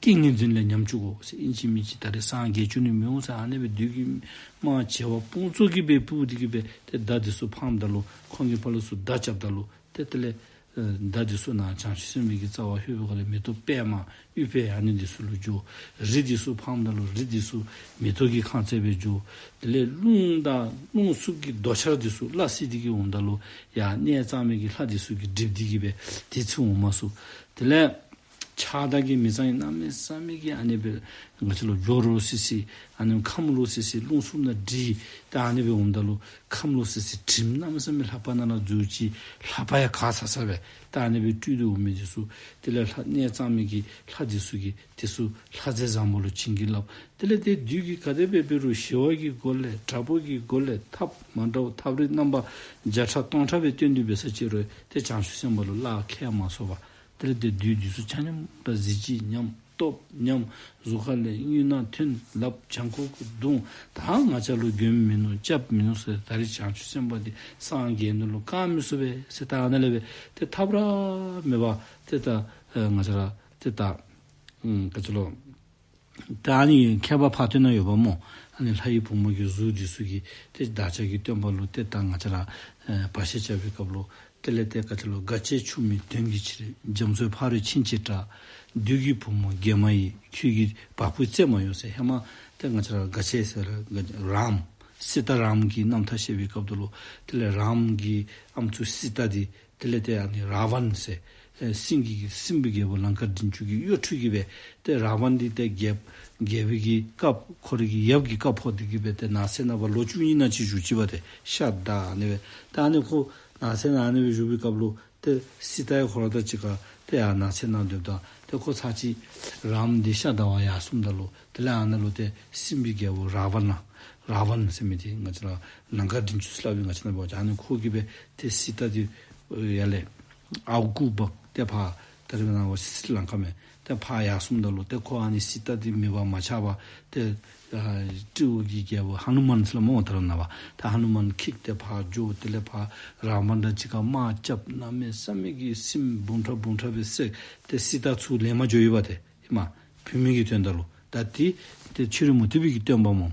ཏིང་ངེ་འཛིན་ལས་ཉམས་བཅུག་དགོ་ཟེར། ཨིན་ཅི་མིན་ཅི་ད་རེས་སངས་རྒྱས་བཅུག་ནི་མི་འོང་ཟེར། ཨ་ནི་སྦེ་བདུད་ཀྱི་དམག་བྱེ་བ་དཔུང་ཚོགས་ཀྱིས་སྦེ་སྤུབས་ཏེ་གིས་སྦེ་ཏེ་མདའ་འདི་ཚུ་འཕངམ་ད་ལུ་ཁོང་གིས་ཕར་ལས་ཚུར་མདའ་རྐྱབ་ད་ལུ་ཏེ་དེ་ལས་ཨེ་མདའ་འདི་ཚུ་ནཱ་བྱང་ཆུབ་སེམས་དཔའི་གི་རྩ་བར་ལྷོད་པའི་སྒང་ལས་མེ་ཏོག་པདྨ་ཨུཏྤལ་ཨ་ནི་འདི་ཚུ་ལུ་འགྱོ། རི་འདི་ཚུ་འཕངམ་ད་ལུ་རི་འདི་ཚུ་མེ་ཏོག་གིས་ཁེངས་ཏེ་སྦེ་འགྱོ། དེ་ལས་རླུང་དང་རླུང་འཚུབ་ཀྱི་རྡོ་ཆར་འདི་ཚུ་སླ་བསྲེ་སྟེ་གིས་འོངམ་ད་ལུ་ཡར་གནས་གཙང་མའི་གི་ལྷ་འདི་ཚུ་གིས་སྒྲིབ་སྟེ་གིས་སྦེ་དེ་ཚུ་འོང་མ་ཚུགས། དེ་ལས་ཆར་དང་གིས་མི་གཙང་བའི་གནམ་མེད་ས་མེད་ཀྱི་ཨ་ནི་སྦེ་ང་བཅས་ལུ་སྦྱོར་རོ་སི་སི་ཨ་ནི་ཁམས་ལོག་སི་སི་རླུང་འཚུབ་ནང་སྒྲིབ། ད་ཨ་ནི་སྦེ་འོངམ་ད་ལུ་ཁམས་ལོག་སི་སི་དྲིམ་གནམ་མེད་ས་མེད་ལྷ་པ་ནང་ན་འཛུལ་ཅི། ལྷ་པ་ཡང་ག་ས་ས་སྦེ་ད་ཨ་ནི་སྦེ་སྤྲུལ་ཏེ་འོང་མི་འདི་ཚུ་དེ་ལས་ལྷ་གནས་གཙང་མའི་གི་ལྷ་འདི་ཚུ་གིས་དེ་ཚུ་ལྷ་རྫས་བཟང་པོ་ལུ་བྱིན་གྱིས་བརླབས། དེ་ལས་ཏེ་བདུད་ཀྱིས་ག་དེ་སྦེ་འབད་རུང་ཞི་བ་གི་སྒོ་ལས་དྲག་པོ་གི་སྒོ་ལས་ཐབས་མ་འདྲཝ་ཐབས་རིག་རྣམ་པ་བརྒྱ་ཕྲག་སྟོང་ཕྲག་སྦེ་སྟོན་ཏེ་འབད་ས་ཅིག་རུང་ཏེ་བྱང་ཆུབ་སེམས་དཔའ་ལུ་གླགས་ཁེལ་མ་སོང་བར་དེ་ལས་ཏེ་བདུད་འདི་ཚུ་ཆ་མཉམ་ར་གཟི་བརྗིད་ཉམས་སྟོབས་ཉམས། གཟུགས་ཁ་ལས་རྔུལ་ནག་ཐོན། ལགཔ་བྱང་ཁོག་གུ་བརྡུང་། ད་ང་བཅས་ལུ་མགོན་མིན་ནུག། སྐྱབས་མིན་ནུག་ཟེར། ད་རེས་བྱང་ཆུབ་སེམས་དཔའ་འདི་སངས་རྒྱས་ནི་ལུ་བཀག་མི་ཚུགས་པས་ཟེར། ད་ཨ་ནཱ་ལས་སྦེ་ཏེ་ཐབས་ར་མེད་པར་ཏེ་ད་ཨེ་ང་བཅས་ར་ཏེ་ད་ཨུམ་ག་ཅི་ལོ། ད་ཨ་ནི་མཁས་པ་ཕ་ཐོན་ནང་ཡོདཔ་སྨོ། ཨ་ནི་ལྷ་ཡི་བུ་མོ་གི་གཟུགས་འདི་ཚུ་གིས་ཏེ་བདག་ཅག་གི་སྟོན་པ་ལུ་ཏེ་ད་ང་བཅས་ར་ཨེ་བར་ཆད་རྐྱབ་པའི་སྐབས་ལུ་དེ་ལས་ཏེ་ག་ཅི་ལོ། དགའ་བྱེད་ཆུང་མའི་དོན་གྱི་ཕྱིར། རྒྱ་མཚོའི་ཕ་རོལ་ཕྱིན་ཅེས་གྲགས། བདུད་ཀྱི་བུ་མོ་དགེ་མ་ཡིས། ཁྱོད་ཀྱི་བ་སྤུའི་རྩེ་མ་གཡོ་ཟེར། ཧེ་མ་ཏེ་ང་བཅས་ར་དགའ་བྱེད་ཟེར་ར་རཱམ་སི་ཏཱ་རཱམ་གྱི་རྣམ་ཐར་བཤད་པའི་སྐབས་དུ་ལུ་དེ་ལས་རཱམ་གྱི་ཨམ་སྲུ་སི་ཏཱ་འདི་དེ་ལས་ཏེ་ཨ་ནི་རཱ་ཝན་ཟེར་ཨེ་སྲིན་གྱི་སྲིན་པོའི་རྒྱལ་པོ་ལང་ཀ་མགྲིན་བཅུ་གི་གཡོ་འཕྲུལ་གྱིས་སྦེ་ཏེ་རཱ་ཝན་འདི་ཏེ་རྒྱལ་རྒྱལ་པོའི་གི་བཀའ་ཁོ་རའི་གི་ཡབ་ཀྱི་བཀའ་ཕོག་སྟེ་གིས་སྦེ་ཏེ་ནགས་གསེབ་ནང་ཕར་ལོ་བཅུ་གཉིས་ནང་ཅིག་བཞུགས་ཅི་པ་ཏེ་ཤ་བདའ་ཨ་ནི་སྦེ། ཏེ་ཨ་ནི་ཁོ་ནགས་གསེབ་ནང་ཨ་ནི་སྦེ་བཞུགས་པའི་སྐབས་ལུ་ཏེ་སི་ཏཱ་ཡང་ཁོ་ར་དང་གཅིག་ཁར་ཏེ་ཡར་ནགས་གསེབ་ནང་སྡོདཔ་ད་ཏེ་ཁོ་ཚར་གཅིག་རཱམ་འདི་ཤ་བདའ་བར་ཡར་སོངམ་ད་ལུ་དེ་ལས་ཨ་ནཱ་ལུ་ཏེ་སྲིན་པོའི་རྒྱལ་པོ་རཱ་ཝ་ན་རཱ་ཝན་ཟེར་མི་འདི་ང་བཅས་ར་ལང་ཀ་མགྲིན་བཅུ་ཟེར་སླབ་པའི་ང་བཅས་ནང་འབད་བ་ཅིན་ཨ་ནི་ཁོ་གིས་སྦེ་ཏེ་སི་ཏཱ་འདི་ཡར་ལས་ཨའུ་གུ་བག་ཏེ་ཕར་ད་རེས་ནངས་པ་སི་རི་ལང་ཀ་མས། ཏེ་ཕར་ཡར་སོངམ་ད་ལུ་ཏེ་ཁོ་ཨ་ནི་སི་ཏཱ་འདི་མེད་པར་མ་ཆགས་པར་ཏེ་ཨ་སྤྲེའུ་གི་རྒྱལ་པོ་ཧ་ནུ་མན་ཟེར་སླབ་སྨོ། ད་རེས་ནངས་པ་ད་ཧ་ནུ་མན་འཁྱིད་དེ་ཕར་འགྱོ། དེ་ལས་ཕར་རཱ་ཝན་དང་གཅིག་ཁར་དམག་རྐྱབ། གནམ་མེད་ས་མེད་ཀྱི་སྲིན་འབུམ་ཕྲག་འབུམ་ཕྲག་སྦེ་བསད། ཏེ་སི་ཏཱ་ཚུར་ལེན་པར་འགྱོ་ཡོདཔ་ཏེ་ཧེ་མ་བུད་མེད་ཀྱི་དོན་དག་ལུ། ད་འདི་ཏེ་ཕྱི་རོལ་མུ་སྟེགས་པའི་གི་སྟོན་པ་སྨོ།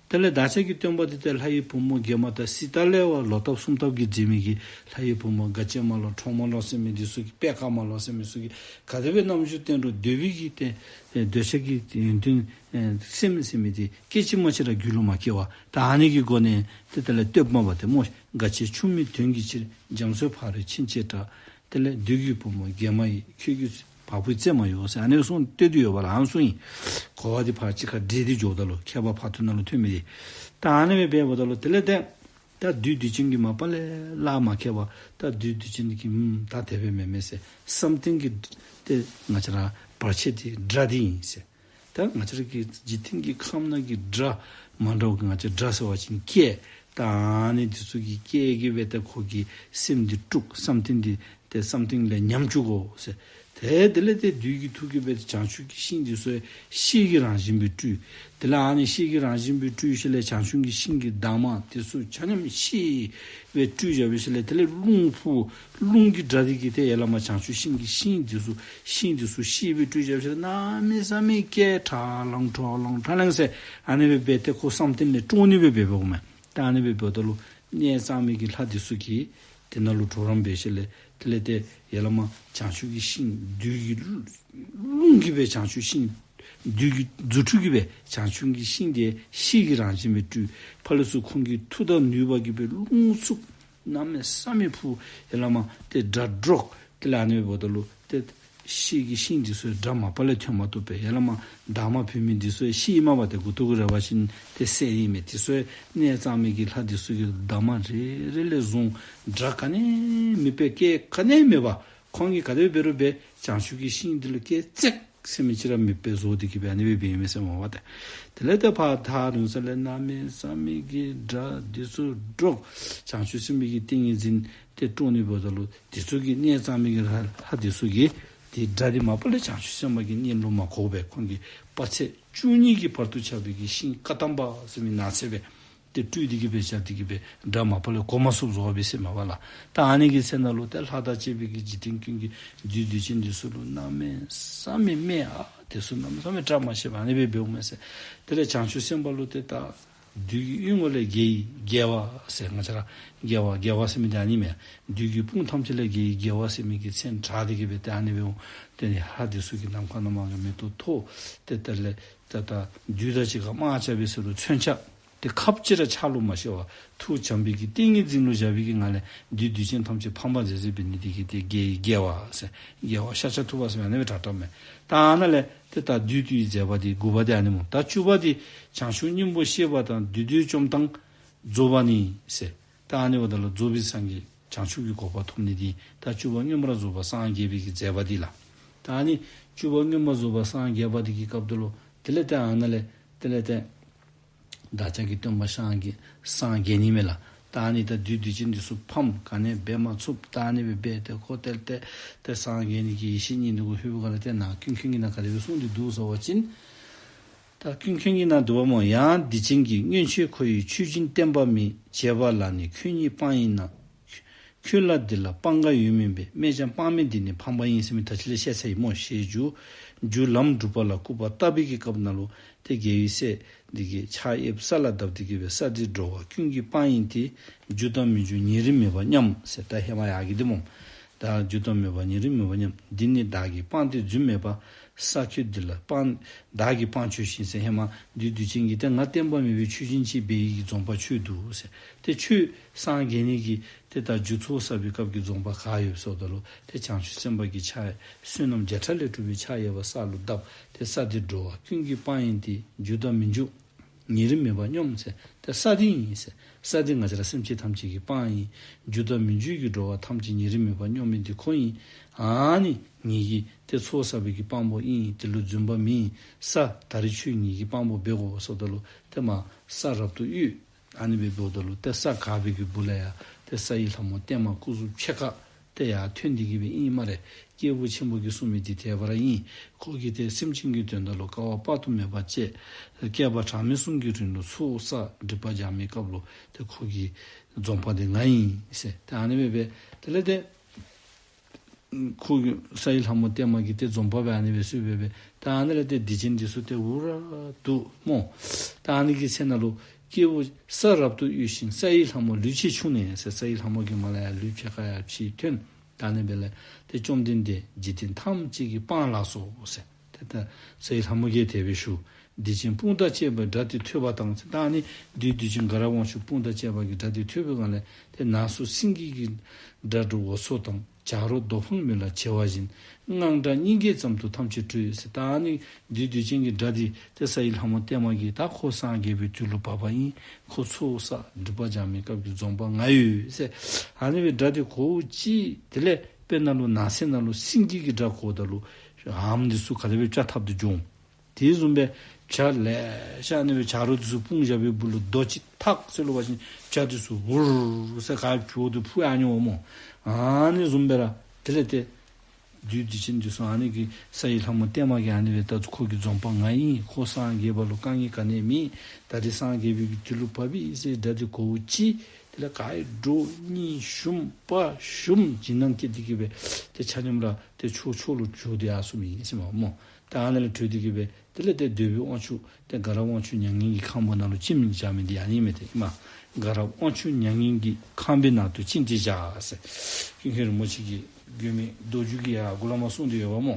དེ་ལས་བདག་ཅག་གི་སྟོན་པ་འདི་ཏེ་ལྷ་ཡི་བུ་མོ་དགེ་མ་དང་སི་ཏཱ་ལས་བ་ལོག་ལྟབ་གསུམ་ལྟབ་ཀྱིས་འཛིན་མི་གི་ལྷ་ཡི་བུ་མོ་དགའ་བྱེད་མ་ལོག་གྲོགས་མ་ལོག་ཟེར་མི་འདི་ཚུ་གིས་པད་དཀར་མ་ལོག་ཟེར་མི་ཚུ་གིས་ག་དེ་སྦེ་རྣམ་འགྱུར་བསྟན་རུང་འདོད་པའི་གི་ཏེ་ཨེ་འདོད་ཆགས་ཀྱི་ཡོན་ཏན་ཨེ་སེམས་ཟེར་མི་འདི་སྐད་ཅིག་མ་གཅིག་ར་རྒྱུད་ལུ་མ་སྐྱེ་བར་ད་ཨ་ནི་གི་སྒོ་ནས་ཏེ་དེ་ལས་བསྟོདཔ་མས་པ་ཏེ་སྨོ། དགའ་བྱེད་ཆུང་མའི་དོན་གྱི་ཕྱིར། རྒྱ་མཚོའི་ཕ་རོལ་ཕྱིན་ཅེས་གྲགས། དེ་ལས་བདུད་ཀྱི་བུ་མོ་དགེ་མ་ཡིས། ཁྱོད་ཀྱི་བ་སྤུའི་རྩེ་མ་གཡོ་ཟེར་ཨ་ནི་གསུངས་བསྟོད་དེ་ཡོད་པ་ལགས། ཨ་ནི་གསུངས་ཡི། གོ་བ་འདི་ཕར་གཅིག་ཁར་འདྲེས་ཏེ་འགྱོཝ་ད་ལུ་མཁས་པ་ཕ་ཐུན་ནང་ལུ་ཐོན་མི་འདི། ད་ཨ་ནི་སྦེ་འབདཝ་ད་ལུ་དེ་ལས་ཏེ་ད་བདུད་སྡིག་ཅན་གྱིས་མ་པ་ལས་གླགས་མ་ཁེལ་བར་ད་བདུད་སྡིག་ཅན་འདི་གིས་ཨུམ་ད་དེ་སྦེ་མེན་མས་ཟེར། བསམ་གཏན་གྱི་ཏེ་ང་བཅས་ར་བར་ཆད་འདི་དགྲ་འདི་ཨིན་ཟེར། ད་ང་བཅས་ར་གི་འཇིག་རྟེན་གྱི་ཁམས་ནང་གི་དགྲ་མ་འདྲཝ་གི་ང་བཅས་དགྲ་ཟེར་བ་ཅིན་སྐད། ད་ཨ་ནི་འདི་ཚུ་གི་སྐད་ཀྱིས་སྦེ་ད་ཁོ་གི་སེམས་འདི་དཀྲུགས། བསམ་གཏན་འདི་ཏེ་བསམ་གཏན་ལས་ཉམས་བཅུག་དགོ་ཟེར། ཏེ་དེ་ལས་ཏེ་བདུད་ཀྱི་མཐུ་གིས་སྦེ་ཏེ་བྱང་ཆུབ་ཀྱི་ཤིང་འདི་ཚུ་ཤེལ་གྱི་རང་བཞིན་སྦེ་སྤྲུལ། དེ་ལས་ཨ་ནི་ཤེལ་གྱི་རང་བཞིན་སྦེ་སྤྲུལ་ཞིནམ་ལས་བྱང་ཆུབ་ཀྱི་ཤིང་གི་འདབ་མ་འདི་ཚུ་ཆ་མཉམ་ཤེལ་སྦེ་སྤྲུལ་བཞག་པའི་ཤུལ་ལས་དེ་ལས་རླུང་འཕུ། རླུང་གི་སྒྲ་འདི་གིས་ཏེ་ཡར་ལས་མར་བྱང་ཆུབ་ཤིང་གི་ཤིང་འདི་ཚུ་ཤིང་འདི་ཚུ་ཤེལ་སྦེ་སྤྲུལ་བཞག་པའི་ཤུལ་ལས་གནམ་མེད་ས་མེད་སྐད་ཁྲ་ལང་ཁྲོ་ལང་ཁྲ་ལང་ཟེར་ཨ་ནི་སྦེ་འབད་དེ་ཁོ་བསམ་གཏན་ལས་དཀྲོག་ནི་སྦེ་འབད་འབདཝ་མས། ད་ཨ་ནི་སྦེ་འབདཝ་ད་ལུ་གནས་གཙང་མའི་གི་ལྷ་འདི་ཚུ་གིས་དེ་ནང་ལུ་གྲོགས་རམ་འབད་ཞིནམ་ལས་དེ་ལས་ཏེ་ཡར་ལས་མར་བྱང་ཆུབ་ཀྱི་ཤིང་བདུད་ཀྱི་རླུང་གིས་སྦེ་བྱང་ཆུབ་ཤིང་བདུད་ཀྱི་རྫུ་འཕྲུལ་གྱིས་སྦེ་བྱང་ཆུབ་ཀྱི་ཤིང་འདི་ཤེལ་གྱི་རང་བཞིན་སྦེ་སྤྲུལ། ཕར་ལས་ཚུར་ཁོང་གི་མཐུ་དང་ནུས་པ་གིས་སྦེ་རླུང་འཚུབ། གནམ་མེད་ས་མེད་ཕུ། ཡར་ལས་མར་ཏེ་སྒྲ་སྒྲོག། དེ་ལས་ཨ་ནི་འབདཝ་ད་ལུ་ཏེ་ཤེལ་གྱི་ཤིང་འདི་ཚུ་སྒྲ་མ་པ་ལས་ཐོན་མ་བཏུབ་པས། ཡར་ལས་མར་འདབ་མ་བུད་མེད་འདི་ཚུ་ཤེལ་མ་པ་ཏེ་མགུ་ཏོ་གུ་རེག་པ་ཅིན་ཏེ་སད་ནི་མས། དེ་ཚུ་གནས་གཙང་མའི་གི་ལྷ་འདི་ཚུ་གིས་འདབ་མ་རེ་རེ་ལས་བཟུང་སྒྲ་ག་ནི་མེད་པའི་སྐད་ག་ནི་མེད་པར་ཁོང་གིས་ག་དེ་འབད་རུང་འབད་བྱང་ཆུབ་ཀྱི་ཤིང་འདི་ལུ་སྐད་ཅིག་ཟེར་མི་ཅིག་ར་མེདཔ་བཟོ་སྟེ་གི་སྦེ་ཨ་ནི་སྦེ་འབད་ཡི་མས་ཟེར་མས་པ་ཏེ། དེ་ལས་ཏེ་ཕར་ཐག་རིང་ས་ལས་གནམ་མེད་ས་མེད་ཀྱི་སྒྲ་འདི་ཚུ་སྒྲོག། བྱང་ཆུབ་སེམས་དཔའི་གི་ཏིང་ངེ་འཛིན་ཏེ་དཀྲོག་ནི་འབདཝ་ད་ལུ་འདི་ཚུ་གིས་གནས་གཙང་མའི་གི་ལྷ་ལྷ་འདི་ཚུ་གིས་ཏེ་སྒྲ་འདི་མ་པ་ལས་བྱང་ཆུབ་སེམས་དཔའ་གི་སྙན་ལུ་མ་གོཝ་སྦེ་ཁོང་གིས་དཔག་ཚད་བཅུ་གཉིས་ཀྱི་བར་དུ་ཁྱབ་པའི་གི་ཤིང་ཀ་དམ་པ་ཟེར་མི་ནགས་ཚལ་སྦེ་ཏེ་སྤྲུལ་ཏེ་གི་སྦེ་བཞག་སྟེ་གི་སྦེ་སྒྲ་མ་པ་ལས་གོ་མ་ཚུགསཔ་བཟོ་བ་སྦེ་ཟེར་མས་པ་ལགས། ད་ཨ་ནི་གི་ཚེ་ན་ལུ་ཏེ་ལྷ་དང་བཅས་པའི་གི་འཇིག་རྟེན་ཀུན་གྱིས་བདུད་སྡིག་ཅན་འདི་ཚུ་ལུ་གནམ་མེད་ས་མེད་སྨད། ཨ་དེ་ཚུ་གནམ་མེད་ས་མེད་བཀྲ་མ་ཤིསཔ་ཨ་ནི་སྦེ་འབདཝ་མས་ཟེར། དེ་ལས་བྱང་ཆུབ་སེམས་དཔའ་ལུ་ཏེ་ད་བདུད་ཀྱི་གཡུལ་ངོ་ལས་རྒྱལ་བའི་རྒྱལ་བ་ཟེར། ང་བཅས་ར་རྒྱལ་བ་རྒྱལ་བ་ཟེར་མི་འདི་ཨ་ནི་མས། བདུད་ཀྱི་དཔུང་ཐམས་ཅད་ལས་རྒྱལ་བའི་རྒྱལ་བ་ཟེར་མི་གི་མཚན་གྲགས་ཏེ་གི་སྦེ་ཏེ་ཨ་ནི་སྦེ་འོང་། ཏེ་ལྷ་འདི་ཚུ་གིས་ནམ་མཁའ་ནང་མར་གྱི་མེ་ཏོག་འཐོར། ཏེ་དེ་ལས་ད་ད་བདུད་དང་གཅིག་ཁར་དམག་རྐྱབ་པའི་ཚེ་ལུ་མཚོན་ཆ་ཏེ་ཁབ་ཅིག་ར་ཕྱག་ལུ་མ་བཞེས་པར་ཐུགས་བྱམས་པའི་གི་ཏིང་ངེ་འཛིན་ལུ་བཞག་པའི་གི་ངང་ལས་བདུད་སྡིག་ཅན་ཐམས་ཅད་ཕམ་པར་མཛད་མཛད་པའི་ནི་དེ་གིས་ཏེ་རྒྱལ་བའི་རྒྱལ་བ་ཟེར། རྒྱལ་བ་ཤཱཀྱ་ཐུབ་པ་ཟེར་ཨ་ནི་སྦེ་གྲགས་གྲགསཔ་མས། ད་ཨ་ནཱ་ལས་ཏེ་ད་བདུད་བཏུལ་བའི་མཛད་པ་འདི་དགུ་པ་འདི་ཨ་ནི་སྨོ། ད་བཅུ་པ་འདི་བྱང་ཆུབ་སྙིང་པོ་བཤད་པ་དང་བདུད་སྡེ་བཅོམ་དང་རྫོགས་པ་ནི་ཟེར། ད་ཨ་ནི་འབདཝ་ད་ལུ་རྫོགས་པའི་སངས་རྒྱས་བྱང་ཆུབ་ཀྱི་གོ་འཕང་ཐོབ་ནི་འདི་ད་བཅུ་པ་མངོན་པར་རྫོགས་པ་སངས་རྒྱས་པའི་གི་མཛད་པ་འདི་ལགས། ད་ཨ་ནི་བཅུ་པ་མངོན་པར་རྫོགས་པ་སངས་རྒྱས་པ་འདི་གི་སྐབས་དེ་ལུ་དེ་ལས་ཏེ་ཨ་ནཱ་ལས་དེ་ལས་ཏེ་བདག་ཅག་གི་སྟོན་པ་སངས་རྒྱས་སངས་རྒྱས་ནི་མས་ལགས། ད་ཨ་ནི་ད་བདུད་སྡིག་ཅན་འདི་ཚུ་ཕམ་ག་ནི་འབད་མ་ཚུགསཔ་ད་ཨ་ནི་སྦེ་འབད་དེ་ཁོ་དེ་ལས་ཏེ་ཏེ་སངས་རྒྱས་ནི་གི་ཡེ་ཤེས་སྙིང་པོ་གུ་ལྷོད་པའི་སྒང་ལས་ཏེ་ནཱ་ཀུན་མཁྱེན་གྱིས་ནཱ་ག་དེ་སྦེ་གསུངས་ཏེ་འདུག་ཟེར་བ་ཅིན། ད་ཀུན་མཁྱེན་གྱིས་ནཱ་འདུག་པ་སྨོ། ཡང་སྡིག་ཅན་གྱིས། སྔོན་ཆད་ཁོ་ཡི་མཆོད་སྦྱིན་བསྟན་པ་མེད། བྱས་པ་ལ་ནི་ཁྱོད་ཉིད་དཔང་ཡིན་ན། ཁྱོད་ལ་འདི་ལ་དཔང་འགའ་ཡོད་མིན་པས། སྨད་ཅན་དཔང་མེད་འདི་ནི་ཕམ་པ་ཡིན་ཟེར་མི་ད་ཅི་ལས་བཤད་ཚར་ཡི་སྨོ་ཞེས་བརྗོད། རྒྱུ་ལམ་སྒྲུབ་པ་ལ་སྐུར་པ་བཏབ་པའི་གི་སྐབས་ནང་ལུ་ཏེ་རྒྱལ་བའི་སྲས་འདི་གིས་ཕྱག་གཡསཔ་ས་ལ་བརྡབས་ཏེ་གི་སྦེ་ས་འདི་འགྲོ་བ་ཀུན་གྱི་དཔང་ཡིན་ཏེ། རྒྱུ་དང་མི་རྒྱུ་ཉེ་རིང་མེད་པར་མཉམ་ཟེར། ད་ཧེ་མ་ཡར་གྱི་འདི་སྨོ། ད་རྒྱུ་དང་མེད་པ་ཉེ་རིང་མེད་པར་མཉམ། འདི་ནི་བདག་གི་དཔང་སྟེ་རྫུན་མེད་པ། ས་ཁྱོད་འདི་ལ་དཔང་བདག་གི་དཔང་བྱོས་ཤིག་ཟེར། ཧེ་མ་བདུད་སྡིག་ཅན་གྱིས་ཏེ་ང་བསྟན་པ་མེད་པའི་མཆོད་སྦྱིན་ཅིག་འབད་ནི་གི་འཛོམས་དཔང་ཁྱོད་འདུག་ཟེར། ཏེ་ཁྱོད་སངས་རྒྱས་ནི་གི་ཏེ་ད་རྒྱུ་ཚོགས་བསགས་པའི་སྐབས་ཀྱི་འཛོམས་དཔང་ག་ཡོད་ཟེརཝ་ད་ལུ་ཏེ་བྱང་ཆུབ་སེམས་དཔའ་གི་ཕྱག་བསོད་ནམས་བརྒྱ་ཕྲག་ལས་གྲུབ་པའི་ཕྱག་གཡས་པ་ས་ལུ་བརྡབས། ཏེ་ས་འདི་འགྲོ་བ་ཀུན་གྱི་དཔང་ཡིན་ཏེ། རྒྱུ་དང་མི་རྒྱུ་ཉེ་རིང་མེད་པར་སྙོམས་ཟེར། ཏེ་ས་འདི་ཨིན་ཟེར། ས་འདི་ང་བཅས་ར་སེམས་ཅན་ཐམས་ཅད་ཀྱི་དཔང་ཨིན། རྒྱུ་དང་མི་རྒྱུ་གི་འགྲོ་བ་ཐམས་ཅད་ཉེ་རིང་མེད་པར་སྙོམས་མི་འདི་ཁོ་ཨིན། ཨ་ནི་ངེ་གི་ཏེ་ཚོགས་བསགས་པའི་གི་དཔང་པོ་ཨིན། དེ་ལུ་རྫུན་པ་མེན། ས་ད་རིས་ཁྱོད་ངེ་གི་དཔང་པོ་འབད་དགོ་ཟེརཝ་ད་ལུ་ཏེ་མར་ས་རབ་ཏུ་གཡོས། ཨ་ནི་སྦེ་འབདཝ་ད་ལུ་ཏེ་ས་ག་པའི་གི་སྦུག་ལས་ཡར་ཏེ་ས་ཡི་ལྷ་མོ་བརྟན་མ་སྐུ་གཟུགས་ཕྱེད་ཀ་ཏེ་ཡར་ཐོན་ཏེ་གི་སྦེ་ཨིན་སྨ་རེ། སྐྱེས་བུ་ཆེན་པོ་གིས་གསུངས་མི་འདི་དེ་སྦེ་ར་ཨིན། ཁོ་གིས་ཏེ་སེམས་ཅན་གྱི་དོན་དག་ལུ་དཀའ་བ་དཔག་ཏུ་མེད་པ་སྤྱད། བསྐལ་པ་གྲངས་མེད་གསུམ་གྱི་རིང་ལུ་ཚོགས་བསགས་སྒྲིབ་པ་སྦྱང་མིའི་སྐབས་ལུ་ཏེ་ཁོ་གི་འཛོམས་དཔང་འདི་ང་ཨིན་ཟེར། ཏེ་ཨ་ནི་སྦེ་འབད་དེ་ལས་ཏེ་ཁོ་གི་ས་ཡི་ལྷ་མོ་བརྟན་མ་གིས་ཏེ་འཛོམས་དཔང་སྦེ་ཨ་ནི་སྦེ་གསོལ་སྦེ་འབད། ཏེ་ཨ་ནི་ལས་ཏེ་སྡིག་ཅན་འདི་ཚུ་ཏེ་འུར་ར་འདུག་སྨོ། ཏེ་ཨ་ནི་གི་ཚེ་ནང་ལུ་སྐྱེས་བུ་ས་རབ་ཏུ་གཡོས་ཤིང་ས་ཡི་ལྷ་མོ་ལུས་ཕྱེད་ཕྱུང་ནས་ཟེར། ས་ཡི་ལྷ་མོ་གི་མར་ལས་ཡར་ལུས་ཕྱེད་ཀ་ཡར་ཕྱི་ཐོན། ད་ཨ་ནི་སྦེ་ལས་ཏེ་བཅོམ་ལྡན་འདས་འཇིག་རྟེན་ཐམས་ཅད་ཀྱི་དཔང་ལགས་སོ་ཟེར། ཏེ་ད་ས་ཡི་ལྷ་མོ་གིས་དེ་སྦེ་ཞུ། སྡིག་ཅན་དཔུང་དང་བཅས་པའི་སྒྲ་དེ་ཐོས་པ་དང་ཟེར། ད་ཨ་ནི་བདུད་སྡིག་ཅན་དགའ་རབ་དབང་ཕྱུག་དཔུང་དང་བཅས་པ་གི་སྒྲ་དེ་ཐོས་པའི་སྒང་ལས་ཏེ་ནགས་སུ་སེང་གེ་གི་སྒྲ་སྒྲོགས་འོ་མཚོ་དང་། བྱ་རོག་རྡོ་འཕངས་མེ་ལ་བྱེར་བ་བཞིན། དངངས་སྐྲག་སྙིང་གས་ཙམ་དུ་ཐམས་ཅད་གྲོལ་ཟེར། ད་ཨ་ནི་བདུད་སྡིག་ཅན་གྱི་སྒྲ་འདི་ཏེ་ས་ཡི་ལྷ་མོ་བརྟན་མ་གིས་ད་ཁོ་སངས་རྒྱས་པའི་དུས་ལུ་བབ་པ་ཨིན། ཁོ་ཚོགས་བསགས་སྒྲིབ་པ་སྦྱང་མིའི་སྐབས་ཀྱི་འཛོམས་དཔང་ང་ཡོད་ཟེར། ཨ་ནི་སྦེ་སྒྲ་འདི་གོཝ་ཅིག་དེ་ལས་དཔེར་ན་ལུ་ནགས་གསེབ་ནང་ལུ་སེང་གེ་གི་སྒྲ་གོཝ་ད་ལུ་འམ་འདི་ཚུ་ག་དེ་སྦེ་བཅའ་ཐབས་འདི་འགྱོ་འོང་། དེ་བཟུམ་སྦེ་བྱ་ལེ་ཤ་ཨ་ནི་སྦེ་བྱ་རོག་འདི་ཚུ་སྤུངས་བཞག་པའི་སྦུག་ལུ་རྡོ་ཅིག་ཐག་ཟེར་ལོ་བ་ཅིན་བྱ་འདི་ཚུ་འུར་ཟེར་ག་བྱོག་སྟེ་འཕུར་ཡར་འགྱོཝ་སྨོ། ཨ་ནི་བཟུམ་སྦེ་ར་དེ་ལས་ཏེ་བདུད་སྡིག་ཅན་འདི་ཚུ་ཨ་ནི་གི་ས་ཡི་ལྷ་མོ་བརྟན་མ་གིས་ཨ་ནི་སྦེ་ད་ཁོ་གི་འཛོམས་དཔང་ང་ཨིན། ཁོ་སངས་རྒྱས་པ་ལུ་དཀའ་ངལ་ག་ནི་མེད། ད་རིས་སངས་རྒྱས་པའི་གི་དུས་ལུ་བབ་པས་ཟེར་སྒྲ་འདི་གོཝ་ཅིག་དེ་ལས་ག་ཡི་འདྲོག་སྙིང་ཞུམ་པ་ཞུམ་འཇིགས་སྣང་སྐྱེས་ཏེ་གི་སྦེ་ཏེ་ཆ་མཉམ་ར་ཏེ་ཕྱོགས་ཕྱོགས་ལུ་བྱོག་སྟེ་ཡར་སོང་མི་ཨིན་ཟེར་མས་སྨོ། ད་ཨ་ནི་ལས་གྲོལ་ཏེ་གི་སྦེ་དེ་ལས་ཏེ་འདོད་པའི་དབང་ཕྱུག་ཏེ་དགའ་རབ་དབང་ཕྱུག་མྱ་ངན་གྱི་ཁང་པའི་ནང་ལུ་བཅིངས་བཞག་མི་འདི་ཨ་ནི་མས། ཏེ་ཨིན་མས། དགའ་རབ་དབང་ཕྱུག་མྱ་ངན་གྱི་ཁང་པའི་ནང་དུ་བཅིངས་ཏེ་བཞག་ཟེར། ཀུན་མཁྱེན་རིན་པོ་ཆེ་གིས་མགོན་མེད་རྡོ་རྗེ་གི་ཡར་མགུ་ལས་མར་གསུངས་ཏེ་ཡོད་པ་སྨོ།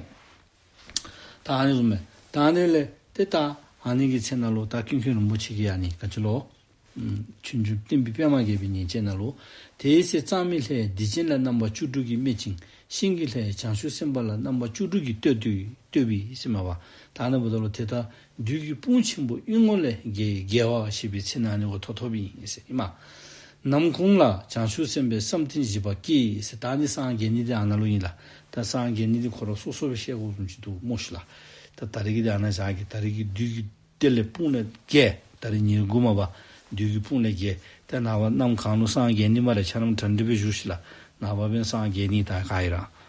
ད་ཨ་ནི་བཟུམ་མས། ད་ཨ་ནི་ལས་ཏེ་ད་ཨ་ནི་གི་ཚེ་ནང་ལུ་ད་ཀུན་མཁྱེན་རིན་པོ་ཆེ་གིས་ཨ་ནི་ག་ཅི་ལོ། ཨུམ། ཆོས་འབྱུང་བསྟན་པའི་པདྨ་རྒྱས་པའི་ཉིན་བྱེད་ནང་ལུ། དེའི་ཚེ་གཙང་མའི་ལྷས་སྡིག་ཅན་ལ་རྣམ་པ་བཅུ་དྲུག་གིས་སྨད་ཅིང་། ཤིང་གི་ལྷས་བྱང་ཆུབ་སེམས་དཔའ་ལ་རྣམ་པ་བཅུ་དྲུག་གིས་བསྟོད་དུ་བསྟོད་པས་ཟེར་མ་པ། ད་ནི་འབདཝ་ད་ལུ་དེ་ལྟར་བདུད་ཀྱི་དཔུང་ཆེན་པོ་གཡུལ་ངོ་ལས་རྒྱལ་རྒྱལ་བ་ཞེས་པའི་ཚིག་ནང་ནི་འོ་ཐོབ་ཐོབ་ཨིན་ཟེར་ཨིན་མས། ནམ་གུང་ལ་བྱང་ཆུབ་སེམས་དཔའི་བསམ་གཏན་བཞི་པ་སྐྱེས་ཟེར། ད་ནི་སངས་རྒྱས་ནི་འདི་ཨ་ནཱ་ལུ་ཨིན་ལགས། ད་སངས་རྒྱས་ནི་འདི་ཁོ་ར་སོ་སོ་སྦེ་བཤད་དགོཔ་བཟུམ་ཅིག་འདུག་སྨོ་ཤིག་ལགས། ད་ད་རིས་ཀྱི་འདི་ཨ་ནཱ་བཞག་གེ། ད་རིས་ཀྱི་བདུད་ཀྱི་དེ་ལས་དཔུང་ལས་རྒྱལ། ད་རིས་ཉེར་དགུ་མ་པ། བདུད་ཀྱི་དཔུང་ལས་རྒྱལ། ད་ནངས་པ་གནམ་གང་ལུ་སངས་རྒྱས་ནི་སྨ་རེ། ཁྱེད་རྣམས་གྲ་སྒྲིག་འབད་བཞུགས་ཤིག་ལགས། ནངས་པ་འབདན་སངས་རྒྱས་ནི། ད་ག་ཨིན་ར།